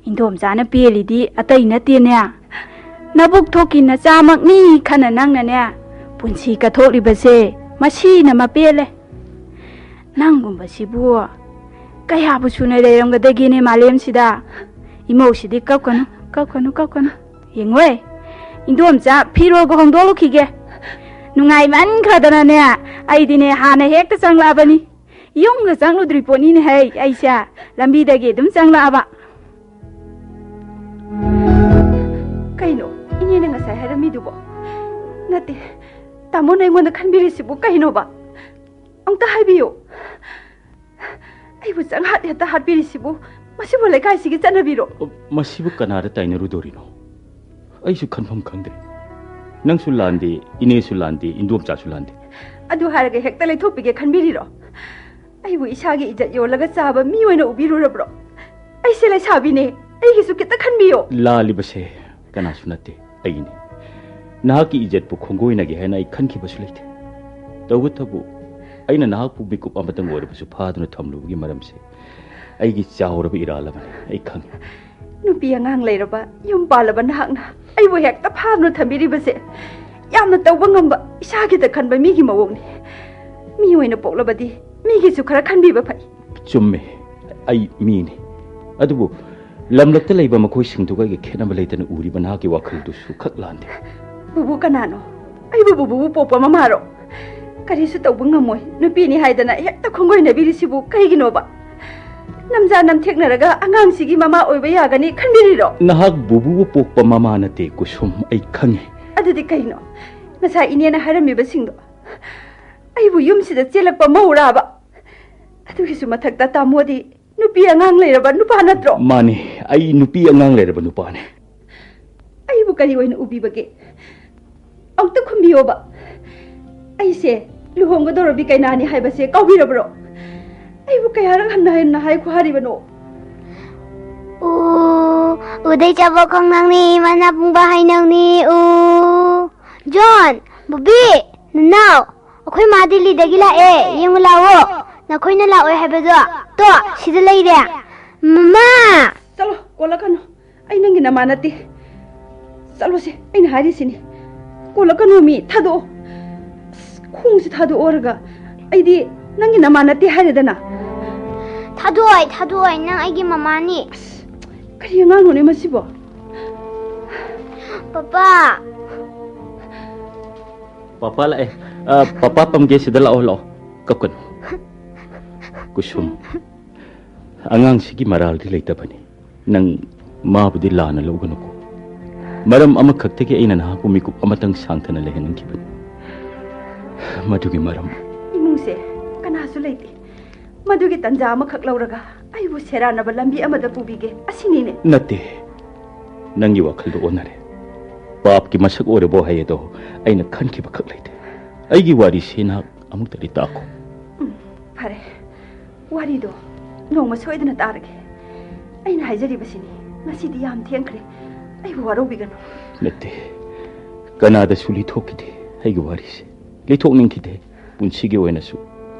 ꯏꯟꯗꯣꯝꯆꯥꯅ ꯄꯦꯜꯂꯤꯗꯤ ꯑꯇꯩ ꯅꯠꯇꯦꯅꯦ꯫ ꯅꯕꯨꯛ ꯊꯣꯛꯀꯤ ꯅꯆꯥꯃꯛꯅꯤ ꯈꯟꯅ ꯅꯪꯅꯅꯦ, ꯄꯨꯟꯁꯤ ꯀꯠꯊꯣꯛꯂꯤꯕꯁꯦ ꯃꯁꯤꯅ ꯃꯄꯦꯜꯂꯦ꯫ ꯅꯪꯒꯨꯝꯕꯁꯤꯕꯨ ꯀꯌꯥꯕꯨ ꯁꯨꯅ ꯂꯩꯔꯝꯒꯗꯒꯦꯅꯦ ꯃꯥꯂꯦꯝꯁꯤꯗ? ꯏꯃꯧꯁꯤꯗꯤ ꯀꯞꯀꯅꯨ, ꯀꯞꯀꯅꯨ, ꯀꯞꯀꯅꯨ꯫ ꯌꯦꯡꯉꯣꯏ, ꯏꯟꯗꯣꯝꯆꯥ ꯐꯤꯔꯣꯜꯒ ꯍꯣꯡꯗꯣꯛꯂꯨꯈꯤꯒꯦ꯫ ꯅꯨꯡꯉꯥꯏꯃꯟꯈ꯭ꯔꯗꯅꯅꯦ, ꯑꯩꯗꯤꯅꯦ ꯍꯥꯟꯅ ꯍꯦꯛꯇ ꯆꯪꯂꯛꯑꯕꯅꯤ꯫ ꯌꯨꯝꯒ ꯆꯪꯂꯨꯗ꯭ꯔꯤ ꯄꯣꯠꯅꯤꯅꯦ ꯍꯩ, ꯑꯩꯁꯦ ꯂꯝꯕꯤꯗꯒꯤ ꯑꯗꯨꯝ ꯆꯪꯂꯛꯑꯕ꯫ ꯀꯩꯅꯣ ꯏꯅꯦꯅ ꯉꯁꯥꯏ ꯍꯥꯏꯔꯝꯃꯤꯗꯨꯕꯣ? ꯅꯠꯇꯦ, ꯇꯥꯃꯣꯅ ꯑꯩꯉꯣꯟꯗ ꯈꯟꯕꯤꯔꯤꯁꯤꯕꯨ ꯀꯩꯅꯣꯕ? ꯑꯝꯇ ꯍꯥꯏꯕꯤꯌꯨ꯫ ꯑꯩꯕꯨ ꯆꯪꯍꯥꯠ ꯍꯦꯛꯇ ꯍꯥꯠꯄꯤꯔꯤꯁꯤꯕꯨ, ꯃꯁꯤꯕꯨ ꯂꯩꯀꯥꯏꯁꯤꯒꯤ ꯆꯠꯅꯕꯤꯔꯣ? ꯑ, ꯃꯁꯤꯕꯨ ꯀꯅꯥꯗ ꯇꯥꯏꯅꯔꯨꯗꯣꯔꯤꯅꯣ? ꯑꯩꯁꯨ ꯈꯟꯐꯝ ꯈꯪꯗ꯭ꯔꯦ꯫ ꯅꯪꯁꯨ ꯂꯥꯟꯗꯦ, ꯏꯅꯦꯁꯨ ꯂꯥꯟꯗꯦ, ꯏꯟꯗꯣꯝꯆꯥꯁꯨ ꯂꯥꯟꯗꯦ꯫ ꯑꯗꯨ ꯍꯥꯏꯔꯒ ꯍꯦꯛꯇ ꯂꯩꯊꯣꯛꯄꯤꯒꯦ ꯈꯟꯕꯤꯔꯤꯔꯣ? ꯑꯩꯕꯨ ꯏꯁꯥꯒꯤ ꯏꯖꯠ ꯌꯣꯜꯂꯒ ꯆꯥꯕ ꯃꯤ ꯑꯣꯏꯅ ꯎꯕꯤꯔꯨꯔꯕ꯭ꯔꯣ? ꯑꯩꯁꯦ ꯂꯩꯁꯥꯕꯤꯅꯦ, ꯑꯩꯒꯤꯁꯨ ꯈꯤꯇ ꯈꯟꯕꯤꯌꯣ꯫ ꯂꯥꯜꯂꯤꯕꯁꯦ ꯀꯅꯥꯁꯨ ꯅꯠꯇꯦ, ꯑꯩꯅꯤ꯫ ꯅꯍꯥꯛꯀꯤ ꯏꯖꯠꯄꯨ ꯈꯣꯡꯒꯣꯏꯅꯒꯦ ꯍꯥꯏꯅ ꯑꯩ ꯈꯟꯈꯤꯕꯁꯨ ꯂꯩꯇꯦ꯫ ꯇꯧꯕꯇꯕꯨ, ꯑꯩꯅ ꯅꯍꯥꯛꯄꯨ ꯃꯤꯀꯨꯞ ꯑꯃꯇꯪ ꯑꯣꯏꯔꯕꯁꯨ ꯐꯥꯗꯨꯅ ꯊꯝꯂꯨꯕꯒꯤ ꯃꯔꯝꯁꯦ ꯑꯩꯒꯤ ꯆꯥꯎꯔꯕ ꯏꯔꯥꯜ ꯑꯃꯅꯤ, ꯑꯩ ꯈꯪꯏ꯫ ꯅꯨꯄꯤ ꯑꯉꯥꯡ ꯂꯩꯔꯕ, ꯌꯨꯝ ꯄꯥꯜꯂꯕ ꯅꯍꯥꯛꯅ ꯑꯩꯕꯨ ꯍꯦꯛꯇ ꯐꯥꯗꯨꯅ ꯊꯝꯕꯤꯔꯤꯕꯁꯦ, ꯌꯥꯝꯅ ꯇꯧꯕ ꯉꯝꯕ, ꯏꯁꯥ ꯈꯤꯇ ꯈꯟꯕ ꯃꯤꯒꯤ ꯃꯑꯣꯡꯅꯤ꯫ ꯃꯤ ꯑꯣꯏꯅ ꯄꯣꯛꯂꯕꯗꯤ ꯃꯤꯒꯤꯁꯨ ꯈꯔ ꯈꯟꯕꯤꯕ ꯐꯩ꯫ ꯆꯨꯝꯃꯦ, ꯑꯩ ꯃꯤꯅꯤ꯫ ꯑꯗꯨꯕꯨ ꯂꯝꯂꯛꯇ ꯂꯩꯕ ꯃꯈꯣꯏꯁꯤꯡꯗꯨꯒ ꯑꯩꯒ ꯈꯦꯠꯅꯕ ꯂꯩꯇꯅ ꯎꯔꯤꯕ ꯅꯍꯥꯛꯀꯤ ꯋꯥꯈꯜꯗꯨꯁꯨ ꯈꯛ ꯂꯥꯟꯗꯦ꯫ ꯕꯨꯕꯨ ꯀꯅꯥꯅꯣ? ꯑꯩꯕꯨ ꯕꯨꯕꯨꯕꯨ ꯄꯣꯛꯄ ꯃꯃꯥꯔꯣ? ꯀꯔꯤꯁꯨ ꯇꯧꯕ ꯉꯝꯃꯣꯏ, ꯅꯨꯄꯤꯅꯤ ꯍꯥꯏꯗꯅ ꯍꯦꯛꯇ ꯈꯣꯡꯒꯣꯏꯅꯕꯤꯔꯤꯁꯤꯕꯨ ꯀꯩꯒꯤꯅꯣꯕ? ꯅꯝꯖꯥ ꯅꯝꯊꯦꯛꯅꯔꯒ ꯑꯉꯥꯡꯁꯤꯒꯤ ꯃꯃꯥ ꯑꯣꯏꯕ ꯌꯥꯒꯅꯤ ꯈꯟꯕꯤꯔꯤꯔꯣ? ꯅꯍꯥꯛ ꯕꯨꯕꯨꯕꯨ ꯄꯣꯛꯄ ꯃꯃꯥ ꯅꯠꯇꯦ, ꯀꯨꯁꯨꯝ, ꯑꯩ ꯈꯪꯉꯤ꯫ ꯑꯗꯨꯗꯤ ꯀꯩꯅꯣ? ꯉꯁꯥꯏ ꯏꯅꯦꯅ ꯍꯥꯏꯔꯝꯃꯤꯕꯁꯤꯡꯗꯣ, ꯑꯩꯕꯨ ꯌꯨꯝꯁꯤꯗ ꯆꯦꯜꯂꯛꯄ ꯃꯧꯔꯥꯕ? ꯑꯗꯨꯒꯤꯁꯨ ꯃꯊꯛꯇ ꯇꯥꯃꯣꯗꯤ ꯅꯨꯄꯤ ꯑꯉꯥꯡ ꯂꯩꯔꯕ ꯅꯨꯄꯥ ꯅꯠꯇ꯭ꯔꯣ? ꯃꯥꯅꯤ, ꯑꯩ ꯅꯨꯄꯤ ꯑꯉꯥꯡ ꯂꯩꯔꯕ ꯅꯨꯄꯥꯅꯤ꯫ ꯑꯩꯕꯨ ꯀꯔꯤ ꯑꯣꯏꯅ ꯎꯕꯤꯕꯒꯦ? ꯑꯃꯨꯛꯇ ꯈꯨꯝꯕꯤꯌꯣꯕ꯫ ꯑꯩꯁꯦ ꯂꯨꯍꯣꯡꯒꯗꯧꯔꯕꯤ ꯀꯩꯅꯥꯅꯤ ꯍꯥꯏꯕꯁꯦ ꯀꯥꯎꯕꯤꯔꯕ꯭ꯔꯣ? ꯑꯩꯕꯨ ꯀꯌꯥꯔꯛ ꯍꯟꯅ ꯍꯟꯅ ꯍꯥꯏꯈꯣ ꯍꯥꯏꯔꯤꯕꯅꯣ? ꯎ, ꯎꯗꯩ ꯆꯥꯕ ꯈꯣꯡꯅꯥꯡꯅꯤ, ꯃꯅꯥ ꯄꯨꯡꯕ ꯍꯩꯅꯧꯅꯤ, ꯎ꯫ ꯖꯣꯟ, ꯕꯣꯕꯤ, ꯅꯅꯥꯎ, ꯑꯩꯈꯣꯏ ꯃꯥ ꯗꯤꯜꯂꯤꯗꯒꯤ ꯂꯥꯛꯑꯦ, ꯌꯦꯡꯉꯨ ꯂꯥꯛꯑꯣ꯫ ꯅꯈꯣꯏꯅ ꯂꯥꯛꯑꯣꯏ ꯍꯥꯏꯕꯗꯣ, ꯇꯣ, ꯁꯤꯗ ꯂꯩꯔꯦ꯫ ꯃꯃꯥ! ꯆꯠꯂꯣ, ꯀꯣꯜꯂꯛꯀꯅꯨ꯫ ꯑꯩ ꯅꯪꯒꯤ ꯅꯃꯥ ꯅꯠꯇꯦ꯫ ꯆꯠꯂꯣꯁꯦ, ꯑꯩꯅ ꯍꯥꯏꯔꯤꯁꯤꯅꯤ꯫ ꯀꯣꯜꯂꯛꯀꯅꯨ ꯃꯤ, ꯊꯥꯗꯣꯛꯑꯣ꯫ ꯑꯁ, ꯈꯣꯡꯁꯦ ꯊꯥꯗꯣꯛꯑꯣꯔꯒ ꯑꯩꯗꯤ ꯅꯪꯒꯤ ꯅꯃꯥ ꯅꯠꯇꯦ ꯍꯥꯏꯔꯦꯗꯅ꯫ ꯊꯥꯗꯣꯛꯑꯣꯏ, ꯊꯥꯗꯣꯛꯑꯣꯏ, ꯅꯪ ꯑꯩꯒꯤ ꯃꯃꯥꯅꯤ꯫ ꯑꯁ, ꯀꯔꯤ ꯑꯉꯥꯡꯅꯣꯅꯦ ꯃꯁꯤꯕꯣ? ꯄꯄꯥ꯫ ꯄꯄꯥ ꯂꯥꯛꯑꯦ꯫ ꯑ, ꯄꯄꯥ ꯄꯝꯒꯦ, ꯁꯤꯗ ꯂꯥꯛꯑꯣ, ꯂꯥꯛꯑꯣ꯫ ꯀꯞꯀꯅꯨ꯫ ꯀꯨꯁꯨꯝ, ꯑꯉꯥꯡꯁꯤꯒꯤ ꯃꯔꯥꯜꯗꯤ ꯂꯩꯇꯕꯅꯤ꯫ ꯅꯪ ꯃꯥꯕꯨꯗꯤ ꯂꯥꯟꯅ ꯂꯧꯒꯅꯨꯀꯣ꯫ ꯃꯔꯝ ꯑꯃꯈꯛꯇꯒꯤ ꯑꯩꯅ ꯅꯍꯥꯛꯄꯨ ꯃꯤꯀꯨꯞ ꯑꯃꯇꯪ ꯁꯥꯡꯊꯅ ꯂꯩꯍꯟꯅꯤꯡꯈꯤꯕꯅꯤ꯫ ꯃꯗꯨꯒꯤ ꯃꯔꯝ ꯏꯃꯨꯡꯁꯦ ꯀꯅꯥꯁꯨ ꯂꯩꯇꯦ꯫ ꯃꯗꯨꯒꯤ ꯇꯟꯖꯥ ꯑꯃꯈꯛ ꯂꯧꯔꯒ ꯑꯩꯕꯨ ꯁꯦꯔꯥꯟꯅꯕ ꯂꯝꯕꯤ ꯑꯃꯗ ꯄꯨꯕꯤꯒꯦ, ꯑꯁꯤꯅꯤꯅꯦ꯫ ꯅꯠꯇꯦ, ꯅꯪꯒꯤ ꯋꯥꯈꯜꯗꯣ ꯑꯣꯟꯅꯔꯦ꯫ ꯄꯥꯞꯀꯤ ꯃꯁꯛ ꯑꯣꯏꯔꯕꯣ ꯍꯥꯏ ꯑꯗꯣ ꯑꯩꯅ ꯈꯟꯈꯤꯕ ꯈꯛ ꯂꯩꯇꯦ꯫ ꯑꯩꯒꯤ ꯋꯥꯔꯤꯁꯤ ꯅꯍꯥꯛ ꯑꯃꯨꯛꯇꯗꯤ ꯇꯥꯈꯣ꯫ ꯎꯝ, ꯐꯔꯦ꯫ ꯋꯥꯔꯤꯗꯣ ꯅꯣꯡꯃ ꯁꯣꯏꯗꯅ ꯇꯥꯔꯒꯦ꯫ ꯑꯩꯅ ꯍꯥꯏꯖꯔꯤꯕꯁꯤꯅꯤ, ꯉꯁꯤꯗꯤ ꯌꯥꯝ ꯊꯦꯡꯈ꯭ꯔꯦ꯫ ꯑꯩꯕꯨ ꯋꯥꯔꯧꯕꯤꯒꯅꯨ꯫ ꯅꯠꯇꯦ, ꯀꯅꯥꯗꯁꯨ ꯂꯤꯊꯣꯛꯈꯤꯗꯦ ꯑꯩꯒꯤ ꯋꯥꯔꯤꯁꯦ꯫ ꯂꯤꯊꯣꯛꯅꯤꯡꯈꯤꯗꯦ꯫ ꯄꯨꯟꯁꯤꯒꯤ ꯑꯣꯏꯅꯁꯨ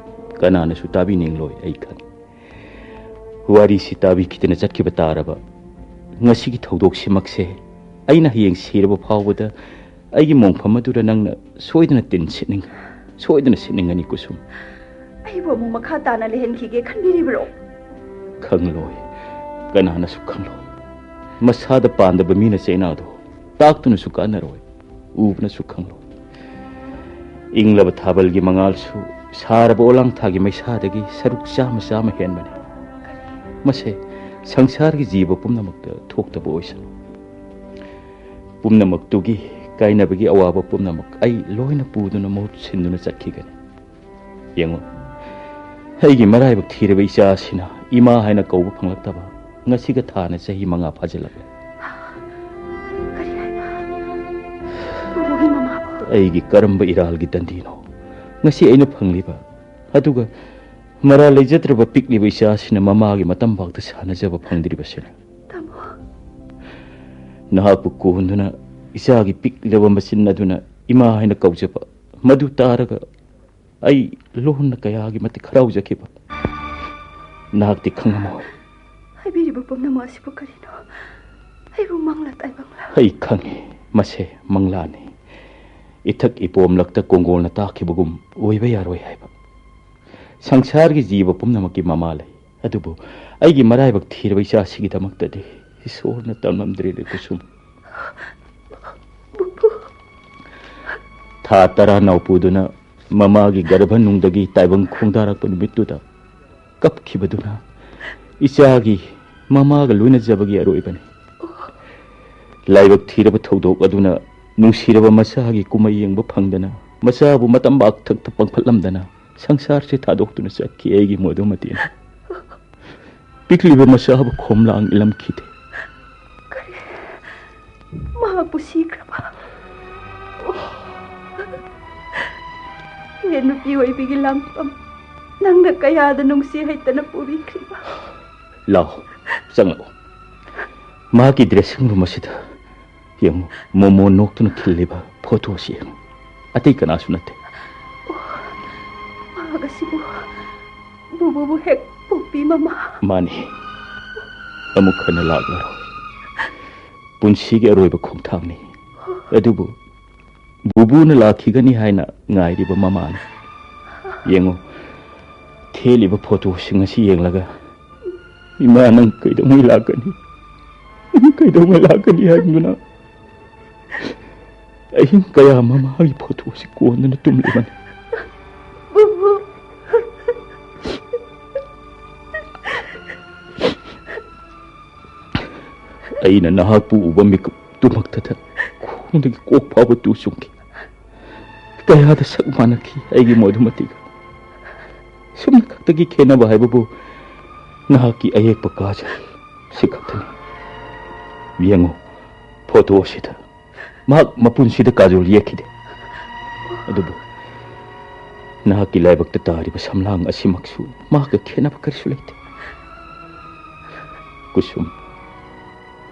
ꯀꯅꯥꯅꯁꯨ ꯇꯥꯕꯤꯅꯤꯡꯂꯣꯏ, ꯑꯩ ꯈꯪꯏ꯫ ꯋꯥꯔꯤꯁꯤ ꯇꯥꯕꯤꯈꯤꯗꯅ ꯆꯠꯈꯤꯕ ꯇꯥꯔꯕ ꯉꯁꯤꯒꯤ ꯊꯧꯗꯣꯛꯁꯤꯃꯛꯁꯦ ꯑꯩꯅ ꯍꯌꯦꯡ ꯁꯤꯔꯕ ꯐꯥꯎꯕꯗ ꯑꯩꯒꯤ ꯃꯣꯡꯐꯝ ꯑꯗꯨꯗ ꯅꯪꯅ ꯁꯣꯏꯗꯅ ꯇꯤꯟ ꯁꯤꯠꯅꯤꯡ-, ꯁꯣꯏꯗꯅ ꯁꯤꯠꯅꯤꯡꯒꯅꯤ, ꯀꯨꯁꯨꯝ꯫ ꯑꯩꯕꯨ ꯑꯃꯨꯛ ꯃꯈꯥ ꯇꯥꯅ ꯂꯩꯍꯟꯈꯤꯒꯦ ꯈꯟꯕꯤꯔꯤꯕ꯭ꯔꯣ? ꯈꯪꯂꯣꯏ, ꯀꯅꯥꯅꯁꯨ ꯈꯪꯂꯣꯏ꯫ ꯃꯁꯥꯗ ꯄꯥꯟꯗꯕ ꯃꯤꯅ ꯆꯩꯅꯥꯗꯣ ꯇꯥꯛꯇꯨꯅꯁꯨ ꯀꯥꯟꯅꯔꯣꯏ, ꯎꯕꯅꯁꯨ ꯈꯪꯂꯣꯏ꯫ ꯏꯪꯂꯕ ꯊꯥꯕꯜꯒꯤ ꯃꯉꯥꯜꯁꯨ ꯁꯥꯔꯕ ꯑꯣꯂꯥꯡꯊꯥꯒꯤ ꯃꯩꯁꯥꯗꯒꯤ ꯁꯔꯨꯛ ꯆꯥꯝꯃ ꯆꯥꯝꯃ ꯍꯦꯟꯕꯅꯤ꯫ ꯃꯁꯦ ꯁꯪꯁꯥꯔꯒꯤ ꯖꯤꯕ ꯄꯨꯝꯅꯃꯛꯇ ꯊꯣꯛꯇꯕ ꯑꯣꯏꯁꯅꯨ꯫ ꯄꯨꯝꯅꯃꯛꯇꯨꯒꯤ ꯀꯥꯏꯅꯕꯒꯤ ꯑꯋꯥꯕ ꯄꯨꯝꯅꯃꯛ ꯑꯩ ꯂꯣꯏꯅ ꯄꯨꯗꯨꯅ ꯃꯍꯨꯠ ꯁꯤꯟꯗꯨꯅ ꯆꯠꯈꯤꯒꯅꯤ꯫ ꯌꯦꯡꯉꯨ, ꯑꯩꯒꯤ ꯃꯔꯥꯏꯕꯛ ꯊꯤꯔꯕ ꯏꯆꯥ ꯑꯁꯤꯅ ꯏꯃꯥ ꯍꯥꯏꯅ ꯀꯧꯕ ꯐꯪꯂꯛꯇꯕ ꯉꯁꯤꯒ ꯊꯥꯅ ꯆꯍꯤ ꯃꯉꯥ ꯐꯥꯖꯤꯜꯂꯛꯂꯦ꯫ ꯀꯔꯤ ꯍꯥꯏꯕ? ꯄꯨꯄꯨꯒꯤ ꯃꯃꯥꯕꯨ? ꯑꯩꯒꯤ ꯀꯔꯝꯕ ꯏꯔꯥꯜꯒꯤ ꯗꯟꯗꯤꯅꯣ ꯉꯁꯤ ꯑꯩꯅ ꯐꯪꯂꯤꯕ? ꯑꯗꯨꯒ ꯃꯔꯥꯜ ꯂꯩꯖꯗ꯭ꯔꯕ ꯄꯤꯛꯂꯤꯕ ꯏꯆꯥꯁꯤꯅ ꯃꯃꯥꯒꯤ ꯃꯇꯝꯕꯥꯛꯇ ꯁꯥꯟꯅꯖꯕ ꯐꯪꯗ꯭ꯔꯤꯕꯁꯤꯅ꯫ ꯇꯥꯃꯣ꯫ ꯅꯍꯥꯛꯄꯨ ꯀꯣꯟꯗꯨꯅ ꯏꯆꯥꯒꯤ ꯄꯤꯛꯂꯕ ꯃꯆꯤꯟ ꯑꯗꯨꯅ ꯏꯃꯥ ꯍꯥꯏꯅ ꯀꯧꯖꯕ, ꯃꯗꯨ ꯇꯥꯔꯒ ꯑꯩ ꯂꯣꯟꯅ ꯀꯌꯥꯒꯤ ꯃꯇꯤꯛ ꯍꯔꯥꯎꯖꯈꯤꯕ ꯅꯍꯥꯛꯇꯤ ꯈꯪꯉꯝꯃꯣꯏ꯫ ꯍꯥꯏꯕꯤꯔꯤꯕ ꯄꯨꯝꯅꯃꯛ ꯑꯁꯤꯕꯨ ꯀꯔꯤꯅꯣ? ꯑꯩꯕꯨ ꯃꯪꯂꯥ ꯇꯥꯏꯕꯪꯂꯥ? ꯑꯩ ꯈꯪꯉꯤ, ꯃꯁꯦ ꯃꯪꯂꯥꯅꯤ꯫ ꯏꯊꯛ ꯏꯄꯣꯝꯂꯛꯇ ꯀꯣꯡꯒꯣꯜꯅ ꯇꯥꯛꯈꯤꯕꯒꯨꯝ ꯑꯣꯏꯕ ꯌꯥꯔꯣꯏ ꯍꯥꯏꯕ꯫ ꯁꯪꯁꯥꯔꯒꯤ ꯖꯤꯕ ꯄꯨꯝꯅꯃꯛꯀꯤ ꯃꯃꯥ ꯂꯩ, ꯑꯗꯨꯕꯨ ꯑꯩꯒꯤ ꯃꯔꯥꯏꯕꯛ ꯊꯤꯔꯕ ꯏꯆꯥꯁꯤꯒꯤꯗꯃꯛꯇꯗꯤ ꯏꯁꯣꯔꯅ ꯇꯝꯂꯝꯗ꯭ꯔꯦꯅꯦ, ꯀꯨꯁꯨꯝ꯫ ꯊꯥ ꯇꯔꯥ ꯅꯥꯎꯄꯨꯗꯨꯅ ꯃꯃꯥꯒꯤ ꯒꯔꯚꯅꯨꯡꯗꯒꯤ ꯇꯥꯏꯕꯪ ꯈꯣꯡꯗꯥꯔꯛꯄ ꯅꯨꯃꯤꯠꯇꯨꯗ ꯀꯞꯈꯤꯕꯗꯨꯅ ꯏꯆꯥꯒꯤ ꯃꯃꯥꯒ ꯂꯣꯏꯅꯖꯕꯒꯤ ꯑꯔꯣꯏꯕꯅꯤ꯫ ꯂꯥꯏꯕꯛ ꯊꯤꯔꯕ ꯊꯧꯗꯣꯛ ꯑꯗꯨꯅ ꯅꯨꯡꯁꯤꯔꯕ ꯃꯆꯥꯒꯤ ꯀꯨꯝꯍꯩ ꯌꯦꯡꯕ ꯐꯪꯗꯅ, ꯃꯆꯥꯕꯨ ꯃꯇꯝꯕꯥꯛꯊꯛꯇ ꯄꯪꯐꯠꯂꯝꯗꯅ, ꯁꯪꯁꯥꯔꯁꯦ ꯊꯥꯗꯣꯛꯇꯨꯅ ꯆꯠꯈꯤ ꯑꯩꯒꯤ ꯃꯣꯗꯨꯃꯇꯤꯅ꯫ ꯄꯤꯛꯂꯤꯕ ꯃꯆꯥꯕꯨ ꯈꯣꯝꯂꯥꯡ ꯏꯜꯂꯝꯈꯤꯗꯦ꯫ ꯀꯔꯤ? ꯃꯍꯥꯛꯄꯨ ꯁꯤꯈ꯭ꯔꯕ? ꯍꯦ ꯅꯨꯄꯤ ꯑꯣꯏꯕꯤꯒꯤ ꯂꯥꯡꯐꯝ, ꯅꯪꯅ ꯀꯌꯥꯗ ꯅꯨꯡꯁꯤ ꯍꯩꯇꯅ ꯄꯨꯕꯤꯈ꯭ꯔꯤꯕ? ꯂꯥꯎ, ꯆꯪꯂꯛꯎ꯫ ꯃꯍꯥꯛꯀꯤ dressing room ꯑꯁꯤꯗ ꯌꯦꯡꯉꯨ, ꯃꯣꯃꯣ ꯅꯣꯛꯇꯨꯅ ꯈꯤꯜꯂꯤꯕ photo ꯑꯁꯤ ꯌꯦꯡꯉꯨ꯫ ꯑꯇꯩ ꯀꯅꯥꯁꯨ ꯅꯠꯇꯦ꯫ ꯃꯍꯥꯛ ꯑꯁꯤꯕꯨ ꯕꯨꯕꯨꯕꯨ ꯍꯦꯛ ꯄꯣꯛꯄꯤ ꯃꯃꯥ꯫ ꯃꯥꯅꯤ꯫ ꯑꯃꯨꯛ ꯍꯟꯅ ꯂꯥꯛꯂꯔꯣꯏ꯫ ꯄꯨꯟꯁꯤꯒꯤ ꯑꯔꯣꯏꯕ ꯈꯣꯡꯊꯥꯡꯅꯤ꯫ ꯑꯗꯨꯕꯨ ꯕꯨꯕꯨꯅ ꯂꯥꯛꯈꯤꯒꯅꯤ ꯍꯥꯏꯅ ꯉꯥꯏꯔꯤꯕ ꯃꯃꯥꯅꯤ꯫ ꯌꯦꯡꯉꯨ, ꯊꯦꯠꯂꯤꯕ photoꯁꯤꯡ ꯑꯁꯤ ꯌꯦꯡꯂꯒ, "ꯏꯃꯥ, ꯅꯪ ꯀꯩꯗꯧꯉꯩ ꯂꯥꯛꯀꯅꯤ? ꯅꯪ ꯀꯩꯗꯧꯉꯩ ꯂꯥꯛꯀꯅꯤ?" ꯍꯥꯏꯗꯨꯅ ꯑꯍꯤꯡ ꯀꯌꯥ ꯃꯃꯥꯒꯤ photoꯁꯤ ꯀꯣꯟꯗꯨꯅ ꯇꯨꯝꯂꯤꯕꯅꯤ꯫ ꯕꯨꯕꯨ꯫ ꯑꯩꯅ ꯅꯍꯥꯛꯄꯨ ꯎꯕ ꯃꯤꯀꯨꯞꯇꯨꯃꯛꯇꯗ ꯈꯣꯡꯗꯒꯤ ꯀꯣꯛ ꯐꯥꯎꯕ ꯇꯨ ꯆꯨꯡꯈꯤ꯫ ꯀꯌꯥꯗ ꯁꯛ ꯃꯥꯟꯅꯈꯤ ꯑꯩꯒꯤ ꯃꯣꯗꯨꯃꯇꯤꯒ꯫ ꯁꯨꯝꯅ ꯈꯛꯇꯒꯤ ꯈꯦꯠꯅꯕ ꯍꯥꯏꯕꯕꯨ ꯅꯍꯥꯛꯀꯤ ꯑꯌꯦꯛꯄ ꯀꯥꯖꯜ ꯁꯤ ꯈꯛꯇꯅꯤ꯫ ꯌꯦꯡꯉꯨ, photo ꯑꯁꯤꯗ꯫ ꯃꯍꯥꯛ ꯃꯄꯨꯟꯁꯤꯗ ꯀꯥꯖꯣꯜ ꯌꯦꯛꯈꯤꯗꯦ꯫ ꯑꯗꯨꯕꯨ ꯅꯍꯥꯛꯀꯤ ꯂꯥꯏꯕꯛꯇ ꯇꯥꯔꯤꯕ ꯁꯝꯂꯥꯡ ꯑꯁꯤꯃꯛꯁꯨ ꯃꯍꯥꯛꯀ ꯈꯦꯠꯅꯕ ꯀꯔꯤꯁꯨ ꯂꯩꯇꯦ꯫ ꯀꯨꯁꯨꯝ,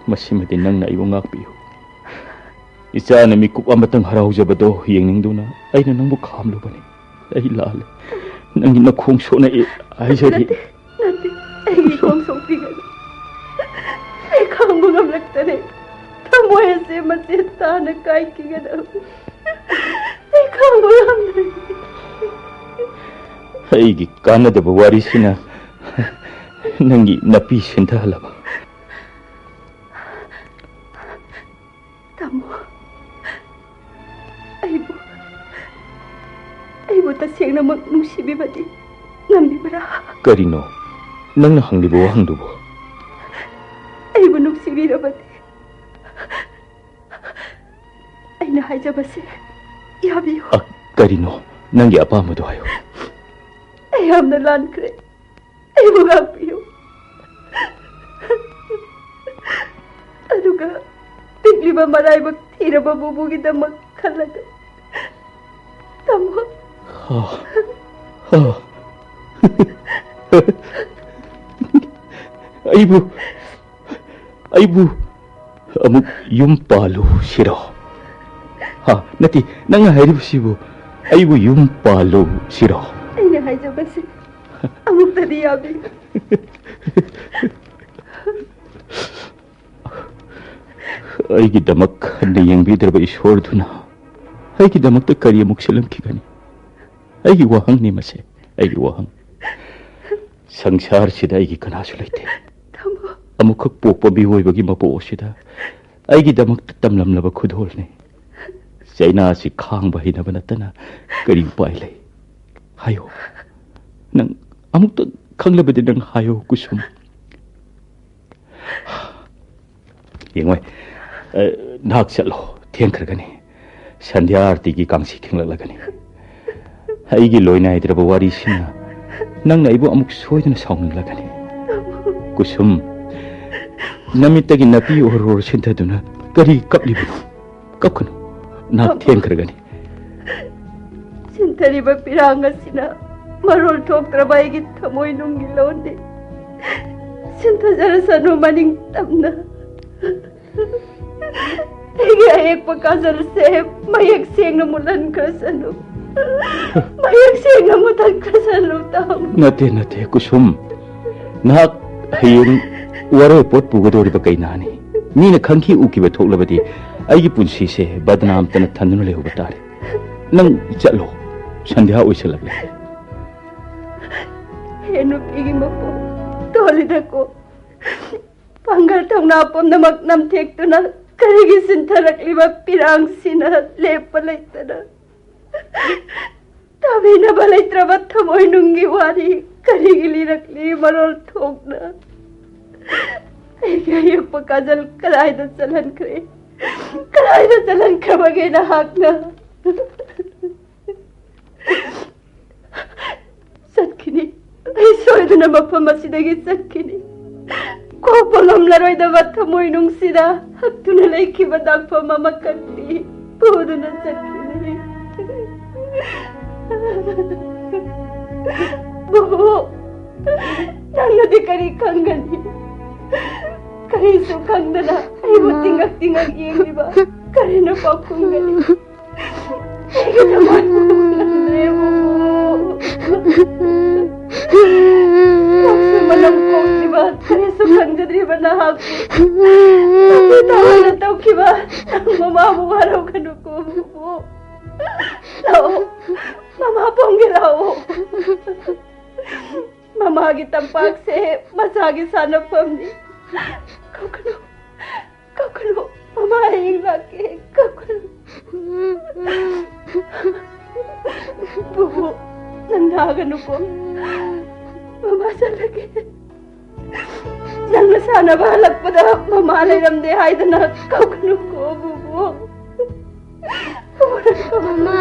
ꯃꯁꯤꯃꯗꯤ ꯅꯪꯅ ꯑꯩꯕꯨ ꯉꯥꯛꯄꯤꯌꯨ꯫ ꯏꯆꯥꯅ ꯃꯤꯀꯨꯞ ꯑꯃꯇꯪ ꯍꯔꯥꯎꯖꯕꯗꯣ ꯌꯦꯡꯅꯤꯡꯗꯨꯅ ꯑꯩꯅ ꯅꯪꯕꯨ ꯈꯥꯝꯂꯨꯕꯅꯤ꯫ ꯑꯩ ꯂꯥꯜꯂꯦ꯫ ꯅꯪꯒꯤ ꯅꯈꯣꯡ ꯁꯣꯛꯅ ꯍꯥꯏꯖꯔꯤ꯫ ꯅꯠꯇꯦ, ꯅꯠꯇꯦ, ꯑꯩꯒꯤ ꯈꯣꯡ ꯁꯣꯛꯄꯤꯒꯅꯨ꯫ ꯑꯩ ꯈꯥꯡꯕ ꯉꯝꯂꯛꯇꯔꯦ꯫ ꯊꯃꯣꯏ ꯑꯁꯦ ꯃꯆꯦꯠ ꯇꯥꯅ ꯀꯥꯏꯈꯤꯒꯗꯕ꯫ ꯑꯩ ꯈꯥꯡꯕ ꯉꯝꯗ꯭ꯔꯦ꯫ ꯑꯩꯒꯤ ꯀꯥꯟꯅꯗꯕ ꯋꯥꯔꯤꯁꯤꯅ ꯅꯪꯒꯤ ꯅꯥꯄꯤ ꯁꯤꯟꯊꯍꯜꯂꯕ? ꯇꯥꯃꯣ, ꯑꯩꯕꯨ, ꯑꯩꯕꯨ ꯇꯁꯦꯡꯅꯃꯛ ꯅꯨꯡꯁꯤꯕꯤꯕꯗꯤ ꯉꯝꯕꯤꯕ꯭ꯔꯥ? ꯀꯔꯤꯅꯣ ꯅꯪꯅ ꯍꯪꯂꯤꯕ ꯋꯥꯍꯪꯗꯨꯕꯨ? ꯑꯩꯕꯨ ꯅꯨꯡꯁꯤꯕꯤꯔꯕꯗꯤ ꯑꯩꯅ ꯍꯥꯏꯖꯕꯁꯦ ꯌꯥꯕꯤꯌꯨ꯫ ꯑ, ꯀꯔꯤꯅꯣ ꯅꯪꯒꯤ ꯑꯄꯥꯝꯕꯗꯣ ꯍꯥꯏꯌꯨ꯫ ꯑꯩ ꯌꯥꯝꯅ ꯂꯥꯟꯈ꯭ꯔꯦ꯫ ꯑꯩꯕꯨ ꯉꯥꯛꯄꯤꯌꯨ꯫ ꯑꯗꯨꯒ ꯄꯤꯛꯂꯤꯕ ꯃꯔꯥꯏꯕꯛ ꯊꯤꯔꯕ ꯕꯨꯕꯨꯒꯤꯗꯃꯛ ꯈꯜꯂꯒ, ꯇꯥꯃꯣ꯫ ꯍꯥ, ꯍꯥ꯫ ꯑꯩꯕꯨ, ꯑꯩꯕꯨ ꯑꯃꯨꯛ ꯌꯨꯝ ꯄꯥꯜꯂꯨ ꯁꯤꯔꯣ? ꯍꯥ, ꯅꯠꯇꯦ, ꯅꯪꯅ ꯍꯥꯏꯔꯤꯕꯁꯤꯕꯨ ꯑꯩꯕꯨ ꯌꯨꯝ ꯄꯥꯜꯂꯨ ꯁꯤꯔꯣ? ꯑꯩꯅ ꯍꯥꯏꯖꯕꯁꯦ ꯑꯃꯨꯛꯇꯗꯤ ꯌꯥꯕꯤꯌꯨ꯫ ꯑꯩꯒꯤꯗꯃꯛ ꯍꯟꯅ ꯌꯦꯡꯕꯤꯗ꯭ꯔꯕ ꯏꯁꯣꯔꯗꯨꯅ ꯑꯩꯒꯤꯗꯃꯛꯇ ꯀꯔꯤ ꯑꯃꯨꯛ ꯁꯤꯜꯂꯝꯈꯤꯒꯅꯤ? ꯑꯩꯒꯤ ꯋꯥꯍꯪꯅꯤ ꯃꯁꯦ, ꯑꯩꯒꯤ ꯋꯥꯍꯪ꯫ ꯁꯪꯁꯥꯔꯁꯤꯗ ꯑꯩꯒꯤ ꯀꯅꯥꯁꯨ ꯂꯩꯇꯦ꯫ ꯇꯥꯃꯣ꯫ ꯑꯃꯨꯛꯈꯛ ꯄꯣꯛꯄ ꯃꯤꯑꯣꯏꯕꯒꯤ ꯃꯄꯣꯛ ꯑꯁꯤꯗ ꯑꯩꯒꯤꯗꯃꯛꯇ ꯇꯝꯂꯝꯂꯕ ꯈꯨꯗꯣꯜꯅꯤ꯫ ꯆꯩꯅꯥꯁꯤ ꯈꯥꯡꯕ ꯍꯩꯅꯕ ꯅꯠꯇꯅ ꯀꯔꯤ ꯎꯄꯥꯏ ꯂꯩ? ꯍꯥꯏꯌꯣ꯫ ꯅꯪ ꯑꯃꯨꯛꯇ ꯈꯪꯂꯕꯗꯤ ꯅꯪ ꯍꯥꯏꯌꯣ, ꯀꯨꯁꯨꯝ꯫ ꯌꯦꯡꯉꯣꯏ꯫ ꯑ, ꯅꯍꯥꯛ ꯆꯠꯂꯣ꯫ ꯊꯦꯡꯈ꯭ꯔꯒꯅꯤ꯫ ꯁꯟꯙ꯭ꯌꯥ ꯑꯥꯔꯇꯤꯒꯤ ꯀꯥꯡꯁꯤ ꯈꯤꯡꯂꯛꯂꯒꯅꯤ꯫ ꯑꯩꯒꯤ ꯂꯣꯏꯅꯥꯏꯗ꯭ꯔꯕ ꯋꯥꯔꯤꯁꯤꯅ ꯅꯪꯅ ꯑꯩꯕꯨ ꯑꯃꯨꯛ ꯁꯣꯏꯗꯅ ꯁꯥꯎꯅꯤꯡꯂꯒꯅꯤ꯫ ꯀꯨꯁꯨꯝ, ꯅꯃꯤꯠꯇꯒꯤ ꯅꯥꯄꯤ ꯑꯣꯔꯣꯔꯣ ꯁꯤꯟꯊꯗꯨꯅ ꯀꯔꯤ ꯀꯞꯂꯤꯕꯅꯣ? ꯀꯞꯀꯅꯨ꯫ ꯅꯍꯥꯛ ꯊꯦꯡꯈ꯭ꯔꯒꯅꯤ꯫ ꯁꯤꯟꯊꯔꯤꯕ ꯄꯤꯔꯥꯡ ꯑꯁꯤꯅ ꯃꯔꯣꯜ ꯊꯣꯛꯇ꯭ꯔꯕ ꯑꯩꯒꯤ ꯊꯃꯣꯏ ꯅꯨꯡꯒꯤ ꯂꯣꯟꯗꯤ ꯁꯤꯟꯊꯖꯔꯁꯅꯨ ꯃꯅꯤꯡ ꯇꯝꯅ꯫ ꯑꯩꯒꯤ ꯑꯌꯦꯛꯄ ꯀꯥꯖꯜꯁꯦ ꯃꯌꯦꯛ ꯁꯦꯡꯅ ꯃꯨꯠꯍꯟꯈ꯭ꯔꯁꯅꯨ꯫ ꯃꯌꯦꯛ ꯁꯦꯡꯅ ꯃꯨꯠꯍꯟꯈ꯭ꯔꯁꯅꯨ, ꯇꯥꯃꯣ꯫ ꯅꯠꯇꯦ, ꯅꯠꯇꯦ, ꯀꯨꯁꯨꯝ꯫ ꯅꯍꯥꯛ ꯍꯌꯦꯡ ꯋꯥꯔꯣꯏꯄꯣꯠ ꯄꯨꯒꯗꯧꯔꯤꯕ ꯀꯩꯅꯥꯅꯤ꯫ ꯃꯤꯅ ꯈꯪꯈꯤ ꯎꯈꯤꯕ ꯊꯣꯛꯂꯕꯗꯤ ꯑꯩꯒꯤ ꯄꯨꯟꯁꯤꯁꯦ ꯕꯗꯅꯥꯝꯇꯅ ꯊꯟꯗꯨꯅ ꯂꯩꯍꯧꯕ ꯇꯥꯔꯦ꯫ ꯅꯪ ꯆꯠꯂꯣ, ꯁꯟꯙ꯭ꯌꯥ ꯑꯣꯏꯁꯜꯂꯛꯂꯦ꯫ ꯍꯦ ꯅꯨꯄꯤꯒꯤ ꯃꯄꯣꯛ ꯇꯣꯜꯂꯤꯗꯀꯣ꯫ ꯄꯥꯡꯒꯜ ꯊꯧꯅꯥ ꯄꯨꯝꯅꯃꯛ ꯅꯝꯊꯦꯛꯇꯨꯅ ꯀꯔꯤꯒꯤ ꯁꯤꯟꯊꯔꯛꯂꯤꯕ ꯄꯤꯔꯥꯡꯁꯤꯅ ꯂꯦꯞꯄ ꯂꯩꯇꯅ ꯇꯥꯕꯤꯅꯕ ꯂꯩꯇ꯭ꯔꯕ ꯊꯃꯣꯏ ꯅꯨꯡꯒꯤ ꯋꯥꯔꯤ ꯀꯔꯤꯒꯤ ꯂꯤꯔꯛꯂꯤ ꯃꯔꯣꯜ ꯊꯣꯛꯅ? ꯑꯩꯒꯤ ꯑꯌꯦꯛꯄ ꯀꯥꯖꯜ ꯀꯗꯥꯏꯗ ꯆꯠꯍꯟꯈ꯭ꯔꯦ? ꯀꯗꯥꯏꯗ ꯆꯠꯍꯟꯈ꯭ꯔꯕꯒꯦ ꯅꯍꯥꯛꯅ? ꯆꯠ- ꯍꯛꯇꯨꯅ ꯃꯐꯝ ꯑꯁꯤꯗꯒꯤ ꯆꯠꯈꯤꯅꯤ꯫ ꯀꯣꯛꯄ ꯉꯝꯂꯔꯣꯏꯗꯕ ꯊꯃꯣꯏ ꯅꯨꯡꯁꯤꯗ ꯍꯛꯇꯨꯅ ꯂꯩꯈꯤꯕ ꯗꯥꯛꯐꯝ ꯑꯃꯈꯛꯇꯤ ꯄꯨꯗꯨꯅ ꯆꯠꯈꯤꯅꯤ꯫ ꯕꯨꯕꯨ, ꯅꯪꯅꯗꯤ ꯀꯔꯤ ꯈꯪꯒꯅꯤ? ꯀꯔꯤꯁꯨ ꯈꯪꯗꯅ ꯑꯩꯕꯨ ꯇꯤꯡꯉꯛ ꯇꯤꯡꯉꯛ ꯌꯦꯡꯂꯤꯕ ꯀꯔꯤꯅ ꯄꯥꯎꯈꯨꯝꯒꯅꯤ? ꯑꯩꯒꯤ ꯊꯃꯣꯏꯕꯨ ꯉꯝꯗ꯭ꯔꯦ, ꯕꯨꯕꯨ꯫ ꯀꯣꯛꯁꯨ ꯃꯅꯝ ꯀꯣꯛꯇ꯭ꯔꯤꯕ, ꯀꯔꯤꯁꯨ ꯈꯪꯖꯗ꯭ꯔꯤꯕ ꯅꯍꯥꯛꯄꯨ ꯇꯧꯈꯤꯕ ꯅꯪ ꯃꯃꯥꯕꯨ ꯋꯥꯔꯧꯒꯅꯨꯀꯣ, ꯕꯨꯕꯨ꯫ ꯂꯥꯛꯑꯣ, ꯃꯃꯥ ꯄꯣꯝꯒꯦ, ꯂꯥꯛꯑꯣ꯫ ꯃꯃꯥꯒꯤ ꯇꯝꯄꯥꯛꯁꯦ ꯃꯆꯥꯒꯤ ꯁꯥꯟꯅꯐꯝꯅꯤ꯫ ꯀꯧꯒꯅꯨ, ꯀꯧꯒꯅꯨ, ꯃꯃꯥ ꯍꯌꯦꯡ ꯂꯥꯛꯀꯦ, ꯀꯧꯒꯅꯨ꯫ ꯕꯨꯕꯨ, ꯅꯪ ꯅꯥꯒꯅꯨꯀꯣ꯫ ꯃꯃꯥ ꯆꯠꯂꯒꯦ꯫ ꯅꯪꯅ ꯁꯥꯟꯅꯕ ꯍꯜꯂꯛꯄꯗ ꯃꯃꯥ ꯂꯩꯔꯝꯗꯦ ꯍꯥꯏꯗꯅ ꯀꯧꯒꯅꯨꯀꯣ, ꯕꯨꯕꯨ꯫ ꯃꯃꯥ,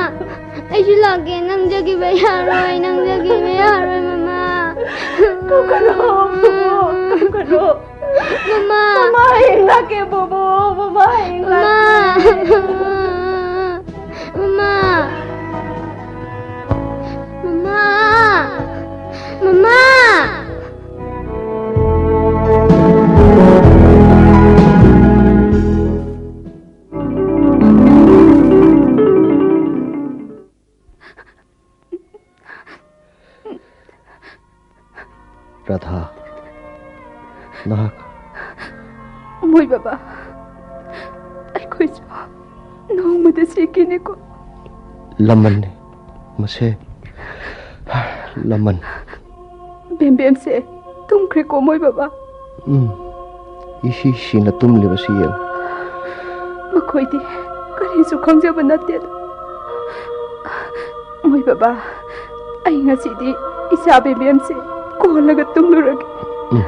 ꯑꯩꯁꯨ ꯂꯥꯛꯀꯦ꯫ ꯅꯪ ꯆꯠꯈꯤꯕ ꯌꯥꯔꯣꯏ, ꯅꯪ ꯆꯠꯈꯤꯕ ꯌꯥꯔꯣꯏ, ꯃꯃꯥ꯫ ꯀꯧꯒꯅꯨ, ꯕꯨꯕꯨ, ꯀꯧꯒꯅꯨ꯫ ꯃꯃꯥ꯫ ꯃꯃꯥ ꯍꯌꯦꯡ ꯂꯥꯛꯀꯦ, ꯕꯨꯕꯨ, ꯃꯃꯥ ꯍꯌꯦꯡ ꯃꯃꯥ꯫ ꯂꯥꯛꯀꯦ꯫ ꯃꯃꯥ꯫ ꯃꯃꯥ꯫ ꯃꯃꯥ꯫ ꯃꯃꯥ꯫ ꯔꯥꯙꯥ, ꯅꯍꯥꯛ꯫ ꯃꯣꯏ ꯕꯕꯥ, ꯑꯩꯈꯣꯏꯁꯨ ꯅꯣꯡꯃꯗ ꯁꯤꯈꯤꯅꯤꯀꯣ꯫ ꯂꯃꯟꯅꯤ ꯃꯁꯦ, ꯂꯃꯟ꯫ ꯕꯦꯝꯕꯦꯝꯁꯦ ꯇꯨꯝꯈ꯭ꯔꯦꯀꯣ, ꯃꯣꯏ ꯕꯕꯥ꯫ ꯎꯝ, ꯏꯁꯤ ꯁꯤꯅ ꯇꯨꯝꯂꯤꯕꯁꯤ ꯌꯦꯡꯉꯨ꯫ ꯃꯈꯣꯏꯗꯤ ꯀꯔꯤꯁꯨ ꯈꯪꯖꯕ ꯅꯠꯇꯦꯗ꯫ ꯃꯣꯏ ꯕꯕꯥ, ꯑꯩ ꯉꯁꯤꯗꯤ ꯏꯆꯥ ꯕꯦꯝꯕꯦꯝꯁꯦ ꯀꯣꯜꯂꯒ ꯇꯨꯝꯂꯨꯔꯒꯦ꯫ ꯎꯝ꯫